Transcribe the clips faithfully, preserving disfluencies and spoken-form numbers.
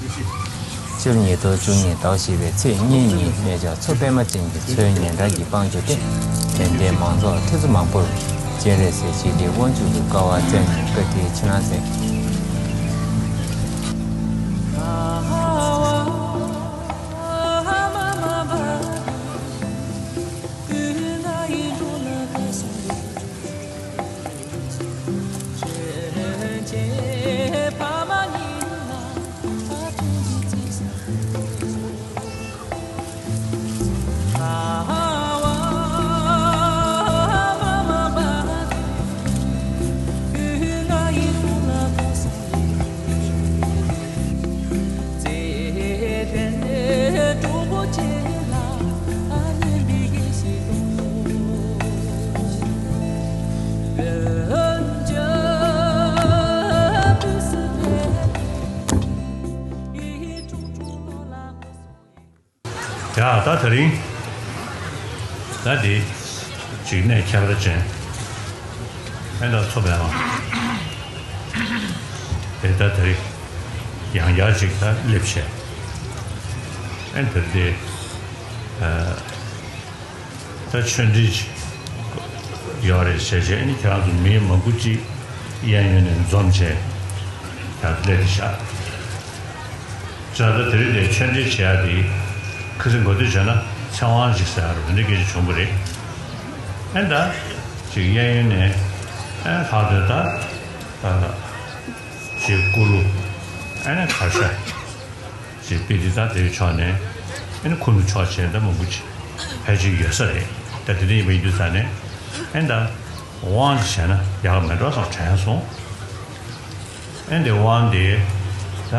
སྤྱིར་ཉིས་སྟོང་བཅུ་གཉིས་ཟླ་བ་བཞི་པའི་ཚེས་གཉིས་ཉིན་གནས་མཇལ་མཚོ་པདྨ་ཅན་གྱི་མཚོའི་སྙན་གྲགས་ཀྱི་དཔལ་འབྱོར་ཏེ། དད་ལྡན་མང་ཚོགས་ཁྲི་ཚོ་མང་པོར་སྤྱན་རས་གཟིགས་ཞི་བདེའི་དབང་ཕྱུག་ཏུ་དཀའ་བ་སྩལ་ནས་བཀའ་དྲིན་ཆེ་གནང་མཛད། ཡ། ད་དེ་རིང་ད་འདི་ཅིག་གནས་ཁྱད་པར་ཅན། ཨེ་ད་མཚོ་པདྨ་དེ་ད་དེ་རིང་ཡང་བསྐྱར་ཅིག་ད་སླེབས་བྱས། ཨེ་དེ་དེ་ཨ་ད་ཆོས་འབྲེལ་ཅིག་ཡོད་རེད་བྱས་བྱས། ཨེ་ནི་ཁྱེད་རང་ཚོ་མི་མང་པོ་ཅིག་གཡས་གཡོན་ནས་འཛོམས་བྱས་ད་སླེབས་བཞག་ཅག་ད་དེ་རིང་དེ་ཆོས་འབྲེལ་བྱེད་ཡག་དེ་ཁ་སང་གོ་ཐོས་བྱས་ན་ཚེ་དབང་ཅིག་ཟེར་ཡག་རེད། འདི་སྐད་ཆ་བྱུང་བ་རེད། ཨེ་ད་ཅིག་གཡས་གཡོན་ནས་ཨེ་ལྷག་དོན་ད་ཅིག་ཀུ་ལུ་ཨེ་ནས་གར་ཤ་ཅིག་དཔེ་དེ་ད་དེའི་ཕྱོགས་ནས་ཨེ་ནས་ཁུ་ནུ་ཕྱོགས་བྱས་ད་མང་པོ་ཅིག་ཕལ་ཆེར་ཡོད་ས་རེད། ད་དེ་འདྲ་ཡིན་པ་ཡིན་དུས་ཙང་ནས་ཨེ་ད། དབང་ཅིག་བྱས་ན་ཡག་མེད་འགྲོ་བསམ་དྲན་སོང་། ཨེ་འདི་དབང་འདི་ད་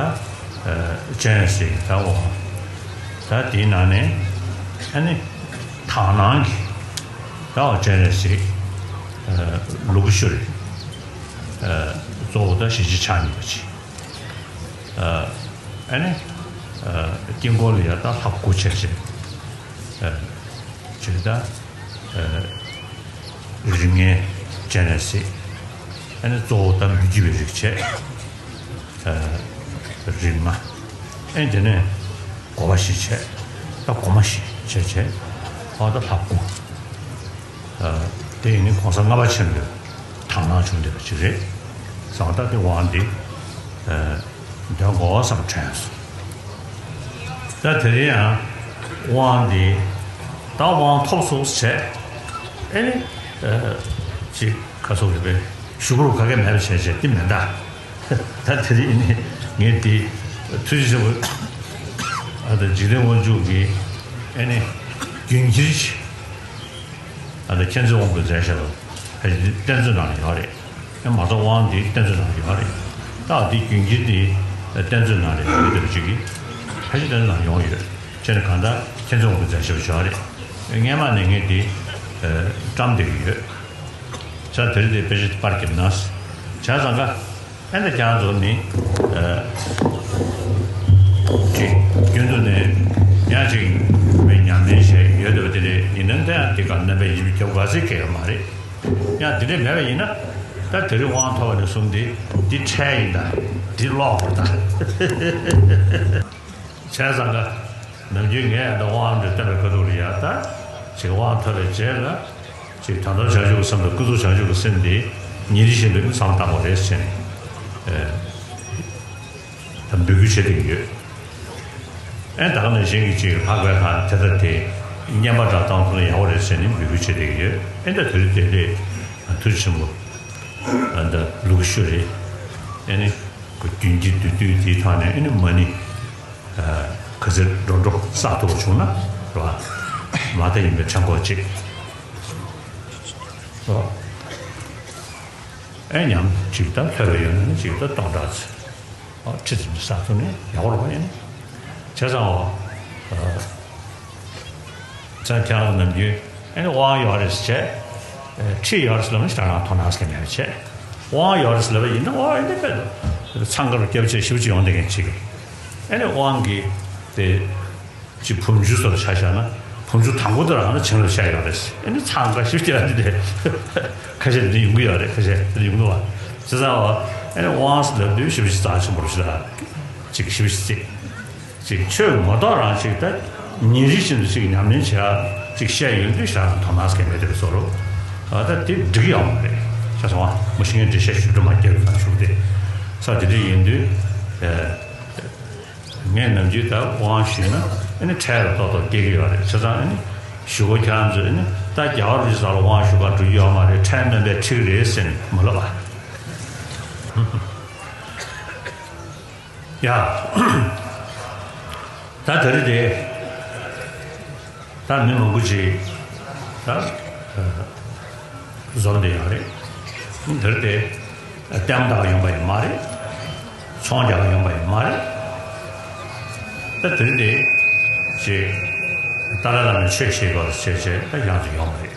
སྤྱན་རས་གཟིགས་ད་འོ་ད་དེའི་ནང་ནས་ཨ་ནི་དག་སྣང་གི་ད་འོ་སྤྱན་རས་གཟིགས་ལུ་གུ་ཤུ་རེད། གཙོ་བོ་ད་ཞི་བྱེད་ཕྱག་གཉིས་པ་ཅིག་ཨ་ནི་དཀྱིལ་འཁོར་ལ་ཡ་ད་ལྷ་དགུ་བྱས་བྱས། ཅེས་ད། རིགས་ལྔའི་སྤྱན་རས་གཟིགས། ཨ་ནི་གཙོ་བོ་ད་མི་བསྐྱོད་པའི་རིགས་བྱས། རིགས་ལྔ། ཨ་ནི་དེ་ནས་སྒོ་བ་བཞི་བྱས། ད་སྒོ་མ་བཞི་བྱས་བྱས། ཨ་ད་ལྷ་དགུ། དེ་ཡིན་ནི་གོང་ས་ལྔ་པ་ཆེན་པོའི་དག་སྣང་བྱུང་བསྡད་པ་ཅིག་རེད། བཟང་ད་དེ་དབང་འདི། འདོན་དགོས་བསམ་དྲན་སོང་། ད་དེ་རིང་ཡང་དབང་འདི་ད་དབང་ཐོབ་སོང་བྱས། ཨེ་ནི་ཅིག་ཁ་སོགས་རེད་པས་ཞུ་དགོས་ག་གེ་མེད་པ་བྱས་བྱས་འདི་མེད་ད། ད་དེ་རིང་ནི་ངས་འདི་ཐུགས་རྗེ་ཆེན་པོ་ཨ་ད་འཇིག་རྟེན་དབང་ཕྱུག་གི་ཨེ་ནི་རྒྱུན་འཁྱེར་ཞིག་ཨ་ད་མཁྱེན་བརྩེ་དབང་པོའི་མཛད་བྱ་ལ་ཕལ་ཆེར་བསྟན་བཅོས་ནང་ལ་ཡོད་རེད། ཨེ་མ་གཏོགས་དབང་འདི་བསྟན་བཅོས་ནང་ལ་ཡོད་རེད། ད་འདི་རྒྱུན་འཁྱེར་འདི་བསྟན་བཅོས་ནང་ལ་ཡོད་པ་ཅིག་གིས་ཕལ་ཆེར་བསྟན་བཅོས་ནང་ཡོང་ཡོད། བྱས་ནས་གང་ལྟར་མཁྱེན་བརྩེ་དབང་པོའི་མཛད་བྱ་ཞིག་ཡོད་རེད། སྔས་མ་ནས་ངས་འདི་བཀྲམ་བསྡད་ཀྱི་ཡོད། བྱས་དེ་རིང་འདི་དཔེ་ཆ་པར་བརྒྱབ་ན། བྱས་ཙང་ཀ་ཨེ་འདི་ཀྱང་ཚོ་ནི། ཅིག་རྒྱུན་དུ་ནས་ཡང་ཅིག་མི་ཉམས་ལེན་བྱས་ཡོད་འདུག་དེ་རེད། ཡིན་ན་འདི་ཡང་འདི་ག་རྣམ་པའི་ཡིད་མི་རྒྱབ་ག་ཚོད་སྐྱེ་ཡོད་མ་རེད། ཡང་འདི་འདྲས་མེད་པ་ཡིན་ན་ད་དེ་རིང་དབང་ཐོབ་པ་ནས་བཟུང་སྟེ་འདི་འཕྲལ་ཡིན་ད་འདི་ཀློག་དགོས་ད། བྱས་ཙང་ཀ་ནམ་རྒྱུན་ངས་ད་དབང་འདི་བསྟན་པའི་ཁ་ཐུག་ལ་ཡ་ད་ཅིག་དབང་ཐོབ་པའི་རྗེས་ལ། ཅིག་དོན་དམ་བྱང་ཆུབ་ཀྱི་སེམས་དང་ཀུན་རྫོབ་བྱང་ཆུབ་ཀྱི་སེམས་དེ་ཉིན་རེ་བཞིན་དུ་བསམ་བཏང་བ་རེད་ཟེར་ནས་ད་འབོད་སྐུལ་བྱེད་བསྡད་ཀྱི་ཡོད། ཨེ་ད་ག་ནང་བཞིན་གྱི་ཅིག་ལྷག་པའི་ཁ་དེ་ལྟར་དེ་བསྙེན་པ་འདྲ་བཏང་ཐུབ་ན་ཡག་པོ་རེད་ཟེར་ནས་འབོད་སྐུལ་བྱེད་བསྡད་ཀྱི་ཡོད། ཨེ་ད་དེ་རིང་དེ་རེད། ཐུགས་རྗེ་ཆེན་པོ་ཨ་ད་ལུག་ཤུ་རེད། ཨེ་ནི་རྒྱུན་གྱི་དུས་དུས་དེའི་ཐོག་ནས་ཨེ་ནི་མ་ཎི་ག་ཚོད་འགྲོ་འགྲོ་བསགས་ཐུབ་པ་བྱུང་ན་རེད་བ། མ་མཐའ་ཡིན་པའི་ཕྲེང་སྐོར་གཅིག་ཨེ་ཉམས་ཅིག་ད་ལྷོད་པ་ཡོད་ན་ཅིག་ད་སྟོང་ཕྲག་ཙམ་ཁྲི་ཙམ་ཅིག་བསགས་ཐུབ་ན་ཡག་པོ་རེད་བ། ཡིན་ན་བྱས་ཙང་འོ་ཙང་ཁྱེད་རང་ནམ་རྒྱུན་ཨེ་ནི་དབང་ཡོད་རེད་ཟེར་བྱས། ཁྲིད་ཡོད་རེད་ཟེར་ལབ་ན་ཞེ་དྲག་རང་དོ་སྣང་སྐྱེ་མེད་པ་བྱས། དབང་ཡོད་རེད་ཟེར་ལབ་པ་ཡིན་ན་དབང་ཡོད་ནི་དཔེ་འཚང་ཁ་རུ་སྐྱབས་ཆེ་ཞིབ་ཅིག་ཡོང་བསྡད་མཁན་ཅིག་ཨེ་ནི་དབང་གི་དེ། ཅིག་བུམ་ཆུ་སོགས་ལ་ཆ་བཞག་ན་བུམ་ཆུ་དང་པོ་དེ་རང་ལ་བྱིན་རླབས་ཤར་ཡོད་རེད། ཨ་ནི་འཚང་ཁ་ཞིབ་ཀྱི་ར་འདི་དེ་ཁ་ཤས་འདི་ཡོང་གི་ཡོད་རེད། ཁ་ཤས་འདི་ཡོང་གི་འདུག་བ། བྱས་ཙང་བ་ཨ་ནི་དབང་ཟེར་ལབ་དུས་ཞིབ་ཞིབ་རྩ་ཆེན་པོ་རུ་ཞིག་ལ་ཅིག་ཞིབ་ཞིབ་རྩིས། ཅིག་ཆོས་ངོ་ཐོག་རང་ཅིག་ད་ཉིན་རེ་བཞིན་དུ་ཅིག་ཉམས་ལེན་བྱེད་ཡ་ཅིག་བཤད་ཡོང་དུས་ཞག་དང་དོ་སྣང་སྐྱེ་མེད་དེ་བཟོ་རོགས། ཨ་ད་དེ་འགྲིག་ཡོང་མ་རེད་ཤ་ཚ་བ་མ་ཤི་ངན་འགྲེལ་བཤད་ཞུ་འགྲོ་མ་སྐྱེ་རུ་ཙམ་ཞུ་སྟེ། ས་དེ་འདྲ་ཡིན་དུས་ངས་ནམ་རྒྱུན་ད་དབང་ཞུས་ན་ཨ་ནི་འཕྲལ་ལ་ཏོག་ཏོག་སྐྱེ་གི་ཡོད་རེད། བྱས་ཙང་ཨ་ནི་ཞུ་གོ་ཁྱེད་རང་ཚོས་ཨ་ནི་ད་རྒྱ་གར་རི་ས་ལ་དབང་ཞུ་ག་འགྲོ་རྒྱུ་ཡོད་མ་རེད། འཕྲལ་སྨན་པས་ཁྲིག་རེད་ཟེར་ནས་མ་ལབ་པ། ཡ། ད་དེ་རིང་དེ་ད་མི་མང་པོ་ཅིག་ད་འཛོམས་བསྡད་ཡོད་རེད། དེ་རིང་དེ་ལྟད་མོ་ལྟ་ག་ཡོང་པ་ཡང་མ་རེད། ཚོང་རྒྱག་ག་ཡོང་པ་ཡང་མ་རེད། ད་དེ་རིང་དེ་ཅིག་ཏཱ་ལའི་བླ་མའི་ཆོས་བཤད་སྐོར་བྱས་བྱས་ད་ཡང་དུ་ཡོང་བ་རེད།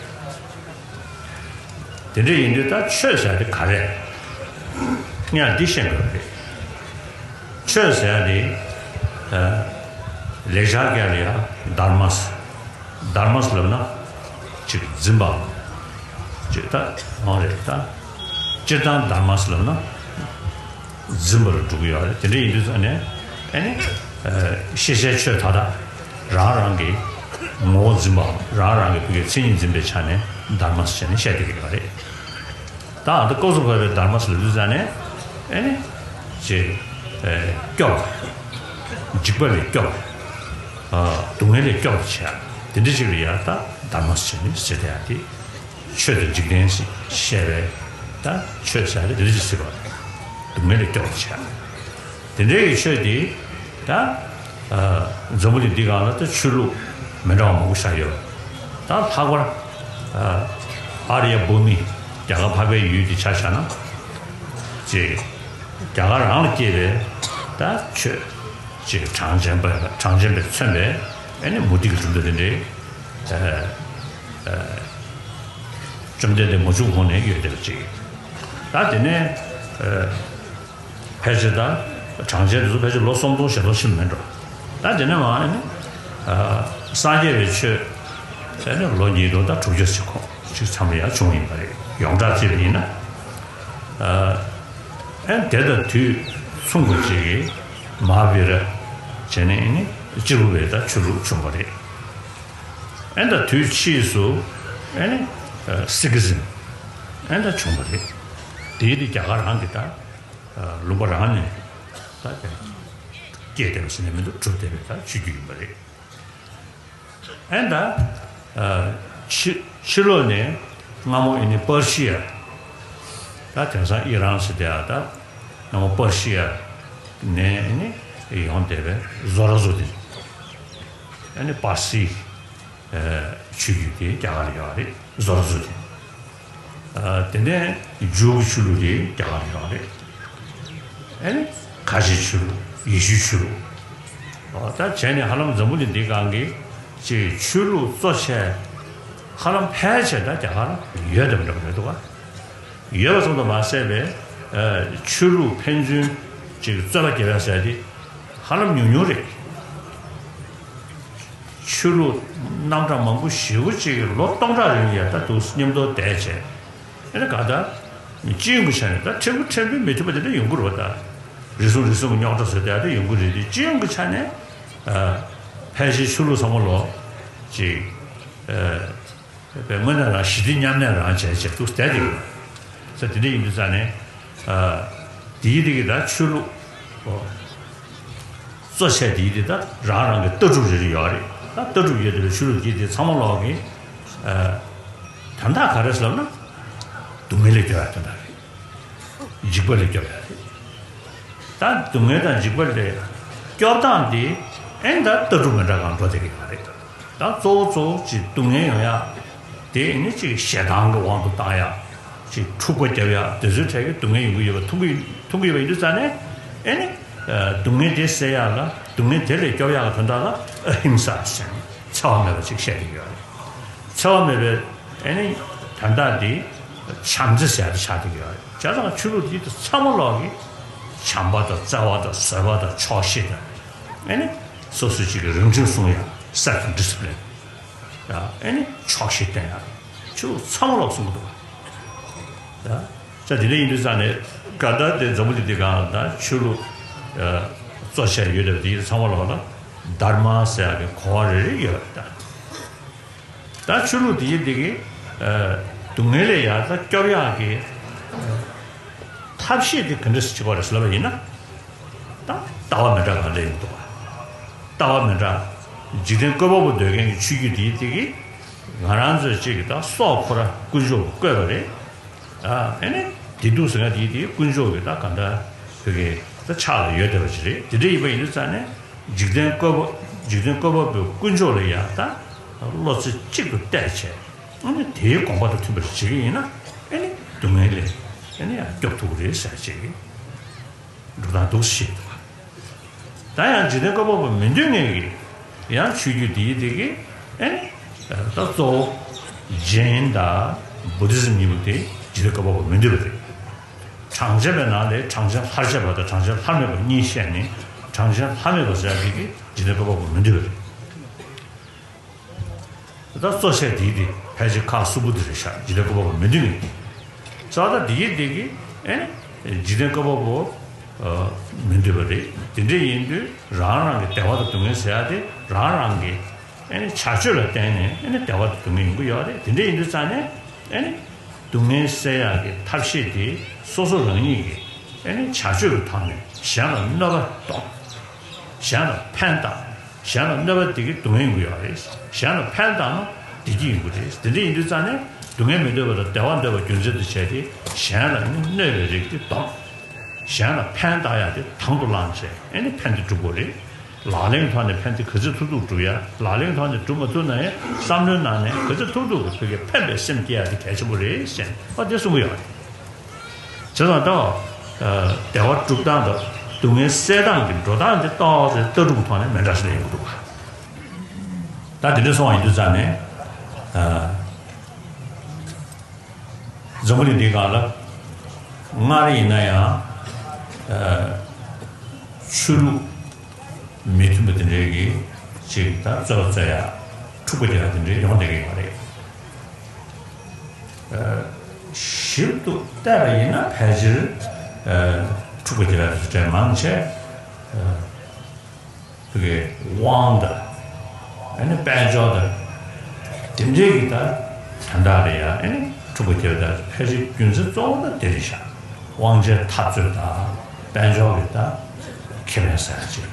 དེ་འདྲ་ཡིན་དུས་ད་ཆོས་ཟེར་ཡ་དེ་ག་རེ་རེད། ངས་འདི་ཤེས་དགོས་པ་རེད། ཆོས་ཟེར་ཡ་དེ་ལེགས་སྦྱར་སྐད་ལ་ཡ་དྷརྨ་ཟེར། དྷརྨ་ཟེར་ལབ་ན་ཅིག་འཛིན་པའམ། ཅིག་ད་འོང་རེད་ད། སྤྱིར་བཏང་དྷརྨ་ཟེར་ལབ་ན། འཛིན་པ་ལ་འགྲོ་གི་ཡོད་རེད། དེ་འདྲ་ཡིན་དུས་ཙང་ནས་ཨ་ནི་ཤེས་བྱའི་ཆོས་མཐའ་དག་རང་རང་གི་ངོ་བོ་འཛིན་པའམ་རང་རང་གི་བུ་གའི་མཚན་ཉིད་འཛིན་པའི་ཆ་ནས་དྷརྨ་ཟེར་ནས་བཤད་བསྡད་ཀྱི་ཡོད་རེད། ད་ཨ་ད་ཀོ་ཙུ་བྷ་བའི་དྷརྨ་ཟེར་ལབ་དུས་ཙང་ནས་ཨ་ནི་ཅེ་སྐྱོབ། འཇིགས་པ་ལས་སྐྱོབ། སྡུག་བསྔལ་ལས་སྐྱོབ་བྱེད་དེ་འདྲ་ཅིག་ལ་ཡ་ད་དྷརྨ་ཟེར་ནས་ཟེར་བསྡད་ཡ་དེ། ཆོས་དང་འཇིག་རྟེན་ཞེས་བཤད་པའི་ད་ཆོས་ཟེར་ཡ་དེ་རེད་ཅེས་ཟེར་བ། སྡུག་བསྔལ་ལས་སྐྱོབ་པར་བྱ། དེ་འདྲའི་གི་ཆོས་དེ་ད་འཛམ་བུ་གླིང་འདི་སྒང་ལ་ད་ཆོས་ལུགས་མི་འདྲ་བ་མང་པོ་ཤར་ཡོད། ད་ལྷག་པར་ཨ་རི་ཡ་བྷོ་མི་རྒྱ་གར་འཕགས་པའི་ཡུལ་དེ་ཆ་བཞག་ན་ཅིག་རྒྱ་གར་རང་ལ་སྐྱེས་པའི་ད་ཆོས་ཅིག་གྲངས་ཅན་པ་གྲངས་ཅན་པས་མཚོན་པའི་ཨ་ནི་མུ་སྟེགས་ཀྱི་གྲུབ་མཐའ་དེ་འདྲའི། བཅོམ་ལྡན་འདས་མ་བྱུང་གོང་ནས་ཡོད་བསྡད་པ་ཅིག་ད་དེ་ནས་ཕལ་ཆེར་ད་གྲངས་ཅན་དེ་ཚོ་ཕལ་ཆེར་ལོ་སུམ་སྟོང་བཞི་སྟོང་ཕྱིན་མིན་འགྲོ། ད་དེ་ནས་མ་ནི་སངས་རྒྱས་པའི་ཆོས་ཨ་ནི་ལོ་ཉིས་སྟོང་དང་དྲུག་ཅུ་ཞིག་གོང་ཅིག་ཙམ་ལ་ཡང་བྱུང་ཡིན་པ་རེད། ཡོངས་གྲགས་བྱས་པ་ཡིན་ན། ཨ་ནི་དེ་དང་དུས་མཚུངས་པ་ཅིག་གི་མ་ཧཱ་བི་ར་བྱས་ནས་ཨ་ནི་སྤྱི་བོ་བའི་ད་ཆོས་ལུགས་བྱུང་བ་རེད། ཨེ་འདྲ་དུས་ཕྱིས་སུ་ཨེ་ནི་སིག་ཛིམ་ཨེ་འདྲ་བྱུང་བ་རེད། དེའི་དེ་རྒྱ་གར་རང་གི་ད་ལུང་པ་རང་ནས་ད་སྐྱེས་བསྡད་པ་ཞིག་ནས་མི་འདུག་གྲུབ་བསྡད་པའི་ད་ཆོས་བརྒྱུད་ཡིན་པ་རེད། ཨེ་འདྲ་ཕྱི་ཕྱི་ལོགས་ནས་སྔ་མོ་ཨེ་ནི་པར་ཤི་ཡ་ད་དེང་སང་ཨི་རན་ཟེར་དེ་ཡ་ད་སྔ་མོ་པར་ཤི་ཡ་ནས་ཨེ་ནི་ཡོང་བསྡད་པའི་བཟོ་ར་བཟོ་དེ་ཨེ་ནི་པར་སི། ཆོས་བརྒྱུད་དེ་རྒྱ་གར་ཡོད་རེད། བཟོ་ར་བཟོ་དེ། དེ་ནས་ཇུའུ་གི་ཆོས་ལུགས་དེ་རྒྱ་གར་ཡོད་རེད། ཨེ་ནི་ཁ་ཆེ་ཆོས་ལུགས་ཡེ་ཤུའི་ཆོས་ལུགས། ད་བྱས་ནས་ཧ་ལམ་འཛམ་བུ་གླིང་འདི་སྒང་གི་ཅིག་ཆོས་ལུགས་གཙོ་ཆེ་ཧ་ལམ་ཕལ་ཆེར་ད་རྒྱ་གར་ཡོད་དམ་འདྲ་པོ་རེད་འདུག་ག་ཡོད་པ་ཙམ་དུ་མ་ཟད་པའི་ཆོས་ལུགས་ཕན་ཚུན་ཅིག་རྩོད་པ་རྒྱབ་ཡ་ཟེར་དེ་ཧ་ལམ་ཉུང་ཉུང་རེད། ཆོས་ལུགས་རྣམ་གྲངས་མང་པོ་ཞེ་པོ་ཅིག་ལོ་སྟོང་ཕྲག་རིང་ཡ་ད་དུ་མཉམ་དུ་བསྡད་བྱས། ཨེ་ན་ག་ད་སྤྱི་ཡོངས་ཀྱི་ཆ་ནས་ད་ཕྲན་བུ་ཕྲན་བུ་མི་མཐུན་པ་དེ་འདྲ་ཡོང་གི་རེད་བ། ད་རེ་ཟུང་རེ་ཟུང་གི་རྙོག་དྲ་བཟོས་བསྡད་ཡ་དེ་ཡོང་གི་རེད་དེ། སྤྱི་ཡོངས་ཀྱི་ཆ་ནས་ཕལ་ཆེར་ཆོས་ལུགས་ཚང་མ་ལོ་ཅིག་དཔེ་དངོས་གནས་རང་ཞི་བདེ་མཉམ་གནས་རང་བྱས་བྱས་འདུག་བསྡད་དེ་ཡོད། ས་དེ་འདྲ་ཡིན་དུས་ཙང་ནས། དེའི་དེ་གི་ད་ཆོས་ལུགས་གཙོ་ཆེ་དེའི་དེ་ད་རང་རང་གི་ལྟ་གྲུབ་རེ་རེ་ཡོད་རེད། ད་ལྟ་གྲུབ་ཡོད་དེ་ཆོས་ལུགས་དེ་དེ་ཚང་མ་ལོག་གི་དོན་དག་ག་རེ་ཟེར་ལབ་ན། སྡུག་བསྔལ་ལས་སྐྱོབ་ཡ་དོན་དག་རེད། འཇིགས་པ་ལས་སྐྱོབ་ཡ་རེད། ད་སྡུག་བསྔལ་དང་འཇིགས་པ་ལས་སྐྱོབ་སྟངས་དེ་ཨེ་ད་ལྟ་གྲུབ་མི་འདྲ་གང་འགྲོ་བསྡད་ཀྱི་ཡོད་རེད། ད་གཙོ་བོ་གཙོ་བོ་ཅིག་སྡུག་བསྔལ་ཡོང་ཡ་དེ་ནི་ཅིག་ཞེ་སྡང་གི་དབང་དུ་བཏང་ཡ། ཅིག་འཁྲུག་པ་རྒྱབ་ཡ་དེ་ཚོའི་གྲས་ཀྱི་སྡུག་བསྔལ་ཡོང་གི་ཡོད་པ་མཐོང་གི་མཐོང་གི་ཡོད་པ་ཡིན་དུས་ཙང་ནས་ཨེ་ནི། སྡུག་བསྔལ་དེ་སེལ་ཡ་ལ་སྡུག་བསྔལ་དེ་ལས་སྐྱོབ་ཡ་གི་དོན་དག་ལ་ཨ་ཧིམ་ས་ཟེར་ནས་འཚེ་བ་མེད་པ་ཅིག་བཤད་ཀྱི་ཡོད་རེད། འཚེ་བ་མེད་པའི་ཨེ་ནི་དོན་དག་འདི་བྱམས་བརྩེ་ཟེར་ཡ་དེ་ཆགས་ཀྱི་ཡོད་རེད། བྱས་ཙང་ཆོས་ལུགས་འདི་ཚང་མ་ལོག་གི་བྱམས་པ་དང་བརྩེ་བ་དང་བཟོད་པ་དང་ཆོག་ཤེས་དང་ཨེ་ནི་སོ་སོ་གཅིག་གི་རང་ཁྲིམས་སྲུང་ཡ་self discipline། ཨེ་ནི་ཆོག་ཤེས་བསྟེན་ཡ་ཆོས་ལུགས་ཚང་མ་ལོག་གསུང་གི་འདུག་བ། ད་དེ་འདྲ་ཡིན་དུས་ཙང་ནས་ག་ད་དེ་འཛམ་བུ་གླིང་འདི་སྒང་ད་ཆོས་ལུགས་གཙོ་ཆེ་ཡོད་རེད་པ། དེ་ཚང་མ་ལོག་ལ་ དྷརྨ་ཟེར་ཡག་གི་གོ་བ་རེ་རེ་ཡོད་པ་རེད་ད། ད་ཆོས་ལུགས་དེ་ཡི་དེ་གི་ཨ་སྡུག་བསྔལ་ལས་ཡར་ད་སྐྱོབ་ཡག་གི་ཐབས་ཤེས་དེ་ག་འདྲ་སེ་བྱེད་པ་རེད་ཟེར་ལབ་པ་ཡིན་ན། ད་ལྟ་བ་མི་འདྲ་གང་འདྲ་ཡིན་འདུག་བ། ལྟ་བ་མི་འདྲ། འཇིག་རྟེན་བཀོད་པ་པོ་འདོད་མཁན་གྱི་ཆོས་བརྒྱུད་དེ་ཡི་དེ་གི་ང་རང་ཚོའི་གཅིག་གི་ད་སྲོག་ཁོ་ར་དཀོན་མཆོག་གིས་བཀོད་པ་རེད། ཨ་ཨེ་ནི་བདེ་སྡུག་ཟེར་མཁན་དེ་དེ་དཀོན་མཆོག་གི་ད་གང་ལྟར་བོད་ཀྱི་ད་ཕྱག་ལ་ཡོད་བསྡད་པ་ཅིག་རེད། དེ་འདྲ་ཡིན་པ་ཡིན་དུས་ཙང་ནས་འཇིག་རྟེན་བཀོད་པ་འཇིག་རྟེན་བཀོད་པ་པོའི་དཀོན་མཆོག་ལ་ཡང་ད་བློ་རྩེ་གཅིག་ཏུ་གཏད་བྱས། ཨ་ནི་དེའི་དགོངས་པ་དང་མཐུན་པར་བྱེད་ཀྱི་ཡིན་ན་ཨེ་ནི་སྡུག་བསྔལ་ལས་ཨེ་ནི་ཡང་སྐྱོབ་ཐུབ་ཀྱི་རེད་ཟེར་བྱེད་ཀྱི། འགྲོ་སྟངས་འདུག་ཞེས་འདུག་ད་ཡང་འཇིག་རྟེན་བཀོད་པ་པོ་མི་འདོད་མཁན་གྱི་ཡང་ཆོས་བརྒྱུད་འདིའི་དེ་གི་ཨེ་ནི་ད་གཙོ་བོ་ཇེན་དང་བུ་དྷི་ཛིམ་གཉིས་པོ་དེ་འཇིག་རྟེན་བཀོད་པ་པོ་མི་འདོད་པ་རེད། གྲངས་ཅན་པའི་ནང་ལས་གྲངས་ཅན་ལྷར་བཅས་པ་དང་གྲངས་ཅན་ལྷར་མེད་པ་གཉིས་བཤད་ནས། གྲངས་ཅན་ལྷར་མེད་པ་ཟེར་ཡག་དེ་གི་འཇིག་རྟེན་བཀོད་པ་པོ་མི་འདོད་པ་རེད། ད་གཙོ་ཆེ་དེའི་དེ་ཕལ་ཆེར་ཁག་གསུམ་པོ་དེ་རེད་ཤག་འཇིག་རྟེན་བཀོད་པ་པོ་མི་འདོད་མཁན་གྱི། རྩ་བ་ད་དེའི་དེ་གི་ཨེ་ནི་འཇིག་རྟེན་བཀོད་པ་པོ་ཨ་མི་འདོད་པ་རེད། དེ་འདྲ་ཡིན་དུས་རང་རང་གི་བདེ་བ་དང་སྡུག་བསྔལ་ཟེར་ཡག་དེ་རང་རང་གི་ཨེ་ནི་བྱ་སྤྱོད་ལ་བརྟེན་ནས་ཨེ་ནི་བདེ་བ་དང་སྡུག་བསྔལ་ཡོང་གི་ཡོད་རེད། དེ་འདྲ་ཡིན་དུས་ཙང་ནས་ཨེ་ནི་སྡུག་བསྔལ་སེལ་ཡག་གི་ཐབས་ཤེས་དེ་སོ་སོ་རང་ཉིད་ཀྱི་ཨེ་ནི་བྱ་སྤྱོད་ཀྱི་ཐོག་ནས་གཞན་ལ་གནོད་པ་གཏོང་། གཞན་ལ་ཕན་བཏགས། གཞན་ལ་གནོད་པ་དེ་གི་སྡུག་བསྔལ་ཡོང་གི་ཡོད་རེད། གཞན་ལ་ཕན་བཏགས་ན་བདེ་སྐྱིད་ཡོང་གི་རེད། དེ་འདྲ་ཡིན་དུས་ཙང་ནས་སྡུག་བསྔལ་མི་འདོད་པ་དང་བདེ་བ་འདོད་པ་རྒྱུ་མཚན་དུ་བྱས་ཏེ་གཞན་ལ་ནི་གནོད་པའི་རིགས་དེ་སྡོམ། གཞན་ལ་ཕན་བཏགས་ཡག་དེ་དང་དུ་བླངས་བྱས་ཨེ་ནི་ཕན་བདེ་སྒྲུབ་དགོས་རེད། ལག་ལེན་ཐོག་ནས་ཕན་བདེ་ག་ཚོད་ཐུབ་ཐུབ་སྒྲུབ་ཡ། ལག་ལེན་ཐོག་ནས་སྒྲུབ་མ་ཐུབ་ན་ཡང་བསམ་བློའི་ནང་ནས་ག་ཚོད་ཐུབ་ཐུབ་ཀྱི་ཕ་གིར་ཕན་པའི་སེམས་སྐྱེ་ཡ་དེ་གལ་ཆེན་པོ་རེད་ཟེར་ནས་ཨ་དེ་གསུང་གི་ཡོད་རེད། བྱས་ཙང་ད་བདེ་བ་སྒྲུབ་སྟངས་དང་སྡུག་བསྔལ་སེལ་སྟངས་ཀྱི་འགྲོ་སྟངས་དེ་ཏོག་ཙམ་ལྟ་གྲུབ་ཐོག་ནས་མི་འདྲ་ཞིག་ཡོང་གི་འདུག་ད་དེ་འདྲ་སོང་བ་ཡིན་དུས་ཙང་ནས་འཛམ་བུ་གླིང་འདིའི་སྒང་ལ་སྔར་ཡིན་ན་ཡང་ཆོས་ལུགས་མི་མཐུན་པ་དེ་འདྲའི་གི་ཅིག་ད་རྩོད་པ་རྩོད་ཡ་འཁྲུག་པ་རྒྱག་ཡ་དེ་འདྲའི་ཡོང་བསྡད་ཀྱི་ཡོད་རེད། ཞིབ་ཏུ་བལྟས་པ་ཡིན་ན་ཕལ་ཆེར་འཁྲུག་པ་རྒྱག་ཡ་དེ་འདྲ་མང་ཆེ་བོད་ཀྱི་དབང་དང་ཨ་ནི་དཔལ་འབྱོར་དང་དེ་འདྲའི་གི་ད་དོན་དག་ལ་ཡ་ཨ་ནི་འཁྲུག་པ་རྒྱག་ཡ་ད་ཕལ་ཆེར་རྒྱུ་མཚན་གཙོ་བོ་ད་དེ་རེད་ཤག་དབང་ཆའི་འཐབ་རྩོད་དང་དཔལ་འབྱོར་གྱི་ད་ཁེ་ཕན་ཟེར་ཡ་ཅིག་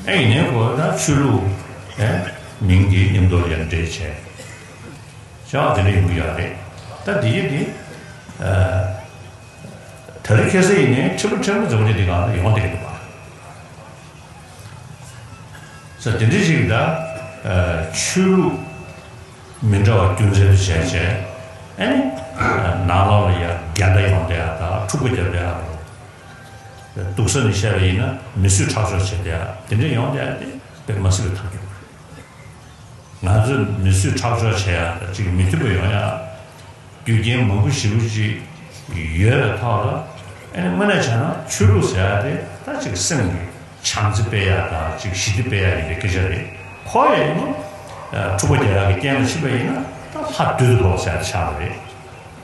ཨེ་ཡིན་ནའི་གོ་ད་ཆོས་ལུགས་ཨེ་མིང་འདི་མཉམ་དུ་ཡར་འདྲེས་བྱས། བྱ་བ་དེ་འདྲ་ཡོང་གི་ཡོད་རེད། ད་འདི་ཡི་འདི་ཨ་དེ་རིང་ཁ་སང་ཡིན་ནའི་ཕྲན་བུ་ཕྲན་བུ་འཛམ་བུ་གླིང་འདི་སྒང་ལ་ཡོང་བསྡད་ཀྱི་འདུག་པ། ས་དེ་འདྲ་ཞིག་ད་ཨ་ཆོས་ལུགས་མི་འདྲ་བ་རྒྱུ་མཚན་དུ་བྱས་བྱས་ཨ་ནི་ཨ་ནང་ལོགས་ལ་ཡ་འགལ་ཟླ་ཡོང་བསྡད་ཡ་དང་འཁྲུག་པ་རྒྱབ་བསྡད་ཡ་དང་། སྡུག་ས་ནས་བཤད་པ་ཡིན་ན་མི་གསོད་ཁྲག་སྦྱོར་བྱེད་བསྡད་ཡ་དེ་འདྲ་ཡོང་བསྡད་ཡ་དེ་དཔེ་མ་སྲིད་པའི་ཐབས་སྐྱོ་པོ་རེད། ང་ཚོས་མི་གསོད་ཁྲག་སྦྱོར་བྱེད་ཡ་དང་ཅིག་མི་མཐུན་པ་ཡོང་ཡ་རྒྱུ་རྐྱེན་མང་པོ་ཞེ་པོ་ཅིག་ཡོད་པའི་ཐོག་ལ་ཨ་ནི་དངོས་གནས་བྱས་ན་ཆོས་ལུགས་ཟེར་ཡ་དེ་ད་ཅིག་སེམས་ཀྱི་བྱམས་བརྩེ་སྤེལ་ཡ་དང་ཅིག་ཞི་བདེ་སྤེལ་ཡ་ཡིན་པའི་སྐད་ཆ་རེད། ཁོ་ཡ་ཡིན་ན་འཁྲུག་པ་རྒྱག་ཡ་གི་རྐྱེན་ལ་ཕྱིན་པ་ཡིན་ན་ད་ལྷ་བདུད་དུ་ལོག་ཟེར་ཡ་དེ་ཆགས་པ་རེད།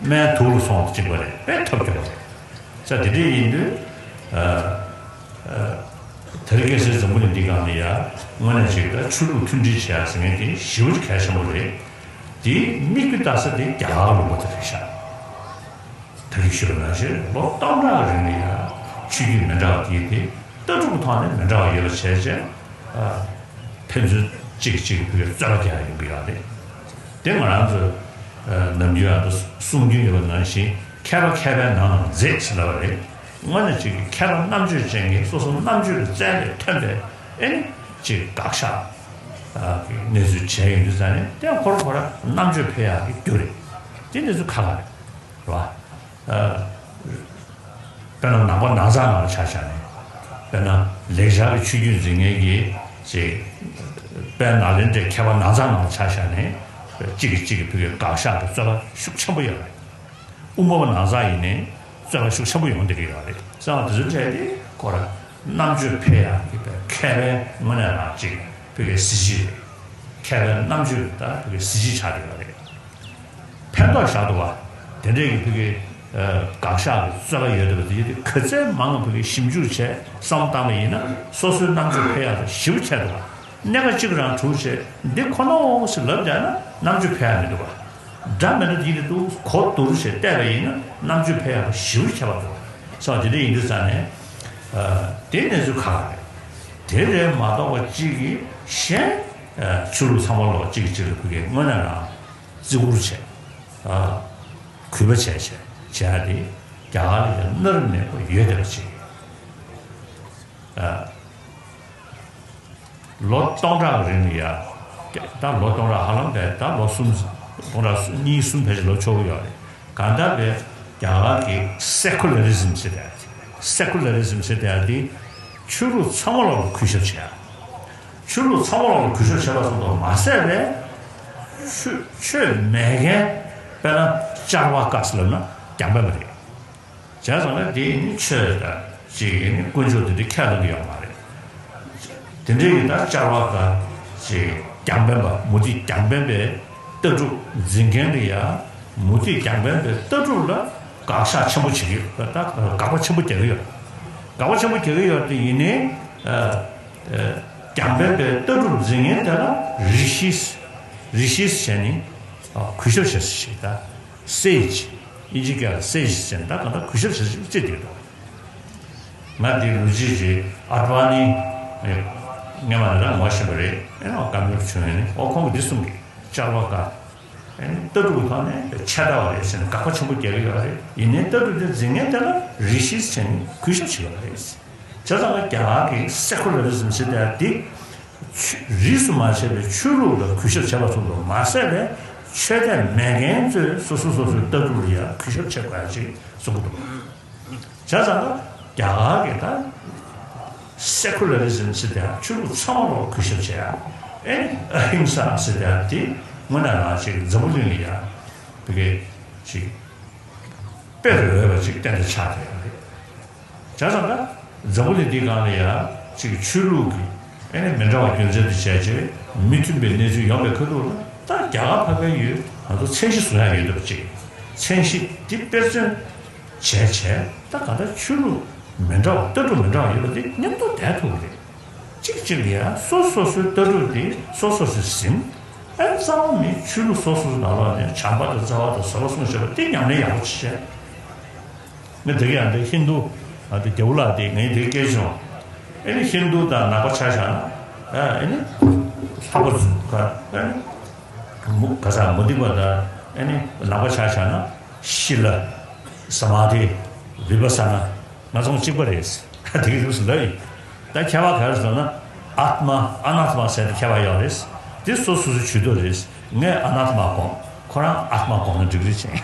སྨན་དུག་ལ་སོང་བ་གཅིག་པ་རེད། དཔེ་ཐབས་སྐྱོ་པོ་རེད། ས་དེ་འདྲ་ཡིན་དུས་ཨ་ཨ་དེ་རིང་ཁ་སང་འཛམ་བུ་གླིང་འདི་སྒང་ལ་ཡ་དངོས་གནས་ཅིག་ད་ཆོས་ལུགས་མཐུན་སྒྲིལ་བྱེད་ཡ་ཟེར་མཁན་དེ་ཞེ་པོ་ཅིག་གལ་ཆེན་པོ་རེད། དེའི་མིག་དཔེ་ལྟ་ས་དེ་རྒྱ་གར་ལུང་པ་དེ་རེད་ཤག་ད་གིན་ཞུས་པ་ནང་བཞིན་ལོ་སྟོང་ཕྲག་གི་རིང་ལ་ཡ་ཆོས་བརྒྱུད་མི་འདྲ་བ་དེ་དེ་ལྟ་གྲུབ་ཐོག་ནས་མི་འདྲ་བ་ཡོད་པ་བྱས་རྗེས་ཨ་ཕན་ཚུན་གཅིག་གིས་གཅིག་གི་བུ་གའི་རྩོད་པ་རྒྱག་ཡ་ཡོང་གི་ཡོད་རེད། དེ་ང་རང་ཚོས་ཨ་ནམ་རྒྱུན་ཡང་དུ་གསུང་རྒྱུན་ཡོད་པ་ནང་བཞིན་མཁས་པ་མཁས་པའི་ནང་ན་མཛེས་ཟེར་ལབ་པ་རེད། དངོས་གནས་གཅིག་གི་མཁས་པ་རྣམ་དཔྱོད་ཅན་གྱི་སོ་སོ་རྣམ་དཔྱོད་ཀྱི་རྩལ་ལས་ཐོན་པའི་ཨེ་ནི་གཅིག་དགག་བཞག་གི་གནས་ཚུལ་བྱས་ཡོང་དུས་ཙང་ནས་དེ་ཁོ་རང་ཁོ་རང་རྣམ་དཔྱོད་འཕེལ་ཡག་གི་རྒྱུ་རེད། དེ་གནས་ཚུལ་ཁག་ཁག་རེད། རེད་བ། ཨ། དཔེར་ན་ནང་པ་ནང་ཚང་ནང་ལ་ཆ་བཞག་ནས། དཔེར་ན་ལེགས་སྦྱར་གྱི་ཆོས་བརྒྱུད་འཛིན་མཁན་གྱི་ཅིག་དཔལ་ནཱ་ལེནྡྲའི་མཁས་པ་ནང་ཚང་ནང་ལ་ཆ་བཞག་ནས་གཅིག་གིས་གཅིག་གི་བུ་གའི་དགག་བཞག་གི་རྩོད་པ་ཤུགས་ཆེན་པོ་ཡོད་རེད། དབུ་མ་པ་ནང་ཚང་ཡིན་ནའི་རྩོད་པ་ཤུགས་ཆེན་པོ་ཡོང་བསྡད་ཀྱི་ཡོད་རེད། བྱས་ཙང་དེ་ཚོའི་གྲས་དེ་ཁོ་རང་རྣམ་དཔྱོད་འཕེལ་ཡག་གི་མཁས་པའི་དངོས་གནས་རང་གཅིག་བུ་གའི་གཟི་བརྗིད་རེད། མཁས་པའི་རྣམ་དཔྱོད་ད་བུ་གའི་གཟི་བརྗིད་ཆགས་བསྡད་ཡོད་རེད། ཕན་ཐོགས་བཞག་འདུག་བ། དེ་འདྲའི་གི་བུ་གའི་ཨ་དགག་བཞག་གི་རྩོད་པ་ཡོད་འདུག་བ། དེ་ག་ཚད་མང་བ་བུ་གའི་ཞིབ་འཇུག་བྱས་བསམ་བློ་བཏང་བ་ཡིན་ན་སོ་སོའི་རྣམ་དཔྱོད་འཕེལ་ཡག་དང་ཞེ་པོ་ཆེ་འདུག་བ། གནད་འགག་གཅིག་རང་གྲུབ་བྱས་འདི་ཁོ་ནའོ་ཟེར་ལབ་བསྡད་ན་རྣམ་དཔྱོད་འཕེལ་ཡ་མི་འདུག་བ། འདྲ་མི་འདྲ་ཡིན་ནི་འདུག་གོ་བསྡུར་བྱས་བལྟས་པ་ཡིན་ན་རྣམ་དཔྱོད་འཕེལ་ཡག་པོ་ཞེ་པོ་ཁྱད་པར་འདུག་སོགས་དེ་འདྲ་ཡིན་དུས་ཙང་ནས། ཨ། དེ་གནས་ཚུལ་ཁག་རེད། དེ་རེད་མ་གཏོགས་པ་གཅིག་གིས་གཞན། ཨ། ཆོས་ལུགས་ཚང་མ་ལོག་གཅིག་གིས་གཅིག་ལ་ཕ་གིའི་དངོས་གནས་རང་བརྩི་བཀུར་བྱས། ཨ། གུས་པ་བྱས་བྱས་བྱས་ཏེ་རྒྱ་གར་ལ་ཡང་སྔར་མེད་པ་ཡོད་བསྡད་པ་ཅིག་ཨ། ལོ་སྟོང་ཕྲག་རིང་ལ་ཡ། ད་ལོ་སྟོང་ཕྲག་ཧ་ལམ་བས་ད་ལོ་གསུམ། སྟོང་ཕྲག་གཉིས་གསུམ་ཕལ་ཆེར་ལོ་ཆོག་གི་ཡོད་རེད། གང་ལྟར་བས་རྒྱ་གར་གྱི་སེ་ཀུ་ལ་རི་ཟམ་ཟེར་ཡ། སེ་ཀུ་ལ་རི་ཟམ་ཟེར་ཡ་དེ་ཆོས་ལུགས་ཚང་མ་ལ་གུས་ཞབས་བྱེད་ཡ། ཆོས་ལུགས་ཚང་མ་ལ་གུས་ཞབས་བྱེད་པ་ཙམ་དུ་མ་ཟད་པས། ཆོས་ཆོས་མེད་མཁན། དཔེར་ན་ལྕགས་པ་ཀ་ཟེར་ལབ་ན་རྒྱང་འཕེན་པ་རེད། བྱས་ཙང་ན་དེ་ནི་ཆོས་དང་ཅིག་ནི་དཀོན་མཆོག་དེ་འདྲ་ཁས་ལེན་གྱི་ཡོད་མ་རེད། དེ་འདྲའི་གི་ད་ལྕགས་པ་ཀ་ཅིག་རྒྱང་འཕེན་པ། མུ་ཏིག་རྒྱང་འཕེན་པའི་ལྟ་གྲུབ་འཛིན་མཁན་དེ་ཡང་མུ་ཏིག་རྒྱང་འཕེན་པའི་ལྟ་གྲུབ་ལ་དགག་བཞག་ཆེན་པོ་བྱེད་ཀྱི་ཡོད། ད་དགག་པ་ཆེན་པོ་རྒྱག་གི་ཡོད། དགག་པ་ཆེན་པོ་རྒྱག་གི་ཡོད་དེ་ཡིན་ནའི། ཨ། ཨ། རྒྱང་འཕེན་པའི་ལྟ་གྲུབ་འཛིན་མཁན་དེ་ལ་རི་ཤིས། རི་ཤིས་བྱས་ནས། ཨ། གུས་ཞབས་བྱེད་ཟེར་ཞིག་ད། སེཇ། དབྱིན་ཇི་སྐད་ལ་སེཇ་ཟེར་ན་ད་གང་ལྟར་གུས་ཞབས་བྱེད་ཅིག་བརྩི་བསྡད་འདུག་ང་འདི་ལོ་རྒྱུས་ཀྱི་ཨ་ཏི་ཝ་ནི་སྔོན་མ་ནས་རང་ངོ་ཤེས་པ་རེད། ཨེ་ནོ་བཀའ་མོལ་བྱུང་ཡོད་ནི་ཨོ་ཁོང་གིས་འདི་གསུང་གི་ལྕགས་པ་ཀ་ཨེ་ནི་ལྟ་གྲུབ་ཀྱི་ཐོག་ནས་ཆད་ལྟ་བ་རེད་ཟེར་ནས་དགག་པ་ཆེན་པོ་རྒྱག་གི་ཡོད་རེད། ཡིན་ནའི་ལྟ་གྲུབ་དེ་འཛིན་མཁན་དེ་ལ་རི་ཤིས་བྱས་ནས་གུས་ཞབས་བྱེད་ཡོད་རེད། བྱས་ཙང་ལ་རྒྱ་གར་གྱི་སེ་ཀུ་ལ་རི་ཟམ་ཟེར་དེ་འདི། ཆོས་རིས་སུ་མ་ཆད་པའི་ཆོས་ལུགས་ལ་གུས་ཞབས་བྱེད་པ་ཙམ་དུ་མ་ཟད་པའི་ཆོས་དད་མེད་མཁན་ཚོས་སོ་སོ་སོ་སོའི་ལྟ་གྲུབ་ལ་ཡང་གུས་ཞབས་བྱེད་དགོས་ཡ་ཅིག་གསུང་གི་འདུག་བྱས་ཙང་ལ་རྒྱ་གར་གྱི་ད་སེ་ཀུ་ལ་རི་ཟམ་ཟེར་དེ་ཆོས་ལུགས་ཚང་མ་ལ་གུས་ཞབས་བྱེད་ཡ། ཨེ་ནི་ཨ་ཧིང་ས་ཟེར་དེ་དེ་དངོས་གནས་རང་ཅིག་འཛམ་བུ་གླིང་ལ་ཡང་བི་གེ་ཅིག་དཔེ་རུ་འོས་པ་ཅིག་གཏན་དུ་ཆགས་བསྡད་ཡོད་རེད། བྱས་ཙང་ད་འཛམ་བུ་གླིང་འདིའི་སྒང་ལ་ཡ་གཅིག་ཆོས་ལུགས་ཀྱི་ཨེ་ནི་མི་འདྲ་བ་རྒྱུ་མཚན་དུ་བྱས་རྗེས་མི་མཐུན་པའི་གནས་ཚུལ་ཡོང་པའི་ཁ་ཐུག་ལ་ད་རྒྱ་གར་ཕ་གིར་ཡོད་ང་ཚོ་མཚན་གཞི་བཟུང་ཡ་ཡོད་འདུག་པ་ཅིག་མཚན་གཞི་འདི་དཔེ་མཚོན་བྱས་བྱས་ད་ག་ད་ཆོས་ལུགས་མི་འདྲ་བ་ལྟ་གྲུབ་མི་འདྲ་བ་ཡོད་པ་འདི་མཉམ་དུ་བསྡད་ཐུབ་ཀྱི་རེད། གཅིག་གཅིག་ལ་ཡང་སོ་སོ་སོའི་ལྟ་གྲུབ་དེ་སོ་སོ་སོས་ཟིན། ཨ་ནི་རྩ་བ་ནས་ཆོས་ལུགས་སོ་སོ་སོའི་ནང་ལོགས་ནས་བྱམས་པ་དང་བརྩེ་བ་དང་བཟོད་པ་གསུངས་བཞག་པ་དེ་ཉམས་ལེན་ཡག་པོ་བྱེད་བྱས། ངས་འདི་ག་ཡང་འདི་ཧིན་རྡུ། ཨ། འདི་རྒྱལ་པོ་ལགས་དེ་ངས་འདི་སྐད་བྱུང་། ཨ་ནི་ཧིན་རྡུ་དང་ནང་པ་ཆ་བཞག་ན། ཨ་ནི་ལྷག་པ་ཚོ་ག་ཨ་ནི་མུ་ག་ས་མུ་སྟེགས་པ་དང་ཨ་ནི་ནང་པ་ཆ་བཞག་ན་ཤི་ལ། ས་མཱ་དྷི། བི་པ་ས་ན། ང་ཚོ་གཅིག་པ་རེད། ད་དེ་གི་དུས་སུ་ལབ་ཡིན། ད་ཁྱད་པར་ག་རེ་ཟེར་ན། ཨཱཏྨ་ཨ་ནཱཏྨ་ཟེར་ཏེ་ཁྱད་པར་ཡོད་རེད། དེ་སོ་སོ་སོའི་ཇུས་གཏོགས་རེད། ངས་ཨ་ནཱཏྨ་དགོངས། ཁོ་རང་ཨཱཏྨ་དགོངས་ན་འགྲིག་རེད་ཅེས།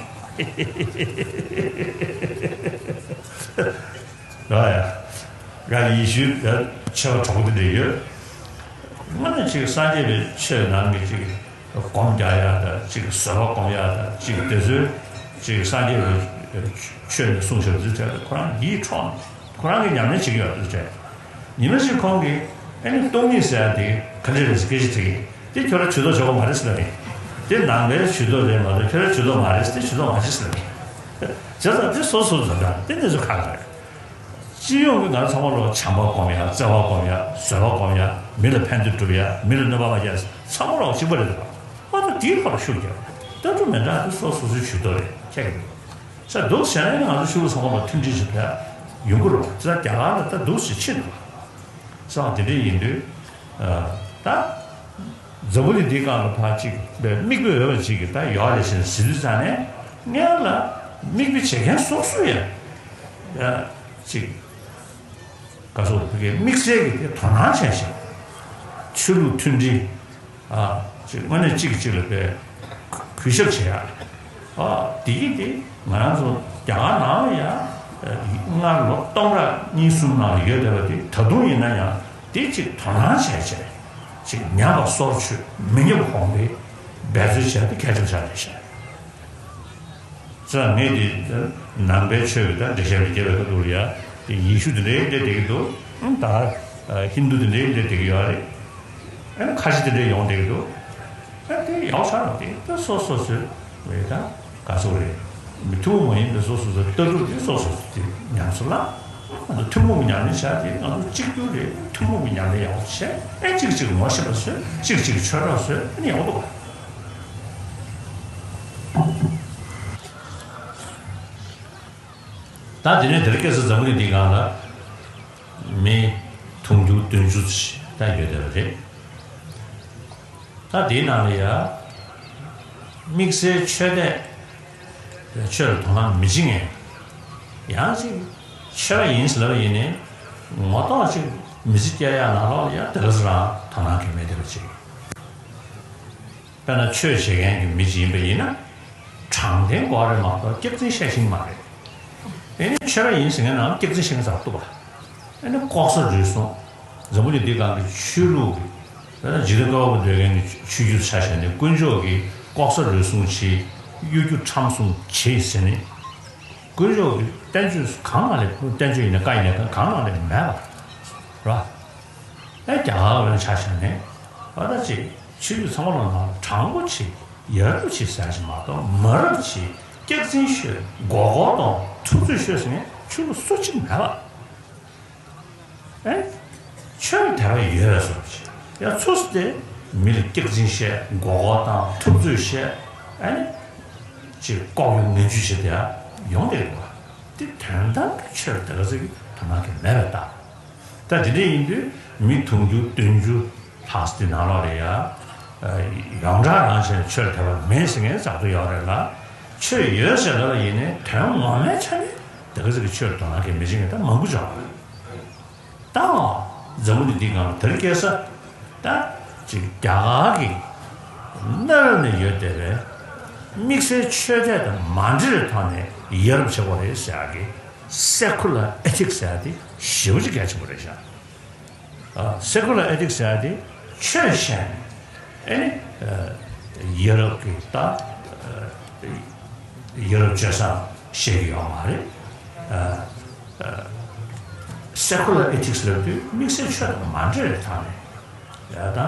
ར་ཡ། ར་ཡེ་ཤུའི་ཆོས་པ་གྲོགས་པོ་དེ་འདྲ་ཡོད། དངོས་གནས་ཅིག་སངས་རྒྱས་པའི་ཆོས་ནང་གི་ཅིག་སྒོམ་རྒྱག་ཡ་དང་ཅིག་བཟོད་པ་སྒོམ་ཡ་དང་ཅིག་དེ་ཚོའི་ཅིག་སངས་རྒྱས་པའི་ཆོས་ནས་གསུངས་བཞག་པ་ཚོའི་གྲས་ལ་ཁོ་རང་ཡིད་འཕྲོག་ནས་ཁོ་རང་གིས་ཉམས་ལེན་བྱེད་ཀྱི་ཡོད་པ་ཚོའི་གྲས། ཉི་མ་ཞིག་ཁོང་གིས་ཨ་ནི་སྟོང་ཉིད་ཟེར་ཡ་དེ་ག་འདྲ་རེད་ཟེར་སྐད་ཆ་དྲིས་ཀྱིས། དེ་ཁྱོད་རང་ཇུས་གཏོགས་བྱེད་དགོས་མ་རེད་ཟེར་ལབ་ཡིན། དེ་ནང་པའི་ཇུས་གཏོགས་རེད་མ་གཏོགས་ཁྱོད་རང་ཇུས་གཏོགས་མ་རེད་ཟེར། དེ་ཇུས་གཏོགས་མ་བྱེད་ཟེར་ལབ་ཡིན། བྱས་ཙང་དེ་སོ་སོ་འཛོམས་དང་དེ་གནས་ཚུལ་ཁག་ཁག་རེད། སྤྱི་ཡོངས་ཀྱི་ང་ཚང་མ་ལོ་བྱམས་པ་སྒོམ་ཡ། བརྩེ་བ་སྒོམ་ཡ། བཟོད་པ་སྒོམ་ཡ། མི་ལ་ཕན་བདེ་སྒྲུབ་ཡ། མི་ལ་གནོད་པ་མ་བྱས། ཚང་མ་ལོ་གཅིག་པ་རེད་འདུག་ག། ཨ་ད་དེའི་ཐོག་ལ་ཤུགས་རྒྱབ། ལྟ་གྲུབ་མི་འདྲ་དེ་སོ་སོ་སོའི་ཇུས་གཏོགས་རེད། ཁྱད་ཀྱི་འདུག་ས་འདུག་ཟེར་ན་ང་ཚོ་ཆོས་ལུགས་ཚང་མ་ལ་མཐུན་སྒྲིལ་ཞིག་ཕེབས་ཡོང་གི་རེད། ད་རྒྱ་གར་ལ་ད་འདུག་ཟེར་ཕྱིན་འདུག་ས་དེ་འདྲ་ཡིན་དུས། ད། འཛམ་བུ་གླིང་འདིའི་སྒང་ལ་ཕར་གཅིག་པའི་མིག་དཔེ་འོས་པ་ཅིག་གི་ད་ཡོད་རེད་ཟེར་ཟེར་དུས་ཙང་ནས་སྔོན་ལ་མིག་དཔེ་བྱེད་མཁན་སོ་སོ་ཡང་ཡ་གཅིག་ག་སོ་བོད་ཀྱི་དམིགས་བསལ་གྱི་དེ་དོ་སྣང་བྱས་ཤིང་ཆོས་ལུགས་མཐུན་སྒྲིལ་ཨ་གཅིག་དངོས་གནས་གཅིག་གིས་གཅིག་ལ་དཔེ་གུས་ཞབས་བྱེད་ཡ། ཨ་དེ་གི་དེ་ང་རང་ཚོ་རྒྱ་གར་ནང་ལ་ཡང་སྔར་ལོ་སྟོང་ཕྲག་གཉིས་གསུམ་ནང་ལ་ཡོད་བསྡད་པ་དེ་ད་དུང་ཡིན་ན་ཡང་དེ་གཅིག་དོ་སྣང་བྱས་བྱས། ཅིག་ཉམས་པ་སོར་ཆུད་མི་ཉམས་གོང་འཕེལ་འབད་རྩོལ་བྱས་ཏེ་གལ་ཆེན་པོ་ཆགས་བསྡད་ཤག་ཙང་ངས་འདི་ནང་པའི་ཆོས་ཀྱི་ད་འགྲེལ་བཤད་མི་རྒྱབ་པའི་ཁ་ཐུག་ལ་ཡ་དེ་ཡེ་ཤུ་དེ་འདྲའི་སླེབས་བསྡད་ཀྱི་འདུག་ཨང་ད་ཧིན་དུ་དེ་འདྲའི་སླེབས་བསྡད་ཀྱི་ཡོད་རེད། ཨ་ནི་ཁ་ཆེ་དེ་འདྲའི་ཡོང་བསྡད་ཀྱི་འདུག་ཨ་དེ་ཡག་ཆགས་རོགས་དེ་ད་སོ་སོ་སོའི་བའི་ད་ག་ཚོད་རེད། མི་ཐུབ་མ་ཡིན་པའི་སོ་སོ་སོའི་ལྟ་གྲུབ་དེ་སོ་སོ་སོ་དེ་ཉམས་སུ་བླངས། ང་ཚོ་ཐུན་མོང་གི་ཉམས་ལེན་བྱ་དེ་ང་ཚོ་གཅིག་གྱུར་རེད། ཐུན་མོང་གི་ཉམས་ལེན་ཡག་པོ་བྱས། ཨེ་གཅིག་གཅིག་ངོ་ཤེས་པ་བཟོས། གཅིག་གཅིག་ཆོས་གྲོགས་བཟོས། ཨ་ནི་ཡག་པོ་འདུག་ད་དེ་ནས་དེ་རིང་ཁ་སང་འཛམ་བུ་གླིང་འདིའི་སྒང་ལ་མི་དུང་ཕྱུར་བདུན་ཅུ་ཙམ་ད་ཡོད་བསྡད་པ་རེད། ད་དེའི་ནང་ལ་ཡ་དམིགས་བསལ་ཆོས་དད། ཆོས་ལ་དོ་སྣང་མི་བྱེད་མཁན། ཡང་ཅིག་ཆོས་པ་ཡིན་ཟེར་ལབ་ཡིན་ནའི་ངོ་ཐོག་ཅིག་མི་ཚེ་སྐྱེལ་ཡག་ནང་ལོགས་ལ་ཡ་དེ་ག་ཚོད་རང་དོ་སྣང་གང་ཡང་མེད་བསྡད་པ་ཅིག་དཔེར་ན་ཆོས་བྱེད་མཁན་གྱི་མི་ཅིག་ཡིན་པ་ཡིན་ན། དྲང་བདེན་དགོས་རེད་མ་གཏོགས་སྐྱག་རྫུན་བཤད་ཤེས་ཀྱི་མ་རེད། ཨེ་ནི་ཆོས་པ་ཡིན་ཟེར་མཁན་ནང་ལ་སྐྱག་རྫུན་བཤད་མཁན་ཚོ་འདུག་ག་ཨེ་ནི་ལྐོག་ཟ་རུལ་སུངས། འཛམ་བུ་གླིང་འདིའི་སྒང་གི་ཆོས་ལུགས་ཀྱི། ད་ལྟ་འཇིག་རྟེན་ཀ་བ་པོ་སྡོད་མཁན་གྱི་ཆོས་བརྒྱུད་ཆ་བཞག་ནས་དཀོན་མཆོག་གིས་ལྐོག་ཟ་རུལ་སུངས་བྱེད། གཡོ་སྒྱུ་ཁྲམ་གསུམ་བྱེད་ཟེར་ནས། དཀོན་མཆོག་གི་བསྟན་བཅོས་གང་ནང་ལ། བསྟན་བཅོས་ཡིན་ན་བཀའ་ཡིན་ན་གང་ནང་ལ་མེད་པ་རེད། ཨེ་རྒྱ་གར་བའི་ཆ་བཞག་ནས་ཨ་ད་ཅིག་ཆོས་བརྒྱུད་ཚང་མ་ལ་ནང་དྲང་པོ་བྱེད། ཡ་རབས་བྱེད་ཟེར་ཞིག་མ་གཏོགས་མ་རབས་བྱེད། སྐྱག་རྫུན་ཤོད། མགོ་སྐོར་གཏོང་། ཐུབ་ཚོད་ཤོད་ཟེར་མཁན་ཆོས་ལུགས་སུ་གཅིག་མེད་པ། ཨེ། ཆོས་ལ་དད་པ་ཡོད་པའི་བཟོ་འདྲ་ཅིག་ཡང་ཚུགས་སུ་དེ་མི་ལ་སྐྱག་རྫུན་བཤད། མགོ་སྐོར་བཏང་། ཐུབ་ཚོད་བཤད། ཨེ་ནི། ཅིག་ལྐོག་གཡོ་ངན་ཇུས་བྱེད་དེ་ཡང་ཡོང་བསྡད་ཡོད་པ། དེ་དོན་དམ་གྱི་ཆོས་ལ་དེ་ག་ཚོད་ཀྱི་དོ་སྣང་གི་མེད་པའི་རྟགས། ད་དེ་འདྲ་ཡིན་དུས་མི་དུང་ཕྱུར་བདུན་ཅུ་ལྷག་ཙམ་དེ་ནང་ལོགས་ལ་ཡ། ཡོངས་གྲགས་རང་བཞིན་ཆོས་ལ་དད་པ་མེད་ཟེར་མཁན་ཙག་ཏུ་ཡོད་རེད་ལ། ཆོས་ཡོད་ཟེར་ལབ་པ་ཡིན་ནའི་དོན་ངོ་མའི་ཆ་ནས་དེ་ག་ཚོད་ཀྱི་ཆོས་ལ་དོ་སྣང་གི་མི་བྱེད་མཁན་ད་མང་པོ་ཅིག་ཡོད་རེད། ད་འཛམ་བུ་གླིང་འདིའི་སྒང་ལ་དེ་རིང་ཁ་སང་ད་ཅིག་རྒྱ་གར་གྱི་གནའ་རབས་ནས་ཡོད་བསྡད་པའི་དམིགས་བསལ་ཆོས་དད་དང་མ་འབྲེལ་བའི་ཐོག་ནས་ཡ་རབས་བྱེད་དགོས་རེད་ཟེར་ཡག་གི་སེ་ཁུ་ལར་ཨེ་ཐིག་སི་ཟེར་ཡག་དེ་ཞེ་པོ་ཅིག་གལ་ཆེན་པོ་རེད་ཤག་ཨ། སེ་ཁུ་ལར་ཨེ་ཐིག་སི་ཟེར་ཡག་དེ་ཆོས་བཤད་ནས། ཨེ་ནི། ཨ། ཡ་རབས་ཀྱི་ད། ཨ། ཡ་རབས་སྤྱོད་བཟང་བཤད་ཀྱི་ཡོད་མ་རེད། ཨ། ཨ། སེ་ཁུ་ལར་ཨེ་ཐིག་སི་ལབ་དུས་དམིགས་བསལ་ཆོས་དང་མ་འབྲེལ་བའི་ཐོག་ནས་ཡ་ད།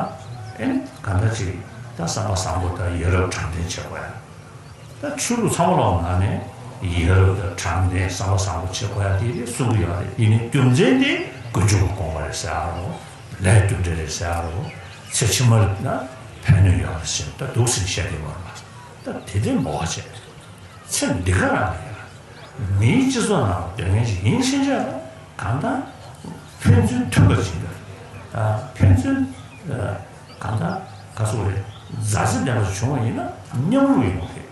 ཨེ་ནི་གང་ལྟར་ཅིག་ད་བསམ་པ་བཟང་པོ་དང་ཡ་རབས་དྲང་བདེན་བྱེད་དགོས་ཡ། ད་ཆོས་ལུགས་ཚང་མ་ལོག་ནང་ནས་ཡ་རབས་དང་དྲང་བདེན་བསམ་པ་བཟང་པོ་བྱེད་དགོས་ཡ་དེ་རེད་གསུང་གི་ཡོད་རེད། ཡིན་ནའི་རྒྱུ་མཚན་དེ་དཀོན་མཆོག་གི་དགོངས་པ་རེད་ཟེར་ཡ་རོ། ལས་རྒྱུ་འབྲས་རེད་ཟེར་ཡ་རོ། ཚེ་ཕྱི་མ་ལ་ན་ཕན་གནོད་ཡོད་རེད་ཟེར། ད་འདུག་སེ་བཤད་དེ་བར་མ། ད་དེ་དེ་མོ་བ་བྱས། ཚེ་འདི་ག་རང་ལ་ཡ། མིའི་སྤྱི་ཚོགས་ནང་སྡོད་མཁན་ཞིག་ཡིན་ཕྱིན་ཆད་ལ་གང་ལྟར་ཕན་ཚུན་མཐུན་པ་ཅིག་དང་། ཕན་ཚུན་གང་ལྟར་ག་ཚོད་རེད། མཛའ་བརྩེ་ལྡན་པ་ཞིག་བྱུང་བ་ཡིན་ན་མཉམ་རུབ་ཡོང་གི།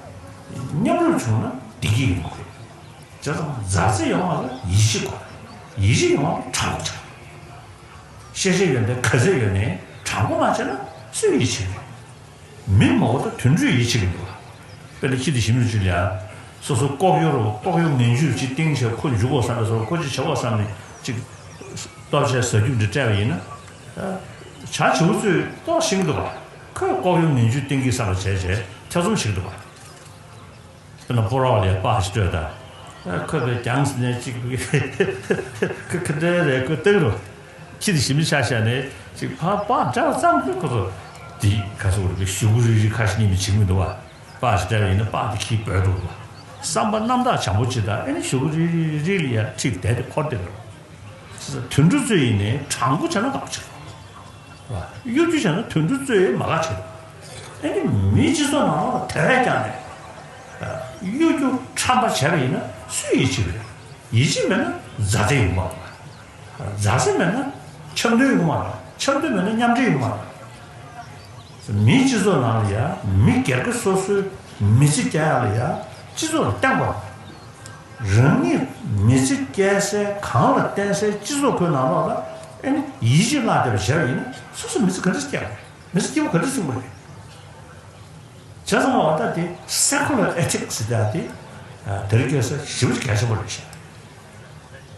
མཉམ་རུབ་བྱུང་ན་བདེ་སྐྱིད་ཡོང་གི། བྱས་ཙང་མཛའ་བརྩེ་ཡོང་བ་ལ་ཡིད་ཆེས་དགོས། ཡིད་ཆེས་ཡོང་བ་ལ་དྲང་པོ་བྱ། ཤེས་བྱ་ཡོན་ཏན་ག་ཚད་ཡོད་ནའི་དྲང་པོ་མ་བྱས་ན་སུས་ཡིད་ཆེས་རེད། མི་མང་པོ་དང་དུད་འགྲོས་ཡིད་ཆེས་ཀྱི་འདུག་ག་དཔེར་ན་ཁྱི་དེ་ཞིམ་ཞིམ་ཅིག་ལ་ཡ། སོ་སོ་ལྐོག་གཡོ་རུ་ལྐོག་གཡོ་ངན་ཇུས་ཅིག་བཏིང་བྱས་ཁོ་འཇུ་དགོས་བསམ་པའི་སོ་ཁོ་ཅིག་བྱེད་དགོས་བསམ་ནས་ཅིག་ལྟོ་ཆས་ཟ་རྒྱུ་འདི་སྤྲད་པ་ཡིན་ན། བྱ་བྱིའུ་ཚོས་ཏོག་ཤིང་འདུག་ག་ཁོས་ལྐོག་གཡོ་ངན་ཇུས་བཏིང་གི་བསམ་པ་བྱས་བྱས་ཐེ་ཚོམ་ཞིག་འདུག་ག་དཔེར་ན་སྤོ་རོགས་ལ་ཡ་པགས་ཤིག་སྤྲོད་ད། ཁོས་པའི་གྱང་ཟིན་ནས་ཅིག་ཁ་ཁ་འདྲ་རེད་ཁོས་བཏང་རུ། ཁྱི་དེ་ཞིམ་པོ་ཆགས་ཤག་ནས་ཅིག་ཕར་པགས་འདྲ་བ་ཙམ་ཁོས་ཁོ་ཚོ། དེ་ག་ཚོད་རེད་པས་གཞུག་གུ་རིལ་རིལ་ཁ་ཤས་གཉིས་མི་བྱེད་མི་འདུག་བ། པགས་ཤིག་སྤྲད་པ་ཡིན་ན་པགས་དེ་ཁྱིས་འབོད་འདུག་བ། བསམ་པ་རྣམ་དག་བྱམས་པོ་ཅིག་དང་ཨེ་ནི་གཞུག་གུ་རིལ་རིལ་རིལ་ལ་ཡ་ཁྲིད་བསྡད་དེ་འཁོར་བསྡད་རུ། དུད་འགྲོ་ཚོས་ཡིན་ནའི་དྲང་པོ་བྱས་ན་དགའ་པོ་བྱེད་རོགས། གཡོ་སྒྱུ་བྱས་ན་དུད་འགྲོ་ཚོས་མ་དགའ་བྱེད་རོགས། ཨེ་ནི་མིའི་སྤྱི་ཚོགས་ནང་ལ་དེ་བས་ཀྱང་ནས། གཡོ་སྒྱུ་ཁྲམ་པ་བྱས་པ་ཡིན་ན་སུས་ཡིད་ཆེས་རེད། ཡིད་ཆེས་མེད་ན་མཛའ་བརྩེ་ཡོང་མ་རེད། མཛའ་བརྩེ་མེད་ན་འཆམ་མཐུན་ཡོང་མ་རེད། འཆམ་མཐུན་མེད་ན་མཉམ་འབྲེལ་ཡོང་མ་རེད། མིའི་སྤྱི་ཚོགས་ནང་ལ་ཡ་མི་སྒེར་གྱི་སོ་སོའི་མི་ཚེ་སྐྱེལ་ཡག་ལ་ཡ་སྤྱི་ཚོགས་ལ་བརྟེན་དགོས། རང་ཉིད་མི་ཚེ་སྐྱེལ་སའི་གང་ལ་བརྟེན་སའི་སྤྱི་ཚོགས་ཁོའི་ནང་ལོགས་ལ་ཨེ་ནི་ཡིད་ཆེས་བརླག་བསྡད་པ་བྱས་པ་ཡིན་ན་སོ་སོ་མི་ཚེ་ག་འདྲ་སྐྱེལ་དགོས་རེད། མི་ཚེ་སྐྱིད་པོ་ག་འདྲ་བསྲིང་དགོས་རེད། བྱས་ཙང་འོ་ད་དེ་སེ་ཁུ་ལར་ཨེ་ཐིག་སི་ཟེར་ཡག་དེ་དེ་རིང་ཁ་སང་ཞེ་པོ་ཅིག་གལ་ཆེན་པོ་རེད་ཤག་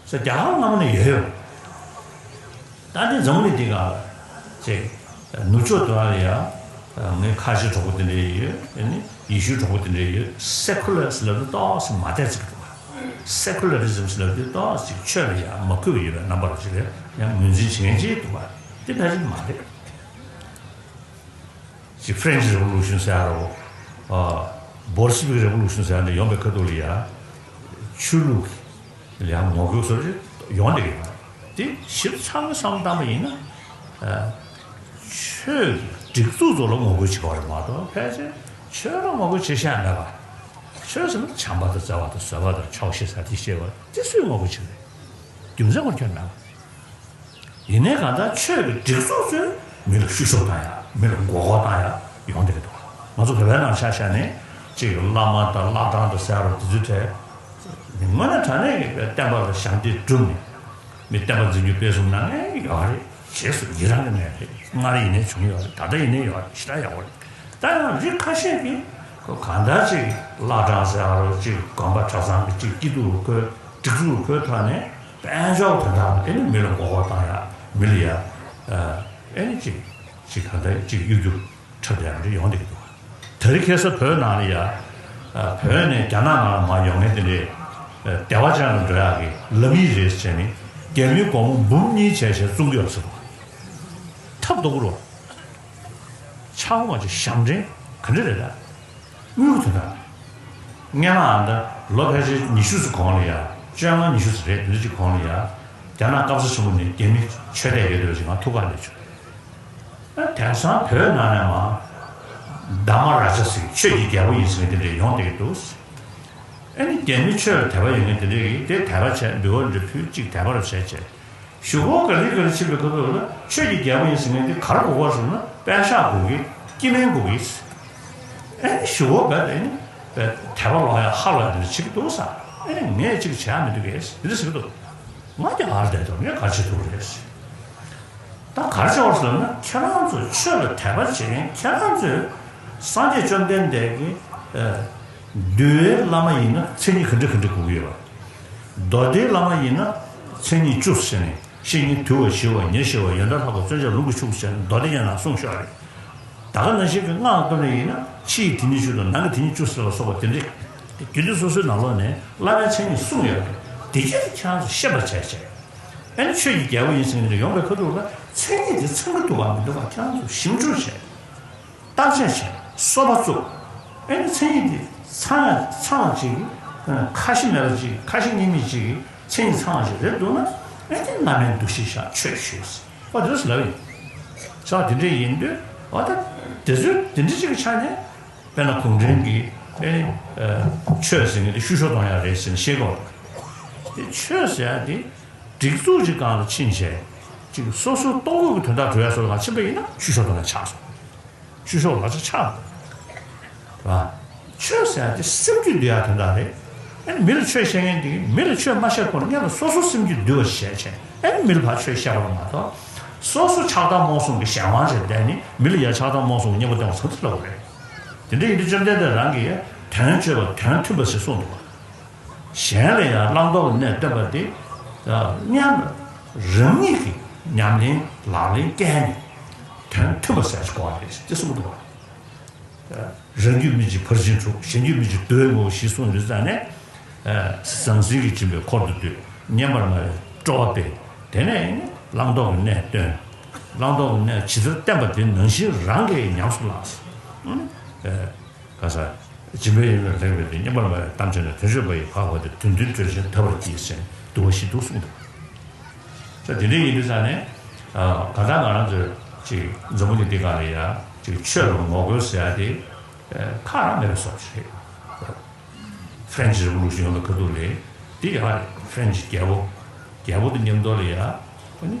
ཟེར་རྒྱ་གར་སྔ་མོ་ནས་ཡོད་ཡོད། ད་འདི་འཛམ་བུ་གླིང་འདི་སྒང་ལ་ཅིག་ནུབ་ཕྱོགས་དེ་བ་ལ་ཡ་ངའི་ཁ་ཆེ་གྲོགས་པོ་དེ་འདྲ་ཡོད། ཨ་ནི་ཡེ་ཤུའི་གྲོགས་པོ་དེ་འདྲ་ཡོད། སེ་ཁུ་ལར་ཟེར་ལབ་དུས་ཏོག་ཙམ་མ་བདེ་ཙིག་འདུག་ག་སེ་ཁུ་ལ་རི་ཛམ་ཟེར་ལབ་དུས་ཏོག་ཙམ་ཅིག་ཆོས་ལ་ཡ་མ་གུས་པ་ཡོད་པའི་རྣམ་པ་རུ་ཅིག་རེད། ཡང་ངོས་འཛིན་བྱེད་མཁན་ཅིག་འདུག་ག་དེ་ཕལ་ཆེར་མ་རེད། ཅིག་French Revolution ཟེར་ཡ་རོ། ཨ། Bolshevik Revolution ཟེར་ཡ་འདི་ཡོང་པའི་ཁ་ཐུག་ལ་ཡ། ཆོས་ལུགས་ལ་ཡ་ངོ་རྒོལ་བཟོ་རེད། ཡོང་བསྡད་ཀྱི་ཡོད་རེད། དེ་ཞིབ་ཚགས་པོ་བསམ་བློ་བཏང་པ་ཡིན་ན། ཨ། ཆོས་ཀྱི་སྒྲིག་འཛུགས་ཚོ་ལ་ངོ་རྒོལ་བྱེད་དགོས་རེད་མ་གཏོགས། ཕལ་ཆེར་ཆོས་ལ་ངོ་རྒོལ་བྱེད་ཤེས་མེད་པ། ཆོས་ཟེར་ན་བྱམས་པ་དང་བརྩེ་བ་དང་བཟོད་པ་དང་ཆོག་ཤེས་ཟེར་དེ་བཤད་པ་དེ་སུས་ངོ་རྒོལ་བྱེད་རེད། རྒྱུ་མཚན་ཁོ་ཁྱོན་མེད་པ། ཡིན་ནའི་གང་ལྟར་ཆོས་ཀྱི་སྒྲིག་འཛུགས་ཚོས་མི་ལ་བཤུ་གཞོག་བཏང་ཡ། མི་ལ་མགོ་སྐོར་བཏང་ཡ་ཡོང་བསྡད་ཀྱི་འདུག་ང་ཚོ་བོད་པའི་ནང་ཆ་བཞག་ནས་གཅིག་བླ་མ་དང་བླ་བྲང་དང་ཟེར་བ་དེ་ཚོའི་གྲས་དངོས་གནས་དྲང་གནས་ཀྱི་བསྟན་པ་ལ་ཞབས་འདེགས་བསྒྲུབས་ནས། མི་བསྟན་པ་འཛིན་རྒྱུ་སྤེལ་གསུམ་གནང་མཁན་ཡོད་རེད། རྗེས་སུ་ཡི་རང་གི་གནས་རེད། སྔར་ཡིན་ནའི་བྱུང་ཡོད་རེད། ད་ལྟ་ཡིན་ནའི་ཡོད་རེད། ཞེ་དྲག་ཡག་པོ་རེད། ད་ཡང་རིགས་ཁ་ཤས་ཀྱིས་ཁོ་གང་ལྟར་ཅིག་བླ་བྲང་ཟེར་བ་རོ་ཅིག་དགོན་པ་གྲྭ་ཚང་གི་ཅིག་སྐྱིད་སྡུག་ལ་ཁོའི་སྒྲིག་འཛུགས་ལ་ཁོའི་ཐོག་ནས་དཔལ་འབྱོར་དོན་དག་ལ་ཨེ་ནི་མི་ལ་མགོ་སྐོར་བཏང་ཡ། མི་ལ་ཡ་ཨེ་ནི་ཅིག་ཅིག་གང་ལྟར་ཅིག་གཡོ་སྒྱུ་འཁྲབ་བསྡད་ཡ་འདྲ་ཡོང་བསྡད་ཀྱི་འདུག་དེ་རིང་ཁ་སང་བོད་ནང་ལ་ཡ། བོད་ནས་རྒྱ་ནག་ནང་ལ་མར་ཡོང་མཁན་དེ་འདྲས་བདེ་བ་ཅན་ལ་འགྲོ་ཡག་གི་ལམ་ཡིག་རེད་ཟེར་ནས་རྒྱ་མིའི་སྒོར་མོ་འབུམ་གཉིས་བྱས་བྱས་བཙོང་གི་ཡོད་ཟེར་བ། ཐབས་སྡུག་རོ། ཆག་སྒོ་མ་ཆེ་ཞབས་འདྲེན་ག་འདྲ་རེད་ད། དངུལ་དེ་དག་སྔོན་མ་ཨ་ད་ལོ་ཕལ་ཆེར་ཉི་ཤུ་ཙམ་གོང་ལ་ཡ། བཅོ་ལྔ་ཉི་ཤུ་ཙམ་རེད། དེ་འདྲ་ཅིག་གོང་ལ་ཡ། རྒྱ་ནག་སྐམ་ས་ཆེན་པོ་ནས་རྒྱ་མི་ཆོས་དད་ཡོད་བསྡད་པ་ཅིག་ང་ཐུག་ག་སླེབས་བྱུང་། ཨ་དེང་སང་བོད་ནང་ནས་མར་དྷརྨ་རཱ་ཛ་ཟེར་ཆོས་ཀྱི་རྒྱལ་པོ་ཡིན་ཟེར་མཁན་དེ་འདྲ་ཡོང་བསྡད་ཀྱི་འདུག་ཨ་ནི་རྒྱ་མི་ཆོས་ལ་དད་པ་ཡོད་མཁན་དེ་འདྲ་གིས་དེ་དད་པ་བྱས་འབུལ་བ་འདྲ་ཕུལ་ཅིག་དད་པ་རུ་བྱས་བྱས། གཞུག་གུ་ག་ལེ་ག་ལེ་ཕྱིན་པའི་སྐབས་སུ་ལ་ཆོས་ཀྱི་རྒྱལ་པོ་ཡིན་ཟེར་མཁན་དེ་ག་རེ་དགོས་པ་ཟེར་ན་པད་ཤག་དགོས་ཀྱི། སྐྱེ་དམན་དགོས་ཀྱི། ཨ་ནི་གཞུག་གུ་བས་དེ་ནི་བས་དད་པ་ལོག་ཡ་ཧ་ལོག་ཡ་དེ་འདྲ་བྱེད་ཀྱི་འདུག་ས། ཨ་ནི་ངས་ཅིག་བྱས་མི་འདུག་གས་དེ་འདྲ་ཟེར་གྱི་འདུག་ང་ཀྱང་ཨར་བསྡད་དོ། ངས་ག་རེ་བྱེད་ཐུབ་རེད། ད་ག་རེ་བྱེད་དགོས་ཟེར་ན་ཁྱེད་རང་ཚོ་ཆོས་ལ་དད་པ་བྱེད་མཁན་ཁྱེད་རང་ཚོས་སངས་རྒྱས་བཅོམ་ལྡན་འདས་ཀྱི་ཨ་འདུལ་བའི་བླ་མ་ཡིན་ན་མཚན་ཉིད་ག་འདྲ་ག་འདྲ་དགོས་ཀྱི་ཡོད་པ། མདོ་སྡེའི་བླ་མ་ཡིན་ན་མཚན་ཉིད་བཅུ་ཟེར་ནས་བཤེས་གཉེན་དུལ་བ་ཞི་བ་ཉེར་ཞི་བ་ཡོན་ཏན་ལྷག་པ་བརྩོན་བཅས་ལོངས་སྐུ་ཕྱུག་ཟེར་ནས་མདོ་སྡེ་སྙན་ལ་གསུངས་ཤོག་རེད། ད་ག་ནང་བཞིན་གྱི་སྔགས་བཏོན་ནས་ཡིན་ན་ཕྱི་ཡི་དེ་ཉིད་བཅུ་དང་ནང་གི་དེ་ཉིད་བཅུ་ཟེར་བ་སོགས་པ་དེ་འདྲས་རྒྱུད་སྡེ་སོ་སོའི་ནང་ལོགས་ནས་བླ་མའི་མཚན་ཉིད་གསུངས་ཡོད་རེད། དེ་གྱད་ཁྱེད་རང་ཚོ་ཤེས་པར་བྱས་བྱས། ཨ་ནི་ཆོས་ཀྱི་རྒྱལ་པོ་ཡིན་ཟེར་མཁན་དེ་ཡོང་པའི་ཁ་ཐུག་ལ་མཚན་ཉིད་དེ་ཚང་གི་འདུག་གམ་མི་འདུག་གམ་ཁྱེད་རང་ཚོ་ཞིབ་འཇུག་བྱས། བརྟག་དཔྱད་བྱས། གསོལ་བ་བཙུགས། ཨ་ནི་མཚན་ཉིད་དེ་ཚང་ཚང་བ་ཅིག་གི་ཁ་ཞེ་མེད་པ་ཅིག་གི་ཁ་ཞེ་གཉིས་མེད་ཅིག་གི་མཚན་ཉིད་ཚང་བ་ཞིག་རེད་འདུག་ན། ཨ་ནི་བླ་མའི་འདུ་ཤེས་བཞག་ཆོས་ཞུས། ཨོ་དེ་ཚོ་ལབ་ཡིན། ཆ་དེ་འདྲ་ཡིན་དུས་ཨོ་ད་དེ་ཚོས་དེ་འདྲ་ཅིག་གི་ཆ་ནས་དཔེར་ན་གུང་ཁྲན་གྱི་ཨ་ནི་ཆོས་ཟེར་མཁན་དེ་བཤུ་གཞོག་གཏོང་ཡག་རེད་ཟེར་ནས་བཤད་ཀྱི་ཡོད་རེད། དེ་ཆོས་ཟེར་ཡག་དེ་སྒྲིག་འཛུགས་ཅིག་སྒང་ལ་ཕྱིན་བྱས་ཅིག་སོ་སོའི་ལྟོ་གོས་ཀྱི་དོན་དག་སྒྲུབ་ཡག་སོགས་ལ་ཕྱིན་པ་ཡིན་ན་བཤུ་གཞོག་གཏོང་ཡག་ཆགས་སོང་། བཤུ་གཞོག་ལག་ཆ་ཆགས་འདུག་བ། ཆོས་ཟེར་ཡག་དེ་སེམས་རྒྱུད་འདུལ་ཡག་དོན་དག་རེད། ཨ་ནི་མི་ལ་ཆོས་བཤད་མཁན་དེ་གིས་མི་ལ་ཆོས་མ་བཤད་གོང་ནས་སྔོན་ལ་སོ་སོ་སེམས་རྒྱུད་འདུལ་བ་ཞིག་བྱས་བྱས་ཨ་ནི་མི་ལ་ཕར་ཆོས་བཤད་པ་རེད་མ་གཏོགས། སོ་སོ་ཆགས་སྡང་རྨོངས་གསུམ་གྱི་གཞན་དབང་བྱས་བསྡད་ནས་མི་ལ་ཡ་ཆགས་སྡང་རྨོངས་གསུམ་གྱི་གཉེན་པོ་བསྟེན་པ་ཚང་ཚིག་ལབ་པ་རེད། དེ་འདྲ་ཡིན་དུས་བཅོམ་ལྡན་འདས་རང་གིས་དོན་སྤྱོད་པ་དོན་མཐུན་པ་ཞེས་གསུངས་འདུག་བ། གཞན་ལ་ཡང་བླང་དོར་གྱི་གནས་སྟོན་པ་དེ་སྔོན་ལ་རང་ཉིད་ཀྱི་ཉམས་ལེན་ལག་ལེན་བཀལ་ནས་དོན་མཐུན་པ་ཟེར་ཞིག་དགོས་པ་རེད་ཅེས་གསུངས་འདུག་བ། རང་རྒྱུད་སྨིན་ཅིང་ཕར་ཕྱིན་དྲུག་གཞན་རྒྱུད་སྨིན་ཅིང་བསྡུ་བའི་ངོ་བོ་བཞི་གསུངས་ཡོད་ཙང་ནས། ཟང་ཟིང་གི་སྦྱིན་པའི་འཁོར་དུ་འདུས། བསྙེན་པར་སྨྲ་བའི་སྤྲོ་བ་སྤེལ། དེ་ནས་བླང་དོར་གྱི་གནས་སྟོན། བླང་དོར་གྱི་གནས་ཇི་ལྟར་བསྟན་པ་དེ་ནང་བཞིན་རང་གིས་ཉམས་སུ་བླངས། ག་ས། སྦྱིན་པའི་ཡོན་ཏན་ལེགས་པའི་ལྡན། བསྙེན་པར་སྨྲ་བའི་གཏམ་བྱས་ནས། དོན་སྤྱོད་པ་ཡི་བག་ཕབ་སྟེ། དོན་མཐུན་སྤྲོས་བཞིན་དག་པར་བགྱི། ཞེས་བསྡུ་བ་བཞི་འདུག་གསུངས་འདུག་ས་དེ་འདྲ་ཡིན་དུས་ཙང་ནས། གང་ལྟར་ང་རང་ཚོས་ཅིག་འཛམ་བུ་གླིང་འདི་སྒང་ལ་ཡ་ཅིག་ཆོས་ལ་ངོ་རྒོལ་ཟེར་ཡ་དེ་ཁག་རང་མེད་པའི་བཟོ་ཞིག་རེད། French Revolution ཡོང་བའི་ཁ་ཐུག་ལ་དེ་ཡག་རེད། French རྒྱལ་པོ་རྒྱལ་པོ་དང་མཉམ་དུ་ལ་ཡ་ཨ་ནི་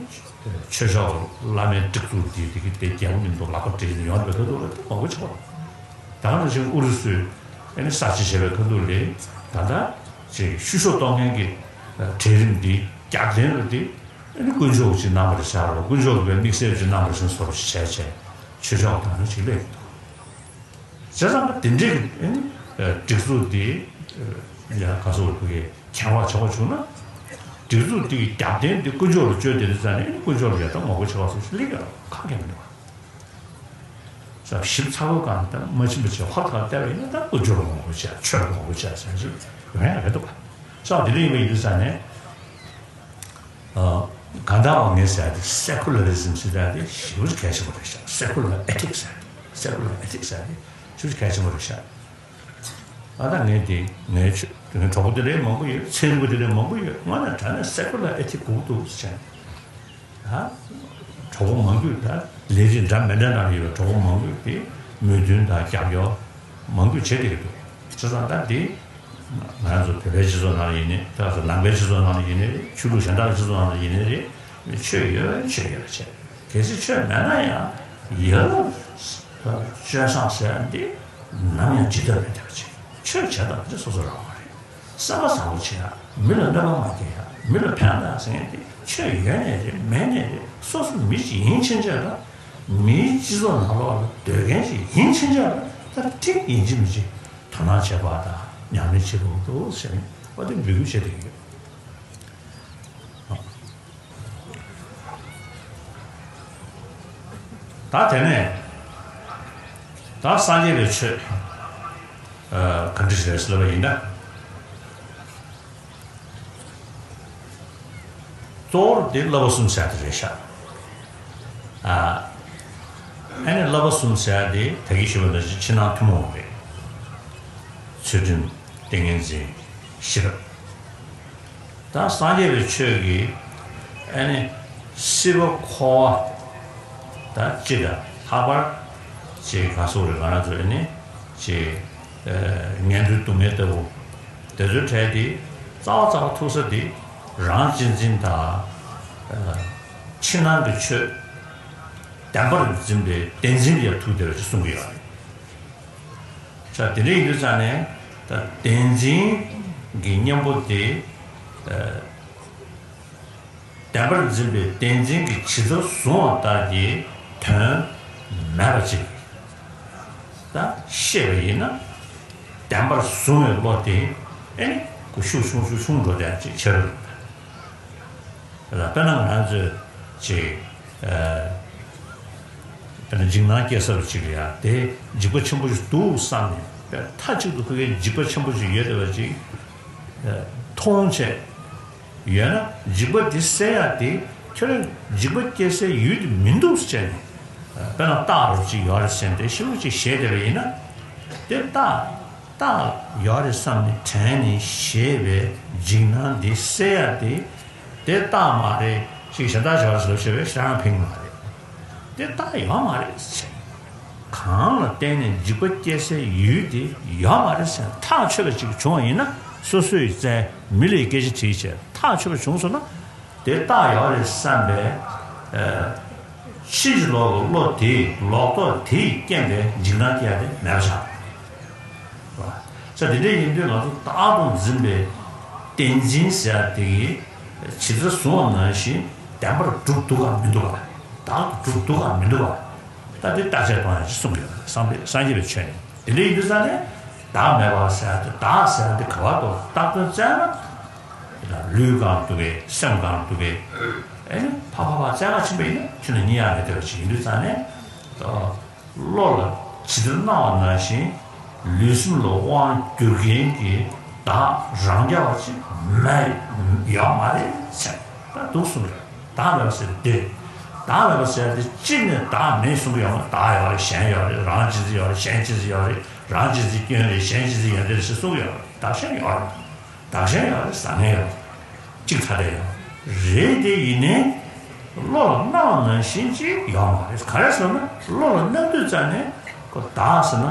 ཆོས་ཕྱོགས་བླ་མའི་སྒྲིག་འཛུགས་དེ་དེ་གི་དེ་རྒྱལ་པོ་མཉམ་དུ་ལག་པ་སྦྲེལ་ནས་ཡོང་བའི་ཁ་ཐུག་ལ་དེ་ངོ་རྒོལ་ཆེ་བ། ད་ག་ནང་བཞིན་ཨུ་རུ་སུས་ཨ་ནི་ས་བྱི་བྱས་པའི་ཁ་ཐུག་ལ་ད་ལྟ་ཅིག་བཤུ་གཞོག་གཏོང་མཁན་གྱི་གྲལ་རིམ་འདི་རྒྱབ་རྟེན་ལ་དེ། ཨ་ནི་དཀོན་མཆོག་ཅིག་གནང་བ་རེད་ཤག་རོ། དཀོན་མཆོག་གི་དམིགས་བསལ་ཅིག་གནང་བ་རེད་ཤག་བཟོ་འདྲ་ཞིག་བྱས་བྱས་ཆོས་ཕྱོགས་དང་ནི་ཅིག་སླེབས་འདུག་བྱས་ཙང་དེ་འདྲའི་གི་ཨ་ནི་སྒྲིག་འཛུགས་འདི་ཡ་ག་སོགས་ཕ་གིའི་འགན་བག་ཆགས་པ་བྱུང་ན། སྒྲིག་འཛུགས་འདི་གི་རྒྱབ་རྟེན་འདི་དཀོན་མཆོག་ལ་བཅོལ་བསྡད་དུས་ཙང་ནས་ཨ་ནི་དཀོན་མཆོག་ལ་ཡ་ད་ངོ་རྒོལ་བྱེད་པ་སོགས་ཤིག་སླེབས་ཡོད་ཁག་གི་མི་འདུག་ས་ཞིབ་ཚགས་པོ་གང་ལྟར་མ་ཕྱིན་པ་བྱས་ཧོར་ཁ་བལྟས་པ་ཡིན་ན་ད་དཀོན་མཆོག་ལ་ངོ་རྒོལ་བྱས་ཆོས་ལ་ངོ་རྒོལ་བྱས་ཟེར་ཞིག་ཡོང་ཡ་རེད་འདུག་ས་དེ་འདྲ་ཡིན་པ་ཡིན་དུས་ཙང་ནས། གང་ལྟར་ངས་ཟེར་ཡ་དེ་སེ་ཁུ་ལ་རི་ཛིམ་ཟེར་ཡ་དེ་ཞེ་པོ་གལ་ཆེན་པོ་རེད་ཤག་སེ་ཁུ་ལ་ཨེ་ཐིག་ཟེར་ཡ་དེ་སེ་ཁུ་ལ་ཨེ་ཐིག་ཟེར་ཡ་དེ་ཞེ་པོ་གལ་ཆེན་པོ་རེད་ཤག་ད་ལྟ་ངས་དེ་ངའི་ཆོས་ངའི་གྲོགས་པོ་དེ་འདྲའི་མང་པོ་ཡོད། ཚན་རིག་པ་དེ་འདྲའི་མང་པོ་ཡོད། དངོས་གནས་དྲང་གནས་སེ་ཀུ་ལར་ཨེ་ཐིག་དགོས་འདུག་ཟེར་ནས། ད་གྲོགས་པོ་མང་པོས་ད་ལས་རིགས་འདྲ་མི་འདྲ་ནང་ཡོད་པའི་གྲོགས་པོ་མང་པོས་དེ་མོས་མཐུན་དང་རྒྱབ་སྐྱོར་མང་པོས་བྱེད་བསྡད་ཀྱི་འདུག་བྱས་ཙང་ད་དེ་ང་རང་ཚོ་བོད་པའི་སྤྱི་ཚོགས་ནང་ལ་ཡིན་ནའི། ད་ལྟ་ནང་པའི་སྤྱི་ཚོགས་ནང་ལ་ཡིན་ནའི་རེད། ཆོས་ལུགས་གཞན་དག་སྤྱི་ཚོགས་ནང་ལ་ཡིན་ནའི་རེད། ཆོས་ཡོད་ཆོས་ཡོད་བྱས། གལ་སྲིད་ཆོས་མེད་ན་ཡང་ཡ་རབས་སྤྱོད་བཟང་ཟེར་ཡ་འདི་ནམ་ཡང་བརྗེད་ཐབས་མེད་བསྡད་པ་ཅིག་ཆོས་བྱེད་སྟངས་འདི་སོ་སོ་རང་དབང་རེད། བསམ་པ་བཟང་པོ་བྱེད་ཡ། མི་ལ་གནོད་པ་མ་སྐྱེལ་ཡ། མི་ལ་ཕན་ཐོགས་ཟེར་མཁན་དེ་ཆོས་ཡོད་ནའི་རེད་མེད་ནའི་རེད། སོ་སོ་མི་ཞིག་ཡིན་ཕྱིན་ཆད་ལ། མིའི་སྤྱི་ཚོགས་ནང་ལོགས་ལ་སྡོད་མཁན་ཞིག་ཡིན་ཕྱིན་ཆད་ལ། ད་ཁྲིམས་ཡིན་གཅིག་མིན་གཅིག་དོ་སྣང་བྱེད་པ་དང་ཉམས་ལེན་བྱེད་དགོས་འདུག་ཟེར་ནས་འོ་དེ་འབོད་སྐུལ་བྱེད་བསྡད་ཀྱི་ཡོད། ད་དེ་ནས་ད་སངས་རྒྱས་པའི་ཆོས་ཨ་ག་འདྲ་ཞིག་རེད་ཟེར་ལབ་པ་ཡིན་ན། གཙོ་བོར་དེ་བསླབ་པ་གསུམ་ཟེར་དེ་རེད་ཤག་ཨ་ཨ་ནི་བསླབ་པ་གསུམ་ཟེར་དེ་ད་གིན་ཞུས་པ་ནང་བཞིན་ཕྱི་ནང་ཐུན་མོང་བ་རེད། ཚུལ་ཁྲིམས། ཏིང་ངེ་འཛིན། ཤེས་རབ། ད་སངས་རྒྱས་པའི་ཆོས་ཀྱི་ཨ་ནི་སྲིད་པ་འཁོར་བ་ད་སྤྱི་དང་ལྷག་པར་ཅིག་ག་སོགས་རེད། ང་རང་ཚོ་ཨ་ནི་ཅིག་ངན་འགྲོའི་སྡུག་བསྔལ་ལྟ་བུ་དེ་ཚོའི་གྲས་དེ་རྩ་བ་རྩ་བ་ཐུག་ས་དེ་རང་གཅེས་འཛིན་དང་ཕྱི་ནང་གི་ཆོས་བདེན་པར་འཛིན་པའི་བདེན་འཛིན་ལ་ཐུག་བསྡད་པ་ཅིག་གསུང་གི་ཡོད་རེད། ས་དེ་འདྲ་ཡིན་དུས་ཙང་ནས་ད་བདེན་འཛིན་གྱི་གཉེན་པོ་དེ་ཨ་བདེན་པར་འཛིན་པའི་བདེན་འཛིན་གྱི་ཇི་ལྟར་བཟུང་བ་ལྟར་གྱི་དོན་མེད་པ་ཅིག་ད་ཤེས་པ་ཡིན་ན་བདེན་པར་བཟུང་བའི་བློ་དེ་ཨེ་ནི་ཤུགས་ཆུང་ཆུང་ཆུང་འགྲོ་བསྡད་ཅིག་ཆེ་རུ། དཔེར་ན་ང་ཚོས་ཅིག་ཨ་དཔེར་ན་འཇིགས་སྣང་སྐྱེ་ས་རུ་ཅིག་ལ་ཡ་དེ་འཇིགས་པ་ཆེན་པོ་ཞིག་འདུག་བསམ་ནས་དཔེར་མཐའ་གཅིག་ཏུ་ཁོ་གའི་འཇིགས་པ་ཆེན་པོ་ཞིག་ཡོད་བསྡད་པ་ཅིག་ཨ་མཐོང་བྱས་ཡོད་ན་འཇིགས་པ་དེ་སེལ་ཡ་དེ་ཁྱོད་རང་འཇིགས་པ་སྐྱེ་སའི་ཡུལ་དེ་མི་འདུག་ཟེར་ནས་དཔེར་ན་རྟགས་རུ་ཅིག་ཡོད་རེད་ཟེར་ནས་དེ་ཤུགས་ཅིག་བཞེས་བསྡད་པ་ཡིན་ན་དེ་རྟགས། རྟགས་ཡོད་རེད་བསམ་ནས་དྲན་ནས་བཞེས་པའི་འཇིགས་སྣང་འདི་སེལ་ཡ་དེ། དེ་རྟགས་མ་རེད་ཅིག་གཞན་དག་བྱ་བ་ཞིག་ལ་བཤད་པའི་ཤ་རང་ཕིང་མ་རེད། དེ་རྟགས་ཡོད་མ་རེད་ཟེར། གང་ལ་བརྟེན་ནས་འཇིགས་པ་སྐྱེ་སའི་ཡུལ་དེ་ཡོད་མ་རེད་ཟེར་ཐག་ཆོད་པ་ཅིག་བྱུང་བ་ཡིན་ན་སོ་སོའི་རྩལ་མི་ལའི་སྐད་ཆ་དྲིས་བྱས་ཐག་ཆོད་པ་བྱུང་སོང་ན། དེ་རྟགས་ཡོད་རེད་བསམ་པའི་ཨ་ཕྱིན་ཅི་ལོག་གི་བློ་དེས་ལོག་རྟོག་དེས་རྐྱེན་པས་འཇིགས་སྣང་སྐྱེ་ཡ་དེ་མེད་པ་ཆགས། ས་དེ་འདྲ་ཡིན་དུས་ང་ཚོ་བདག་ཏུ་འཛིན་པའི་བདེན་འཛིན་ཟེར་ཡ་དེ་གིས་ཇི་ལྟར་བཟུང་བ་ནང་བཞིན་བདེན་པར་གྲུབ་འདུག་གམ་མི་འདུག་གམ། བདག་ཏུ་གྲུབ་འདུག་གམ་མི་འདུག་གམ། ད་དེ་བརྟག་དཔྱད་གཏོང་ཡ་ཞིག་གསུངས་ཡོད་རེད། སངས་རྒྱས་པའི་ཆོས་ནས་དེ་འདྲ་ཡིན་དུས་ས་ནས་བདག་མེད་པ་ཟེར་ཡ་དེ་བདག་ཟེར་ཡ་དེ་ག་བར་དུ་བཏགས་དོན་བཙལ་ན། ལུས་གང་དུ་བའི་སེམས་གང་དུ་བའི་ཨེ་ནི་ཕ་ཕ་ཕ་བཙལ་ག་ཕྱིན་པ་ཡིན་ན་ཁྱོད་ལ་རྙེད་ཡག་མེད་བསྡད་པ་ཞིག་ཡིན་དུས་ཙང་ནས་བློ་ལ་ཇི་ལྟར་སྣང་བ་ནང་བཞིན་ལུས་སེམས་ལ་དབང་བསྒྱུར་མཁན་གྱི་བདག་རང་རྐྱ་བ་ཅིག་མེད་ཡོད་མ་རེད་ཟེར་ད་འདུག་གསུངས་རེད། བདག་མེད་པ་ཟེར་དེ་བདག་མེད་པ་ཟེར་དེ་གཅིག་ནས་བདག་མེད་གསུང་གི་ཡོད་མ་རེད། བདག་ཡོད་རེད། གཞན་ཡོད་རེད། རང་གཅེས་འཛིན་ཡོད་རེད། གཞན་གཅེས་འཛིན་ཡོད་རེད། རང་གཅེས་འཛིན་སྐྱོན་རེད། གཞན་གཅེས་འཛིན་ཡོན་ཏན་རེད་ཟེར་གསུང་གི་ཡོད་རེད། བདག་གཞན་ཡོད་རེད། བདག་གཞན་ཡོད་རེད། བཟང་ངན་ཡོད་རེད། གཅིག་ཐ་དད་ཡོད་རེད། དེ་ཡིན་ནའི་བློ་ལ་སྣང་བ་ནང་བཞིན་ཅིག་ཡོད་མ་རེད། ག་རེ་ཟེར་ན་བློ་ལ་སྣང་དུས་ཙམ་ནས་ཁོ་བདག་ཟེར་ན་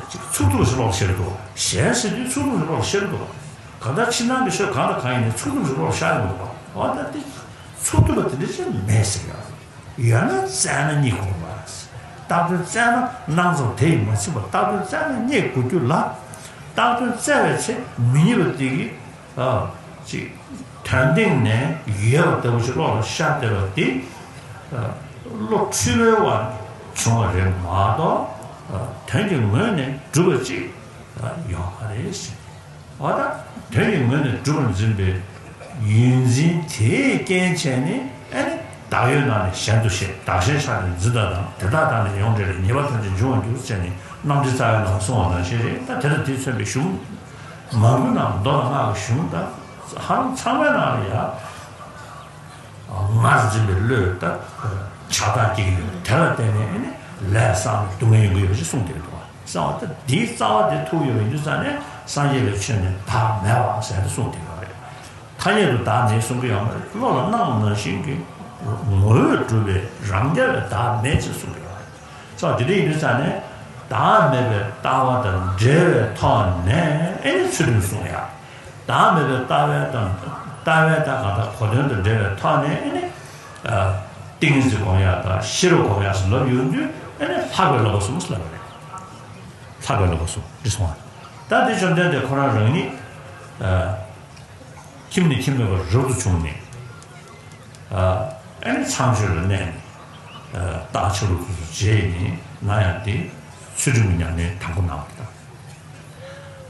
ཅིག་ཚུགས་ཐུབ་ཞིག་བློ་ལ་ཤར་འདུག་གཞན་ཟེར་དུས་ཚུགས་ཐུབ་ཞིག་བློ་ལ་ཤར་འདུག་གང་ལྟར་ཕྱི་ནང་གི་ཆོས་གང་དང་གང་ཡིན་ནའི་ཚུགས་ཐུབ་ཞིག་བློ་ལ་ཤར་ཡོང་གི་འདུག་འོ་ད་དེ་ཚུགས་ཐུབ་པ་དེ་འདྲ་ཅིག་མེད་ཟེར་ཡོད་རེད། ཡོད་ན་བཙལ་ན་རྙེད་དགོས་པ། བཏགས་དོན་བཙལ་ན་སྣང་ཙམ་དེ་ཡིས་མ་ཚིམ་པར་བཏགས་དོན་བཙལ་ན་རྙེད་དགོས་རྒྱུ་ལ། བཏགས་དོན་བཙལ་བའི་ཚེ་མི་རྙེད་པ་དེ་གིས་ཨ་ཅིག་དོན་སྟེང་ནས་ཡོད་པ་ལྟ་བུ་ཞིག་བློ་ལ་ཤར་བསྡད་པ་དེ་ཨ་བློ་འཁྲུལ་པའི་དབང་བྱུང་བ་རེད་མ་གཏོགས་ཨ་དོན་གྱི་ངོས་ནས་གྲུབ་པ་ཅིག་ཨ་ཡོད་མ་རེད་ཟེར། འོ་ད་དོན་གྱི་ངོས་ནས་གྲུབ་པར་འཛིན་པའི་ཡུལ་འཛིན་དེས་རྐྱེན་བྱས་ནས་ཨ་ནི་བདག་ཡོད་ན་ནི་གཞན་དུ་ཤེས། བདག་གཞན་ཆགས་ནས་འཛིན་པ་དང་དེ་དག་དག་ནས་ཡོངས་བྲལ་བའི་ངེས་པ་ཐམས་ཅད་འབྱུང་བར་འགྱུར་ཟེར་ནས་རྣམ་འགྲེལ་རྩ་བའི་ནང་གསུངས་པ་ནང་བཞིན་རེད། ད་དེ་དང་དེས་མཚོན་པའི་གཞུང་མང་པོའི་ནང་མདོ་དང་སྔགས་ཀྱི་གཞུང་དང་ཧ་ལམ་ཚང་མའི་ནང་ལ་ཡ། ངར་འཛིན་པའི་བློས་ད་ཆགས་སྡང་སྐྱེ་གི་ཡོད། དེ་ལ་བརྟེན་ནས་ཨ་ནི་ལས་བསགས་ནས་སྡུག་བསྔལ་ཡོང་གི་ཡོད་པ་ཞིག་གསུངས་བསྡད་འདུག་བ། བསགས་པ་ད་འདིའི་རྩ་བ་དེ་ཐུག་ཡོད་པ་ཡིན་དུས་ཙང་ནས་ སངས་རྒྱས་པའི་ཆོས་ནི་བདག་མེད་པ་ཟེར་ཏེ་གསུངས་བསྡད་ཡོད་རེད། ཐ་སྙད་དུ་བདག་མེད་གསུང་གི་ཡོད་མ་རེད། བློ་ལ་སྣང་བ་ནང་བཞིན་གྱི་ངོ་བོས་གྲུབ་པའི་རང་རྐྱ་བའི་བདག་མེད་ཅེས་གསུངས་ཀྱི་ཡོད་རེད། ཙང་དེ་འདྲ་ཡིན་དུས་ཙང་ནས་བདག་མེད་པའི་ལྟ་བ་དང་འབྲེལ་བའི་ཐོག་ནས་ཨེ་ནི་ཚུལ་ཁྲིམས་སྲུང་ཡ། བདག་མེད་པའི་ལྟ་བའི་དང་ལྟ་བའི་དང་གང་ལྟར་གོ་དོན་དང་འབྲེལ་བའི་ཐོག་ནས་ཨེ་ནི་ཏིང་ངེ་འཛིན་སྒོམ་ཡ་དང་ཤེས་རབ་སྒོམ་ཡ་ཟེར་ལབ་ཡོང་དུས་ཨེ་ནི་ལྷག་པའི་བསླབ་པ་གསུམ་ཟེར་ལབ་པ་རེད། ལྷག་པའི་བསླབ་པ་གསུམ་འདི་སོང་བ། ད་འདི་བཅོམ་ལྡན་འདས་ཁོ་རང་རང་ཉིད་ཁྱིམ་ནས་ཁྱིམ་མེད་པར་རབ་ཏུ་བྱུང་ནས། ཨ་ནི་ཚངས་སྤྱོད་ལ་གནས་ནས། རྟགས་ཆ་ལུགས་སོ་སོ་མཇལ་ནས་ན་ཡང་དེ་ཚུལ་ཁྲིམས་ཀྱི་ཉམས་ལེན་དང་པོ་གནང་བ་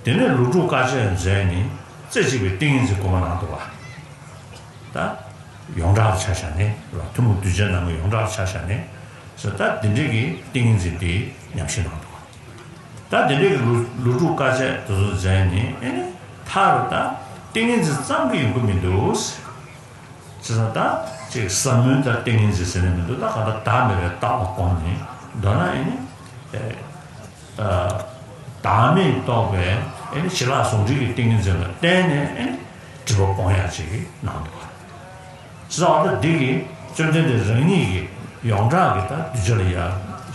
དང་། དེ་ནས་ལོ་དྲུག་དཀའ་སྤྱད་མཛད་ནས་རྩེ་གཅིག་པའི་ཏིང་ངེ་འཛིན་སྒོམ་གནང་འདུག་བ། ད་ཡོངས་གྲགས་ལ་ཆ་བཞག་ནས་ཐུན་མོང་གདུལ་བྱའི་ནང་གི་ཡོངས་གྲགས་ལ་ཆ་བཞག་ནས་ཟེར། ད་དེ་འདྲའི་གི་ཏིང་ངེ་འཛིན་དེ་ཉམས་བཞེས་གནང་འདུག་བ། ད་དེ་འདྲའི་གི་ལོ་ལོ་དྲུག་དཀའ་སྤྱད་དེ་ཚོ་མཛད་ནས་ཨེ་ནི་མཐར་ད་ཏིང་ངེ་འཛིན་ཙམ་གྱིས་ཡོང་གི་མི་འདུག་ཟེར། བྱས་ཙང་ད་ཅིག་ཟབ་མོའི་ད་ཏིང་ངེ་འཛིན་ཟེར་ནས་མི་འདུག་ད་ག་ད་བདག་མེད་པའི་ལྟ་བ་སྒོམ་ནས་མདོར་ན་ཨེ་ནི་ཨེ་ཨ་བདག་མེད་རྟོགས་པའི་ཨེ་ནི་ཞི་ལྷག་ཟུང་འབྲེལ་གྱི་ཏིང་ངེ་འཛིན་ལ་བརྟེན་ནས་ཨེ་ནི་སྒྲིབ་པ་སྤོང་ཡག་ཅིག་གནང་འདུག་བྱས་ཙང་ད་འདི་གི་བཅོམ་ལྡན་འདས་རང་ཉིད་ཀྱི་ཡོངས་གྲགས་ཀྱི་ད་གདུལ་བྱ་ལ་ཡ་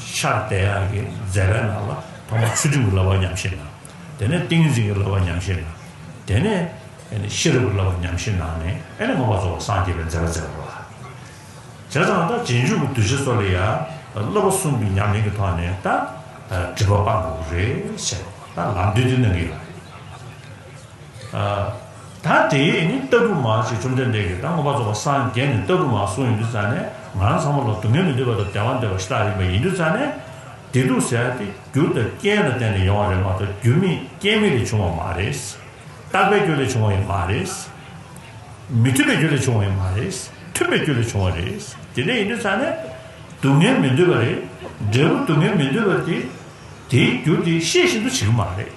ཤར་བསྡད་ཡག་གི་མཛད་པའི་ནང་ལ་ཐོག་མར་ཚུལ་ཁྲིམས་ཀྱི་བསླབ་པ་ཉམས་བཞེས་གནང་། དེ་ནས་ཏིང་ངེ་འཛིན་གྱི་བསླབ་པ་ཉམས་བཞེས་གནང་། དེ་ནས་ཨེ་ནི་ཤེས་རབ་ཀྱི་བསླབ་པ་ཉམས་བཞེས་གནང་ནས་ཨེ་ནི་མངོན་པར་རྫོགས་པར་སངས་རྒྱས་པའི་མཛད་པ་མཛད་པ་རེད། བྱས་ཙང་ད་རྗེས་འཇུག་གི་གདུལ་བྱ་ཚོ་ལ་ཡང་བསླབ་པ་གསུམ་གྱི་ཉམས་ལེན་གྱི་ཐོག་ནས་ད་སྒྲིབ་པ་སྤང་དགོས་ཀྱི་རེད་ཟེར། ད་ལམ་སྟོན་དེ་གནང་གི་ཡོད་རེད། ད་དེ་ནི་ལྟ་གྲུབ་མ་ཞེས་བཅོམ་ལྡན་འདས་ཀྱིས་ད་མངོན་པར་རྫོགས་པར་སངས་རྒྱས་ནས་ལྟ་གྲུབ་མ་གསུངས་ཡོང་དུས་ཙང་ནས་ང་རང་ཚང་མ་ལ་སྡུག་བསྔལ་མི་འདོད་པ་དང་བདེ་བ་འདོད་པ་ཞེ་དྲག་ཡིན་པ་ཡིན་དུས་ཙང་ནས། བདེ་སྡུག་ཟེར་ཡ་དེ་རྒྱུ་དང་རྐྱེན་ལ་བརྟེན་ནས་ཡོང་བ་རེད་མ་གཏོགས་རྒྱུ་མེད་རྐྱེན་མེད་ལས་བྱུང་བ་མ་རེད། རྟག་པའི་རྒྱུ་ལས་བྱུང་བ་ཡང་མ་རེད། མི་མཐུན་པའི་རྒྱུ་ལས་བྱུང་བ་ཡང་མ་རེད། མཐུན་པའི་རྒྱུ་ལས་བྱུང་བ་རེད། དེ་འདྲ་ཡིན་དུས་ཙང་ནས་སྡུག་བསྔལ་མི་འདོད་པ་རེད། འབྲས་བུ་སྡུག་བསྔལ་མི་འདོད་པ་དེ་དེའི་རྒྱུ་དེ་ཤེས་བཞིན་དུ་བྱེད་ཀྱི་མ་རེད།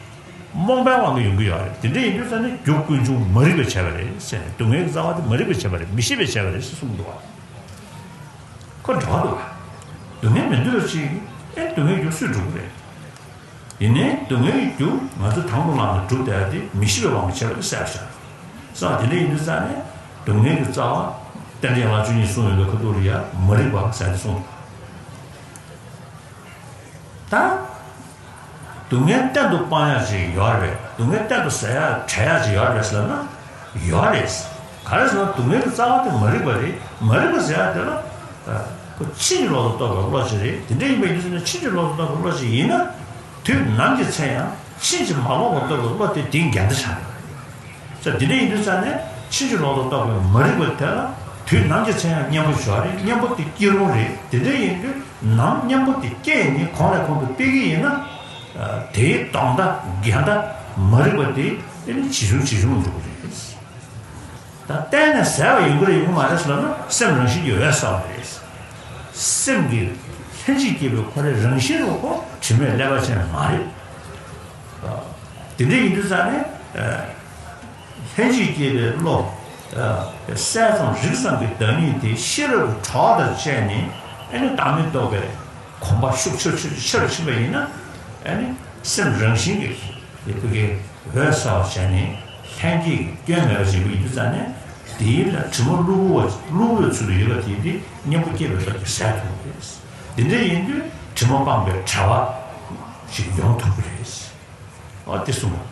རྨོངས་པའི་དབང་གིས་ཡོང་གི་ཡོད་རེད། དེ་འདྲ་ཡིན་དུས་ཙང་ནས་རྒྱུ་ཀུན་འབྱུང་མ་རིག་པས་བྱས་པ་རེད་ཟེར་ནས་སྡུག་བསྔལ་གྱི་རྩ་བ་དེ་མ་རིག་པས་བྱས་པ་རེད། མི་ཤེས་པས་བྱས་པ་རེད་ཟེར་གསུངས་འདུག་བ། ཁོ་འདྲ་བ་འདུག་བ། སྡུག་བསྔལ་མི་འདོད་པ་ཅིག་ཨེ་སྡུག་བསྔལ་རྒྱུ་སུས་སྒྲུབ་ཀྱི་རེད། ཡིན་ནའི་སྡུག་བསྔལ་གྱི་རྒྱུ་ང་ཚོས་དང་དུ་བླངས་ནས་སྒྲུབ་བསྡད་ཡ་དེ་མི་ཤེས་པའི་དབང་གིས་བྱས་པ་རེད་ཟེར་བཞག་ས་དེ་འདྲ་ཡིན་དུས་ཙང་ནས་སྡུག་བསྔལ་གྱི་རྩ་བ་རྟེན་འབྲེལ་ཡན་ལག་བཅུ་གཉིས་གསུངས་ཡོད་པའི་ཁ་ཐུག་ལ་ཡ་མ་རིག་པ་ཟེར་ཏེ་གསུངས་འདུག་ད་སྡུག་བསྔལ་གཏན་དུ་སྤང་ཡ་ཅིག་ཡོད་རེད། སྡུག་བསྔལ་གཏན་དུ་ཟད་ཡ་བྲལ་ཡ་ཅིག་ཡོད་རེད་ཟེར་ན་ཡོད་རེད། ག་རེ་ཟེར་ན་སྡུག་བསྔལ་གྱི་རྩ་བ་དེ་མ་རིག་པ་རེད། མ་རིག་པ་ཟེར་ཡ་དེ་ལ་ཁོ་ཕྱིན་ཅི་ལོག་ཏུ་རྟོགས་པའི་བློ་ཅིག་རེད། དེ་འདྲ་ཡིན་པ་ཡིན་དུས་ཙང་ནས་ཕྱིན་ཅི་ལོག་ཏུ་རྟོགས་པའི་བློ་ཅིག་ཡིན་ན། དུས་ནམ་གྱི་ཚེ་ཡང་ཕྱིན་ཅི་མ་ལོག་པར་རྟོགས་པའི་བློ་དེ་དེའི་འགལ་ཟླ་ཆགས་ཡོད་རེད། ས་དེ་འདྲ་ཡིན་དུས་ཙང་ནས་ཕྱིན་ཅི་ལོག་ཏུ་རྟོགས་པའི་མ་རིག་པ་དེ་ལ་དུས་ནམ་གྱི་ཚེ་ཡང་གཉེན་པོ་ཞིག་ཡོད་རེད། གཉེན་པོ་དེ་སྐྱེ་རུང་རེད། དེ་འདྲ་ཡིན་དུས་ནམ་གཉེན་པོ་དེ་སྐྱེས་ནས་གོང་ནས་གོང་དུ་སྤེལ་གྱི་ཡིན་ན། དེའི་ལྡོག་ཟླ་འགལ་ཟླ་མ་རིག་པ་དེ་ཨེ་ནི་ཇེ་ཆུང་ཇེ་ཆུང་དུ་འགྲོ་གི་རེད། ད་གཏན་ནས་ཟད་པ་ཡོང་གི་རེད་ཡོང་གི་མ་རེད་ཟེར་ན་སེམས་རང་བཞིན་གྱིས་འོད་གསལ་བ་རེད། སེམས་ཀྱི་ལྷན་ཅིག་སྐྱེས་པའི་ཁོ་རའི་རང་བཞིན་རུ་ཁོ་དྲི་མས་བསླད་པ་ཅན་མ་རེད། དེ་འདྲ་ཡིན་དུས་ཙང་ནས་ལྷན་ཅིག་སྐྱེས་པའི་བློ་གསལ་ཙམ་རིག་ཙམ་གྱི་བདག་ཉིད་དེ་ཤེས་རབ་ཀྱི་གྲོགས་དང་བཅས་ནས་ཨེ་ནི་བདག་མེད་རྟོགས་པའི་གོམས་པ་ཤུགས་ཆེ་ཆེ་ཆེ་རུ་ཕྱིན་པ་ཡིན་ན་ཨེ་ནི་སེམས་རང་བཞིན་གྱིས། དེ་ཕ་གིའི་འོད་གསལ་བར་བྱས་ནས་ལྷན་སྐྱེས་ཀྱི་སྐྱོན་མེད་པ་ཅིག་ཡིན་དུས་ཙང་ནས་དེའི་ལ་དྲི་མ་གློ་བུར་བ་གློ་བུར་བའི་ཚུལ་དུ་ཡོད་པ་དེ་དེ་གཉེན་པོ་སྐྱེས་པའི་སྐབས་ཀྱི་ཟད་ཐུབ་ཀྱི་རེད། དེ་འདྲ་ཡིན་དུས་དྲི་མ་སྤངས་པའི་བྲལ་བ་ཞིག་ཡོང་ཐུབ་ཀྱི་རེད། ཨ་དེ་གསུངས་པ།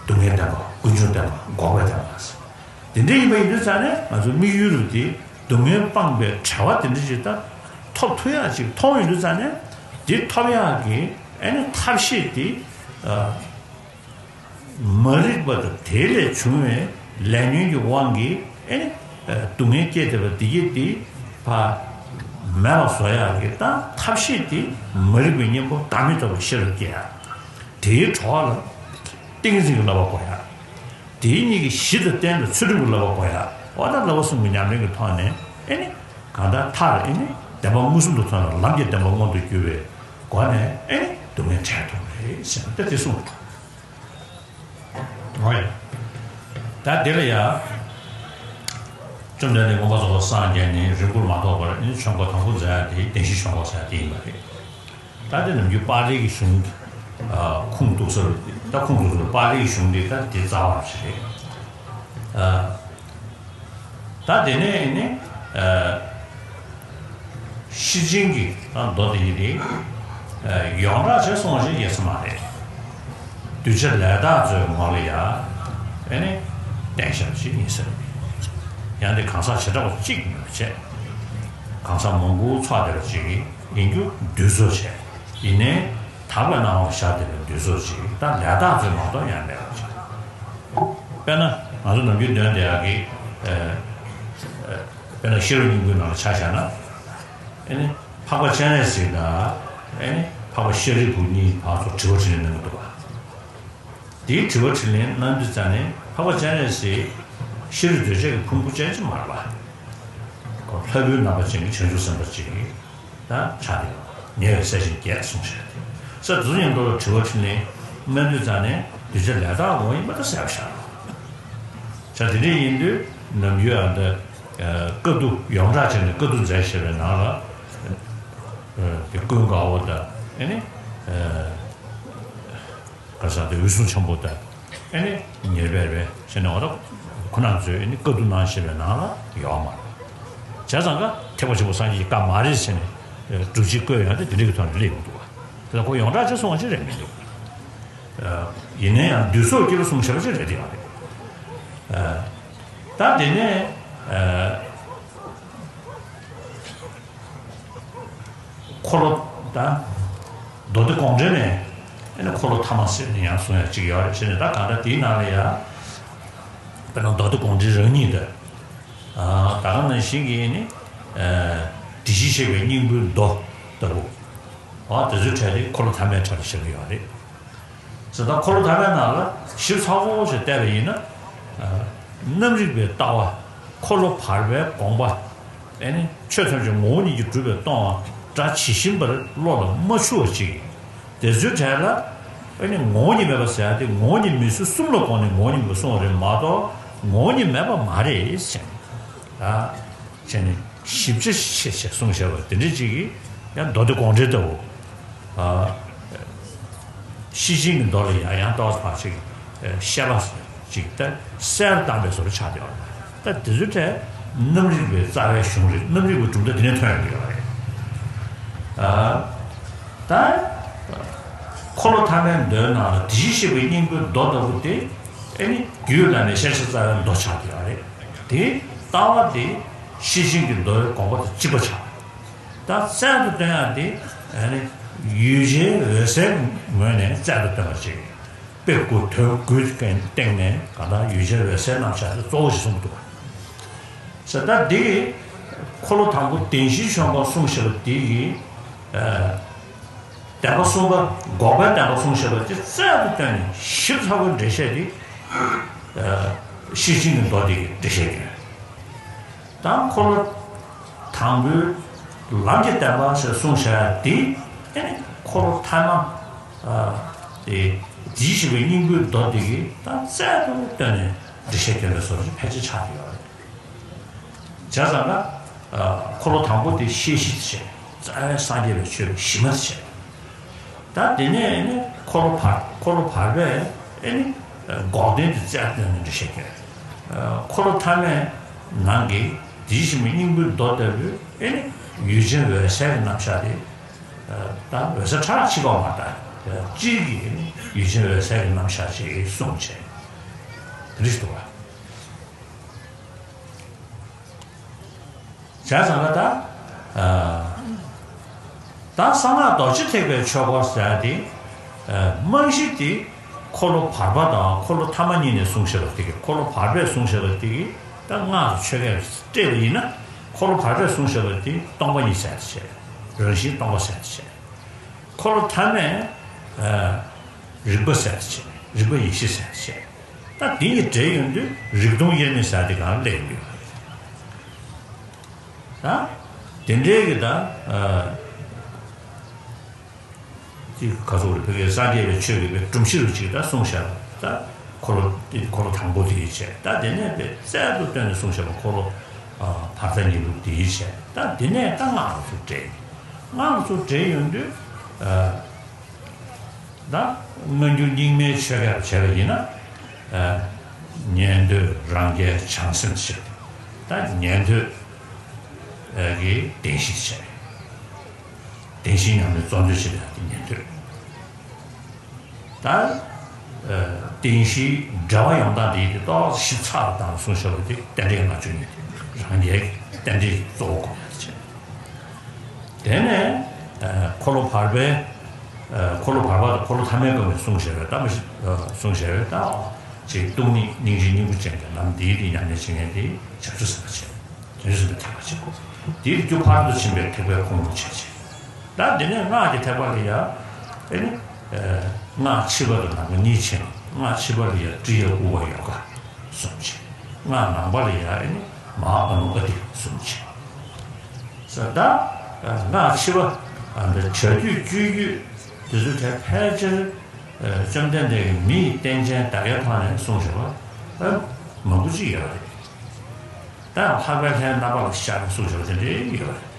སྡུག་བསྔལ་བདེན་པ་ཀུན་འབྱུང་བདེན་པ་འགོག་པའི་བདེན་པ། དེ་འདྲ་ཡིན་པ་ཡིན་དུས་ཙང་ནས་ང་ཚོ་དམིགས་ཡུལ་རུ་དེ་སྡུག་བསྔལ་སྤངས་པའི་བྲལ་བ་དེ་འདྲ་ཞིག་ད་ཐོབ་ཐུབ་ཡག་ཅིག་མཐོང་ཡོང་དུས་ཙང་ནས་དེ་ཐོབ་ཡག་གི་ཨ་ནི་ཐབས་ཤེས་དེ་ཨ། མ་རིག་པ་དང་དེ་ལས་བྱུང་བའི་ལས་ཉོན་གྱི་དབང་གིས་ཨེ་ནི་སྡུག་བསྔལ་སྐྱེས་བསྡད་པ་འདི་གྱིས་དེ་ཕར་མེད་པ་བཟོ་ཡག་གི་ད་ཐབས་ཤེས་དེ་མ་རིག་པའི་གཉེན་པོ་བདག་མེད་རྟོགས་པའི་ཤེས་རབ་སྐྱེ་ཡག་དེའི་གྲོགས་ལ་ཏིང་ངེ་འཛིན་གྱི་བསླབ་པ་དགོས་ཡག་དེའི་གཉིས་ཀྱི་གཞི་དང་རྟེན་དང་ཚུལ་ཁྲིམས་ཀྱི་བསླབ་པ་དགོས་ཡག་འོ་ད་བསླབ་པ་གསུམ་གྱི་ཉམས་ལེན་གྱི་ཐོག་ནས་ཨེ་ནི་གང་ལྟར་མཐར་ཨེ་ནི་བདེན་པ་མངོན་སུམ་དུ་མཐོང་ནས་ལམ་གྱི་བདེན་པ་མངོན་དུ་གྱུར་པའི་སྒོ་ནས་ཨེ་ནི་སྡུག་བསྔལ་བྲལ་ཐུབ་པ་རེད་ཟེར་ན་ད་དེ་གསུངས་འདུག་འོ་ཡ། ད་དེ་ལ་ཡ། བཅོམ་ལྡན་འདས་མངོན་པར་རྫོགས་པར་སངས་རྒྱས་ནས་རིང་པོར་མ་ཐོགས་པར་ཨེ་ནི་ཆོས་འཁོར་དང་པོ་མཛད་ཡ་དེ་བདེན་བཞིའི་ཆོས་འཁོར་ཟེར་ཡ་དེ་ཡིན་པ་རེད། ད་དེ་ནམ་རྒྱུན་པར་རིས་ཀྱི་གཞུང་ཁུངས་གཏུགས་ས་རུ་ ད་ཁོང་ཚོ་ཚོ་པཱ་ལིའི་གཞུང་འདི་ད་འདི་རྩ་བ་ཞིག་རེད། ཨ། ད་དེ་ནས་ནི་ཨ། ཤེར་ཕྱིན་གྱི་ཨ་མདོ་འདི་ཡིན་ཏེ། ཨ། ཡོངས་གྲགས་བྱས་སོང་བ་ཞིག་ཡིན་ས་མ་རེད། གདུལ་བྱ་ལས་དག་ཚོའི་ངོ་ལ་ཡ་ཨེ་ནི་བསྟན་བཞག་ཞིག་ཡིན་ས་རེད། ཡང་དེ་གང་ཟག་བྱེ་བྲག་པ་གཅིག་མིན་པ་བྱས། གང་ཟག་མང་པོ་ཚོགས་བསྡད་པ་ཅིག་ཡིན་རྒྱུ་འདུས་ཚོགས་བྱས། ཡིན་ནའི་དག་པའི་སྣང་བ་ཞག་དེ་ལ་འདུས་ཚོགས་ཅིག་ད་ལས་དག་ཚོད་མ་གཏོགས་ཡང་མེད་པ་ཅིག་དཔེར་ན་ང་ཚོ་ནམ་རྒྱུན་འདོན་བསྡད་ཡག་གི་ཨ། ཨ། དཔེར་ན་ཤེས་རབ་སྙིང་པོའི་ནང་ལ་ཆ་བཞག་ན། ཨེ་ནི་འཕགས་པ་སྤྱན་རས་གཟིགས་དང་ཨེ་ནི་འཕགས་པ་ཤཱ་རིའི་བུ་གཉིས་བར་དུ་དྲི་བ་དྲིས་ལན་གནང་གི་འདུག་པ། དེའི་དྲི་བ་དྲིས་ལན་གནང་དུས་ཙ་ནས་འཕགས་པ་སྤྱན་རས་གཟིགས་ཤཱ་རིའི་འདོད་ཆགས་ཀྱི་ཕུང་པོ་ཅན་ཅིག་མ་རེད་པ། ཁོ་ལྷ་བུའི་རྣམ་པ་ཅན་གྱི་བྱང་ཆུབ་སེམས་དཔའ་ཅིག་ད་ཆགས་ཏེ་ཉེ་བའི་སྲས་ཆེན་བརྒྱད་གསུངས་བཞག་སྟེ། ས་དེ་ཚོ་མཉམ་དུ་ལ་དྲི་བ་དྲིས་ལན་གནང་དུས་ཙ་ནས་གདུལ་བྱ་ལས་དག་ངོ་ཡིན་པ་ད་གསལ་པོ་ཤར་རོ། ས་དེ་འདྲ་ཡིན་དུས་ནམ་རྒྱུན་ཨ་ད་བཀའ་བསྡུ་ཡོངས་གྲགས་བྱས་ནས་བཀའ་བསྡུ་མཛད་བཞག་པའི་ནང་ལ། དེ་ཀུན་དགའ་བོ་དང་ཨེ་ནི། ག་ས་དེ་འོད་སྲུང་འཆང་པོ་དང་། ཨེ་ནི་ཉེར་སྦས་རེད་ཟེར་ནས་འོ་ད་ཁོ་རང་ཚོས་ཨེ་ནི་བཀའ་བསྡུ་གནང་བཞིན་པའི་ནང་ལ་ཡོད་མ་རེད། བྱས་ཙང་ཀ་ཐེག་པ་ཆེན་པོ་སངས་རྒྱས་ཀྱི་བཀའ་མ་རེད་ཟེར་ནས་སྒྲུབ་བྱེད་བཀོད་ཡོང་དུས་དེ་འདྲ་གི་ཐོག་ནས་སླེབས་ཡོང་འདུག་བ། དེ་ལ་ཁོ་ཡོངས་གྲགས་ཆེ་སོང་བ་ཞིག་རེད་མི་འདུག་ཡིན་ན་ཡང་འདུས་སོགས་སྐྱེ་བོ་གསུམ་ཞེས་པ་ཅིག་རེད་དེ་ཡང་རེད། ད་དེ་ནས། འཁོར་ལོ་དང་། མདོ་སྡེ་དགོངས་འགྲེལ་ནས་ཨེ་ནི་འཁོར་ལོ་ཐ་མ་ཟེར་ནས་ཡང་གསུང་ཡ་གཅིག་ཡོད་རེད་ཟེར་ནས་ད་གང་ལྟར་དེའི་ནང་ལ་ཡ། དཔེར་ན་མདོ་སྡེ་དགོངས་འགྲེལ་རང་ཉིད་དང་། ད་ག་ནང་བཞིན་གྱི་ནི། དེ་བཞིན་གཤེགས་པའི་སྙིང་པོའི་མདོ་ལྟ་བུ། འོ་དེ་ཚོའི་གྲས་དེ་འཁོར་ལོ་ཐ་མའི་གྲས་ལ་བཞག་གི་ཡོད་རེད། ཟེར་ད་འཁོར་ལོ་ཐ་མའི་ནང་ལ་ཞིབ་ཚགས་པོ་ཞིག་བལྟས་པ་ཡིན་ན། རྣམ་རིག་པའི་ལྟ་བ། འཁོར་ལོ་བར་པའི་དགོངས་པ། ཨེ་ནི་ཆོས་ཐམས་ཅད་ངོ་བོ་ཉིད་ཀྱིས་གྲུབ་པས་སྟོང་བ་སྒྲ་ཇི་བཞིན་པར་བློ་ལ་མ་འཆུལ་བ་ཅིག་དེ་ཚོའི་གྲས་ལ་ཨེ་ནི་ངོ་བོ་ཉིད་མེད་པ་ཟེར་ཡ་དེ་ངོ་བོ་ཉིད་མེད་ཚུལ་གསུམ་ལ་དགོངས་ནས་ངོ་བོ་ཉིད་མེད་པ་གསུངས་པ་རེད་མ་གཏོགས་ངོ་བོ་ཉིད་མེད་པ་མ་རེད་ཟེར། ད། བྱས་ནས་ཞིབ་ཆ་ཆེ་ཆེ་གསུངས་བཞག་པ་དེ་འདྲ་ཅིག་གིས་ཡང་མདོ་སྡེ་དགོངས་འགྲེལ་ལྟ་བུ། ཨ། ཤེར་ཕྱིན་གྱི་མདོ་ལ་ཡང་ཡང་ཏོག་ཙམ་ཅིག་བཤད་པ་ཅིག་ད་གསལ་བཏང་པའི་བཟོ་འདྲ་ཆགས་བསྡད་ཡོད་རེད། ད་དེ་ཚོའི་གྲས་རྣམ་རིག་པའི་རྩ་བའི་གཞུང་རེད། རྣམ་རིག་པའི་གྲུབ་མཐའ་དེ་ནས་ཐོན་ཡོང་གི་ཡོད་རེད། ཨ། ད་འཁོར་ལོ་ཐ་མའི་མདོའི་ནང་ལ་དེ་བཞིན་གཤེགས་པའི་སྙིང་པོའི་མདོ་ལྟ་བུ་དེ་ཨེ་ནི་རྒྱུད་བླ་མའི་ཤེར་ཕྱིན་རྩ་བའི་མདོ་ཆགས་བསྡད་ཡོད་རེད། དེའི་ལྟ་བ་དེ་ཤེར་ཕྱིན་གྱི་མདོའི་དགོངས་པ་དང་གཅིག་པ་ཆགས། ད་རྩལ་དུ་བཏོན་ཡག་དེ་ཨ་ནི་ཡུལ་ཅན་འོད་གསལ་ངོས་ནས་རྩལ་དུ་བཏོན་པ་ཅིག་དཔེ་དགུ་དོན་དགུའི་སྟེང་ནས་གང་ལྟར་ཡུལ་ཅན་འོད་གསལ་རྣམ་གཞག་དེ་གཙོ་བོ་ཞིག་གསུངས་འདུག་ཟེར་ད་འདི་གི་འཁོར་ལོ་དང་པོ་བདེན་བཞིའི་མཆོད་འཁོར་གསུངས་བཞག་པ་འདི་གི་ཨ། བདེན་པ་གསུམ་པ་འགོག་པའི་བདེན་པ་གསུངས་བཞག་པ་དེ་རྩལ་དུ་བཏོན་ནས་ཞིབ་ཚགས་པོའི་འགྲེལ་བཤད་དེ། ཤེར་ཕྱིན་གྱི་མདོ་དེ་གི་འགྲེལ་བཤད་ཀྱི། ད་འཁོར་ལོ་དང་པོའི་ལམ་གྱི་བདེན་པ་ཞེས་གསུངས་བཞག་དེ་ཨེ་ནི་འཁོར་ལོ་ཐ་མ་དེ་དེའི་ཞིག་པའི་སྙིང་པོའི་མདོ་དེ་གི་ད་རྩལ་དུ་བཏོན་ནས་འགྲེལ་བཤད་བསྐྱོན་པའི་བཟོ་འདྲ་ཕལ་ཆེར་ཆགས་ཡོད་རེད། བྱས་ཙང་ན། འཁོར་ལོ་དང་པོ་དེ་ཤེར་ཕྱིན་བྱས། རྩ་བའི་སངས་རྒྱས་པའི་ཆོས་ཀྱི་གཞི་མ་བྱས། ད་དེ་ནས་ནི་འཁོར་ལོ་བར་འཁོར་ལོ་བར་པས་ཨེ་ནི་འགོག་བདེན་དེ་རྩལ་བཏོན་ནས་འགྲེལ་བཤད་བསྐྱོན། འཁོར་ལོ་ཐ་མའི་ནང་གི་དེ་བཞིན་གཤེགས་པའི་སྙིང་པོའི་མདོ་ལྟ་བུའི་ཨེ་ནི་ཡུལ་ཅན་འོད་གསལ་གྱི་རྣམ་གཞག་དེ། ད་འོད་གསལ་ཕྲ་ཕྱིས་པ་མ་ད་སྤྱིར་གྱི་ཨེ་ནི་ཡུལ་ཅན་འོད་གསལ་གྱི་རྣམ་གཞག་ཅིག་གསུངས་བྱས། དེ་རིགས་འདུག་བ། བྱས་ཙང་ལ་ད། ད་གསང་སྔགས་རྡོ་རྗེ་ཐེག་པའི་ཆོས་འཁོར་ཟེར་ཡ་དེ། རྨང་གཞི་དེ་འཁོར་ལོ་བར་པ་དང་འཁོར་ལོ་ཐ་མ་གཉིས་ནས་གསུངས་བཞག་པ་དེ་གི་འཁོར་ལོ་བར་པས་གསུངས་བཞག་པ་དེ་གི་ད་སྔགས་དང་ཆོས་སྐད་སྤྲད་པ་ཡིན་ན་འཁོར་ལོ་བར་པས་གསུངས་བཞག་པ་དེ་སྟོང་པ་ཉིད་ཟེར་ཡ་དེ་བྱས། རང་བཞིན་སྟོང་པ་ཟེར་ཡ་དེ་བྱས། འཁོར་ལོ་ཐ་མས་རིག་པ་ཟེར་ཡ་དེ་བྱས། རིག་པ་ཡེ་ཤེས་ཟེར་ཡ་དེ་བྱས། ད་དེ་གཉིས་འདྲེས་ཡོང་དུས་རིག་སྟོང་དབྱེར་མེད་ཟེར་ཡ་དེ་གང་སླེབས་ཡོད། ད་དེ་འདྲའི་གི་ད་ཅིག་ག་ཚོད་རེད། བོད་ཀྱི་སངས་རྒྱས་པའི་ཆོས་ཀྱི་སྒྲོམ་གཞི་རུ་ཅིག་ད་གསུངས་བཞག་ད་འཁོར་ལོ་འཁོར་ལོ་དང་པོ་དེ་བྱས། ད་དེ་ནས་དཔེ་རྩལ་དུ་བཏོན་ནས་གསུངས་བཞག་པ་འཁོར་ལོ་བར་མཚམས་གཉིས་ལུགས་དེ་བྱས། ད་དེ་ནས་ད་སྔགས་ལ་ཚུར་འདྲེས། སྔགས་ལ་ཚུར་འདྲེས་ཡོང་དུས། ད་མངོན་གྱུར་རྙིང་མའི་ཆོས་སྐལ་བྱས་པ་ཡིན་ན། ཉན་ཐོས་རང་རྒྱལ་བྱང་སེམས་ཞེས། ད་ཉན་ཐོས་ཀྱི་བདེན་བཞི་བྱས། བདེན་བཞིའི་ཉམས་ལེན་གཙོ་འདོན་བྱེད་པ་དེ་ཉན་ཐོས། ད་བདེན་བཞིའི་འབྲེལ་བ་ཡོང་སྟངས་དེ་དེ་ཏོག་ཙམ་ཞིབ་ཚགས་དང་གསུངས་བཞག་པ་དེ་རྟེན་འབྲེལ་ལྔ་བཅུ་གཉིས་དེ་རང་རྒྱལ་གྱི་རྟེན་འབྲེལ་གཙོ་བོ་དགོངས་ཡག་བྱས། དེ་ནས་འཁོར་ལོ་བར་པའི། འཁོར་ལོ་བར་པ་དང་འཁོར་ལོ་ཐ་མའི་སྐབས་ནས་གསུངས་བཞག་པའི་ད་མི་ཤེས། གསུངས་བཞག་པའི་ད་ཅིག་སྟོང་ཉིད་སྙིང་རྗེའི་སྙིང་པོ་ཅན་གྱི་ལམ་འདིའི་དེ་ཉམས་ལེན་བྱེད་མཁན་དེ་བྱང་ཆུབ་སེམས་དཔའ་བྱས། བྱང་ཆུབ་སེམས་དཔའི་ཐེག་པ་བྱེད་དགོས། དེའི་རྒྱུ་ཕར་དུ་ཕྱིན་པའི་ཐེག་པའི་ཁུངས་ལུང་བྱས་བྱས། ད་འདི་ནས་སྔགས་ཀྱི་ཐེག་པ་ལ་ཡང་ཨེ་ནི། སྔགས་ཕྱི་པ་དང་ནང་པ་གཉིས་ཕྱེ་ནས། སྔགས་ཕྱི་པ་ལ་ཡང་ཀྲི་ཡ་ཨུ་པ་ཡོ་ག་གསུམ་ཕྱེ། སྔགས་ནང་པ་ལ་ཡང་ཨེ་ནི་མ་ཨ་ནུ་ཨ་ཏི་གསུམ་ཕྱེ། ས་ད་སྔགས་ཕྱི་པ་ཨ་འདི་བྱ་རྒྱུད་སྤྱོད་རྒྱུད་འདི་ཚོ་གྲས་ཕལ་ཆེར་བཅོམ་ལྡན་འདས་ཀྱིས་མི་ཡི་རྟེན་ཅན་དག་གི་ཐོག་ནས་གསུངས་བཞག་པ་མང་པོ་ཅིག་ཡོད་རེད། ད་ལྷག་པའི་ལྷའི་རྣམ་པ་ལ་ཤར་ནས་གསུངས་བཞག་པ་དེ་འདྲའི་ཡོད་རེད།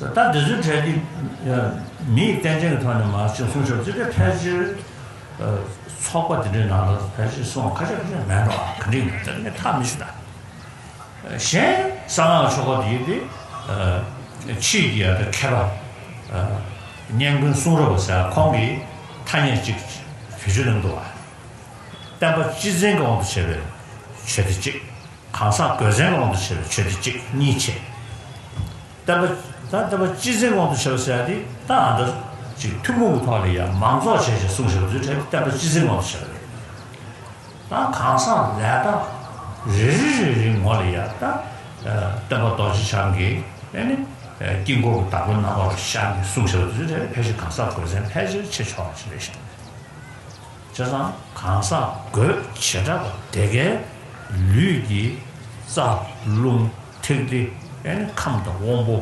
ད་འདི་ཚོའི་གྲས་འདི་མིའི་རྟེན་ཅན་གྱི་ཐོག་ནས་མར་ཅིག་གསུངས་ཆོག་ཅིག་དེ་ཕལ་ཆེར་ཚོགས་པ་འདི་འདྲའི་ནང་ལ་ཕལ་ཆེར་གསུངས་ཁ་ཤས་ཁ་ཤས་མེད་འགྲོ། ག་འདྲ་ཡིན་ན་དེ་ངས་ཐག་མི་ཆོད་ད། གཞན་གསང་སྔགས་ཆོ་ག་འདི་དེ་ཕྱིས་ཀྱི་ཡང་མཁས་པ་སྙན་ཀུན་གསུང་རབ་པ་ཟེར་ཁོང་གིས་ཐ་སྙད་ཅིག་བེད་སྤྱོད་གནང་འདུག་བ། བསྟན་པ་སྤྱི་མཚན་གྱི་དབང་དུ་བྱས་པའི་ཆོས་སྡེ་གཅིག་གང་ཟག་དགོས་ཚན་གྱི་དབང་དུ་བྱས་པའི་ཆོས་སྡེ་གཅིག་གཉིས་བྱས། བསྟན་པ་ད་བསྟན་པ་སྤྱི་མཚན་གྱི་དབང་དུ་བྱས་པ་ཟེར་ཡ་དེ་ད་ཨ་འདྲ་ཅིག་ཐུན་མོང་གི་ཐོག་ལ་ཡང་མང་ཚོགས་བྱས་བྱས་གསུངས་བཞག་པ་ཚོའི་གྲས་བསྟན་པ་སྤྱི་མཚན་གྱི་དབང་དུ་བྱས་པ་རེད། ད་གང་ཟག་ལས་དག་རེ་རེ་རེ་རེའི་ངོ་ལ་ཡང་ད་སྟོན་པ་རྡོ་རྗེ་འཆང་གིས་ཨེ་ནི་དཀྱིལ་འཁོར་གྱི་བདག་པོའི་རྣམ་པ་ལ་ཤར་ནས་གསུངས་བཞག་པ་ཚོའི་གྲས་ཕལ་ཆེར་གང་ཟག་དགོས་ཚན་ཕལ་ཆེར་ཆེ་ཆོག་ཅིག་རེད་ཤག་བྱས་ཙང་གང་ཟག་དགོས་བྱེ་བྲག་པ་དེ་གའི་ལུས་ཀྱི་རྩ་རླུང་ཐིག་ལེ་ཨེ་ནི་ཁམས་དང་དབང་པོ་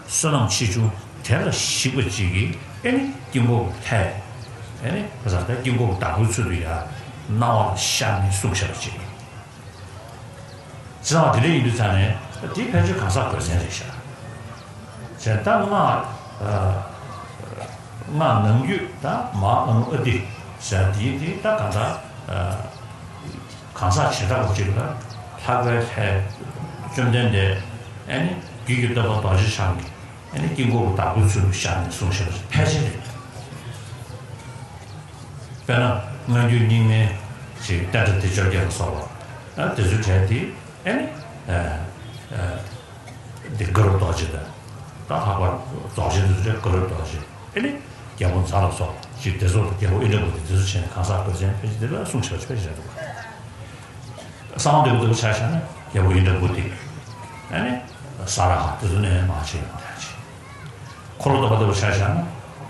བསོད་ནམས་ཆེ་ཆུང་དེ་ལ་གཞིགས་པ་ཅིག་གིས་ཨེ་ནི་དཀྱིལ་འཁོར་གྱི་ལྷའི་ཨེ་ནི་བཟའ་ཟླ་དཀྱིལ་འཁོར་གྱི་བདག་པོའི་ཚུལ་དུ་ཡང་སྣང་བ་ལ་ཤར་ནས་གསུངས་བཞག་པ་ཅིག་བྱས་ཙང་དེ་འདྲ་ཡིན་དུས་ཙང་ནས་དེ་ཕལ་ཆེར་གང་ཟག་དགོས་ཚན་རེད་ཤག་བྱས་ཙང་སྔགས་སྔགས་ནང་རྒྱུད་ད་མ་ཨ་ནུ་ཨ་ཏི་ཟེར་དེའི་དེ་ད་གང་ཟག་གང་ཟག་བྱེ་བྲག་པ་ཅིག་ལ་ལྷག་པའི་ལྷའི་བཅོམ་ལྡན་འདས་ཨེ་ནི་རྒྱུད་ཀྱི་སྟོན་པ་རྡོ་རྗེ་འཆང་གིས་ཨེ་ནི་དཀྱིལ་འཁོར་གྱི་བདག་པོའི་ཚུལ་དུ་ཤར་ནས་གསུངས་བཞག་པ་ཕལ་ཆེར་རེད། དཔེར་ན་མངོན་གྱུར་རྙིང་མའི་ཅིག་བསྟན་དགྲ་སྡེ་བཅོ་བརྒྱད་ལ་སོགས་པ་ད་དེ་ཚོའི་གྲས་དེ་ཨེ་ནི་འདི་གུ་རུ་རྡོ་རྗེ་དང་ད་ལྷག་པར་རྫོགས་ཆེན་དེ་ཚོའི་གྲས་གུ་རུ་རྡོ་རྗེ་ཨེ་ནི་རྒྱལ་པོ་ཛཿ་ལ་སོགས་ཅིག་དེ་ཚོ་དང་རྒྱལ་པོ་ཨིནྡྲ་བྷུ་ཏི་དེ་ཚོ་བྱས་ནས་གང་ཟག་དགོས་ཚན་ཕལ་ཆེར་དེ་ལ་གསུངས་བཞག་པ་ཕལ་ཆེར་རེད་འདུག་གསང་བ་འདུས་པ་ལྟ་བུ་ཆ་བཞག་ན་རྒྱལ་པོ་ཨིནྡྲ་བྷུ་ཏི་ཨེ་ནི་ས་ར་ཧ་དེ་ཚོ་ནས་མར་བྱས་ཡོང་བསྡད་ཅིག་འཁོར་ལོ་སྟོན་པ་ལྟ་བུ་ཆ་བཞག་ན་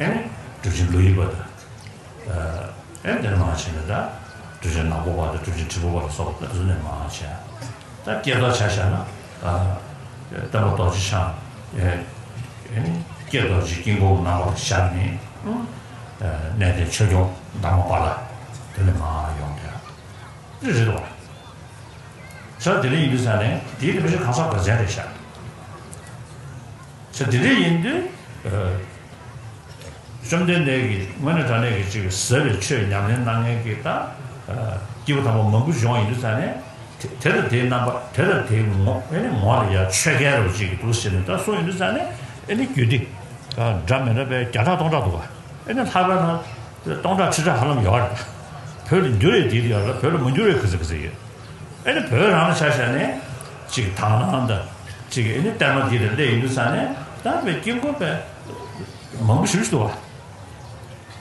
ཨེ་ནི་གྲུབ་ཆེན་ཀླུ་ཡི་པ་དང་། ཨེ་དེ་ནས་མར་བྱས་ནས་ད་གྲུབ་ཆེན་ནག་པོ་པ་དང་གྲུབ་ཆེན་དྲིལ་བུ་པ་ལ་སོགས་པ་དེ་ཚོ་ནས་མར་བྱས། ད་ཀྱེ་རྡོར་ཆ་བཞག་ན་སྟོན་པ་རྡོ་རྗེ་འཆང་ཨེ་ནི་ཀྱེ་རྡོ་རྗེ་དཀྱིལ་འཁོར་རྣམ་པར་ཤར་ནས་གནས་བརྟན་ཆོས་སྐྱོང་འདབ་མ་པ་ལ་དེ་ནས་མར་ཡོང་དེ་རེད་འདུག་བ། ས་དེ་ནས་ཡིན་དུས་ས་ནས་དེའི་དེ་བེད་སྤྱོད་གང་ཟག་དགོས་ཚན་རེད་ཤག་ས་དེ་འདྲ་ཡིན་དུས། བཅོམ་ལྡན་འདས་ཀྱིས་དངོས་གནས་དྲང་གནས་ཀྱི་ཅིག་ཟབ་པའི་ཆོས་ཉམས་ལེན་གནང་མཁན་གྱི་ད་སྐྱེས་བུ་དམ་པ་མང་པོ་བྱུང་ཡིན་དུས་ཙང་ནས་དེ་དེ་དང་དེའི་རྣམ་པ་དེ་དང་དེའི་ངོ་ཨེ་ནི་ངོ་ལ་ཡ་ཆོས་སྐལ་རོ་ཅིག་གི་འདུག་ཟེར་ནས་ད་གསུངས་ཡིན་དུས་ཙང་ནས་ཨེ་ནི་རྒྱུད་སྡེ་འདྲ་མི་འདྲ་བའི་བརྒྱ་ཕྲག་སྟོང་ཕྲག་འདུག་ག་ཨེ་ནི་ལྷག་པར་ན་སྟོང་ཕྲག་ཁྲི་ཕྲག་ཧ་ལམ་ཡོད་རེད། བོད་ལ་འགྱུར་ཡས་དེ་ཡོད་རེད། བོད་ལ་མ་འགྱུར་ཡས་ག་ཚོད་ག་ཚོད་ཡོད། ཨེ་ནི་བོད་རང་ལ་ཆ་བཞག་ནས་ཅིག་དག་སྣང་དང་ཅིག་ཨེ་ནི་གཏེར་མ་དེ་ལ་སླེབས་ཡིན་དུས་ཙང་ནས་ད་བའི་དཀྱིལ་འཁོར་པའི་མང་པོ་ཞེ་པོ་ཞིག་འདུག་བ།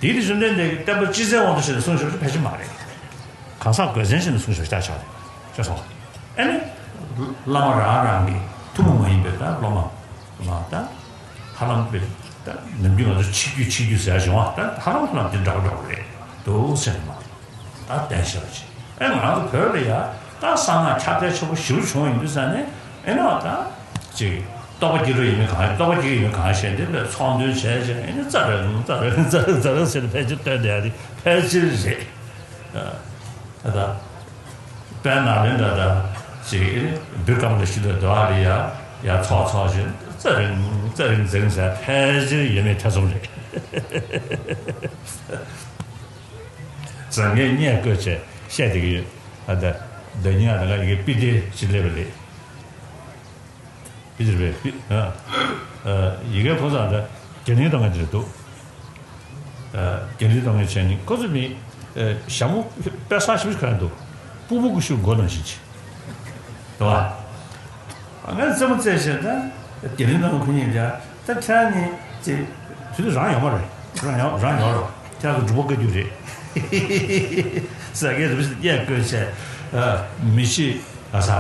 དེའི་དེ་བཅོམ་ལྡན་འདས་ཀྱིས་བསྟན་པ་སྤྱི་མཚན་དབང་དུ་བྱས་ནས་གསུངས་བཞག་པ་ཕལ་ཆེར་མ་རེད། གང་ཟག་དགོས་མཚན་བྱས་ནས་གསུངས་བཞག་པ་ཆགས་ཆགས་རེད་ཅེས་གསུངས། ཨེ་ནི་བླ་མ་རང་རང་གི་ཐུན་མོང་མ་ཡིན་པའི་ད་སློབ་མ་མ་ད་ཧ་ལམ་པའི་ད་ནམ་རྒྱུན་ང་ཚོ་ཆིག་བརྒྱུད་ཆིག་བརྒྱུད་ཟེར་ཡ་བྱུང་བ་ད་ཧ་ལམ་ཧ་ལམ་དེ་འདྲ་བོ་འདྲ་བོ་རེད་འདུག་ཟེར་ནས་མ། ད་བསྟན་ཤེས་པ་ཅིག་ཨེ་ང་རང་ཚོ་བོད་ལ་ཡ་ད་གསང་སྔགས་ཁྱབ་གདལ་ཆེན་པོ་ཞེ་པོ་བྱུང་ཡིན་དུས་ཙང་ནས་ཨེ་ནི་བ་ད་ཅིག་རྟོགས་པ་སྐྱེ་འགྲོ་ཡིན་མིན་གང་རྟོགས་པ་སྐྱེ་ཡིན་མིན་གང་ཤེས་འདི་ལ་ཚོགས་འདུན་བྱས་བྱས་ཨེ་ནི་རྩ་ར་རྩ་ར་རྩ་ར་རྩ་ར་ཟེར་ནས་ཕལ་ཆེར་སྟོན་བསྡད་ཡ་དེ་ཕལ་ཆེར་རེད། ད་ད་དཔལ་ནཱ་ལེནྡྲ་ད་ཅིག་ཨེ་ནི་བི་ཀྲ་མ་ལ་ཤི་ལ་དེ་བ་ལ་ཡ། ཡ་ཚོགས་ཚོགས་བཞིན་རྩ་རིང་རྩ་རིང་འཛིང་ཟེར་ཕལ་ཆེར་ཡོད་མེད་ཐེ་ཚོམ་རེད། བཟང་ངན་སྙད་བཀོད་བྱས་བཤད་བསྡད་ཀྱི་ཡོད། ཨ་ད་ཟླ་ཉིན་ཨ་ད་ང་ཡི་གེ་པི་ཏི་ཞིག་སླེབས་པ་རེད། པི་ཏི་རེད་པས་པི་ཨ་ཨ་ཡི་གེ་ཕུན་སུམ་ད་དགེ་ལྡན་ལྟ་མཁན་དེ་རེད་འདུག་དགེ་འདུན་གཏོང་མཁན་བྱས་ནས་ཁོ་ཚོ་མི་ཞྭ་མོ་དཔེ་བཟང་ཞིབ་ཞིབ་ག་རེ་འདུག་སྤུ་སྤུ་ཀུ་ཤུ་མགོ་ནང་བཞིན་གྱི། རེད་བ། ངས་རྩེད་མོ་རྩེད་བྱས་ད་དགེ་འདུན་གཏོང་མཁན་ཁོ་གཉིས་ཀྱང་ད་ཁྱེད་རང་གཉིས་ཀྱི་དུས་ཚོད་རང་ཡོད་མ་རེད། རང་ཡོད་རང་ཡོད་རེད་བ། ཁྱེད་རང་ཚོ་སྒྲུབ་པ་བཀའ་བརྒྱུད་རེད། ཟ་སྐད་རིམ་བཞིན་སྐད་བཀོད་བྱས། མི་ཤེས་ཨ་ས།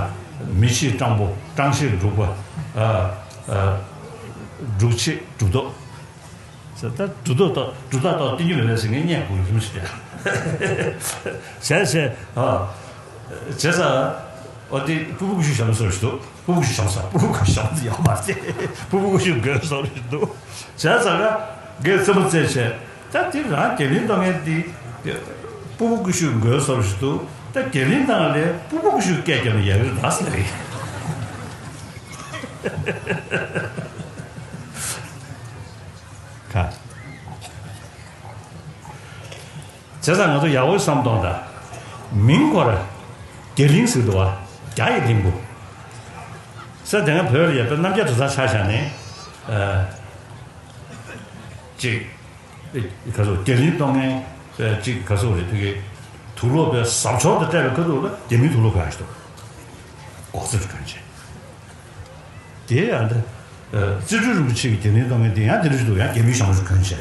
མི་ཤེས་སྤྲང་པོ་སྤྲང་ཤེས་སྒྲུབ་པ། སྒྲུབ་བྱེད་སྒྲུབ་ཐབས། ད་གྲུབ་ཐོབ་དང་གྲུབ་རྟགས་དང་བསྟན་རྒྱུ་མེད་པས་ཟེར་ངས་བརྙས་དགོས་རིམ་ཞིག་རེད། བྱས་བྱས་ཨ། བྱས་ཙང་། ཨོ་དེ་སྤུ་གུ་ཀུ་ཤུ་ཞྭ་མོ་བཟོ་རུ་ཞིག་འདུག་སྤུ་གུ་ཀུ་ཤུ་ཞྭ་མོ་ཟེར་སྤུ་གུ་ཀུ་ཤུ་ཞྭ་མོ་ཟེར་ཡག་མ་རེད། སྤུ་གུ་ཀུ་ཤུ་མགོའི་བཟོ་རུ་ཞིག་འདུག་བྱས་ཙང་ང་ངས་རྩེད་མོ་རྩེད་བྱས་ད་དེ་རང་དགེ་འདུན་གཏོང་མཁན་དེ། སྤུ་གུ་ཀུ་ཤུ་མགོའི་བཟོ་རུ་ཞིག་འདུག་ད་དགེ་འདུན་གཏོང་ལས་སྤུ་གུ་ཀུ་ཤུ་སྐད་རྒྱབ་ན་ཡག་གི་རེད་ད་ཟེར་རེད། ཁ། བྱས་ཙང་ང་ཚོ་ཡག་པོ་བསམ་གཏོང་དང་། མིང་སྐོར། དགེ་གླིང་ཟེར་འདུག་བ། རྒྱ་ཡི་གླིང་བུ། ས་དེ་སྔ་བོད་ལ་ཡོད་པའི་རྣམ་རྒྱལ་གྲྭ་ཚང་ཆ་བཞག་ནས། ཨ། ཅིག་ག་ཚོད་དགེ་གླིང་གཏོང་མཁན་ཅིག་ག་ཚོད་རེད་དེ་གའི། དུག་ལོག་པའི་ཟབ་མཆོར་དུ་སྤྲད་པའི་ཁ་ཐུག་ལ་དགེ་མི་དུག་ལོག་ག་ཞིག་འདུག་སྒོག་རྩེ་རུ་གོན་བྱས། དེ་ཡང་ད། རྩེ་སྤྲུལ་རིན་པོ་ཆེ་གི་དགེ་འདུན་གཏོང་མཁན་དེ་ཡང་དེ་འདྲ་ཞིག་འདུག་ཡང་རྒྱ་མིའི་ཞྭ་མོ་ཞིག་གོན་བྱས།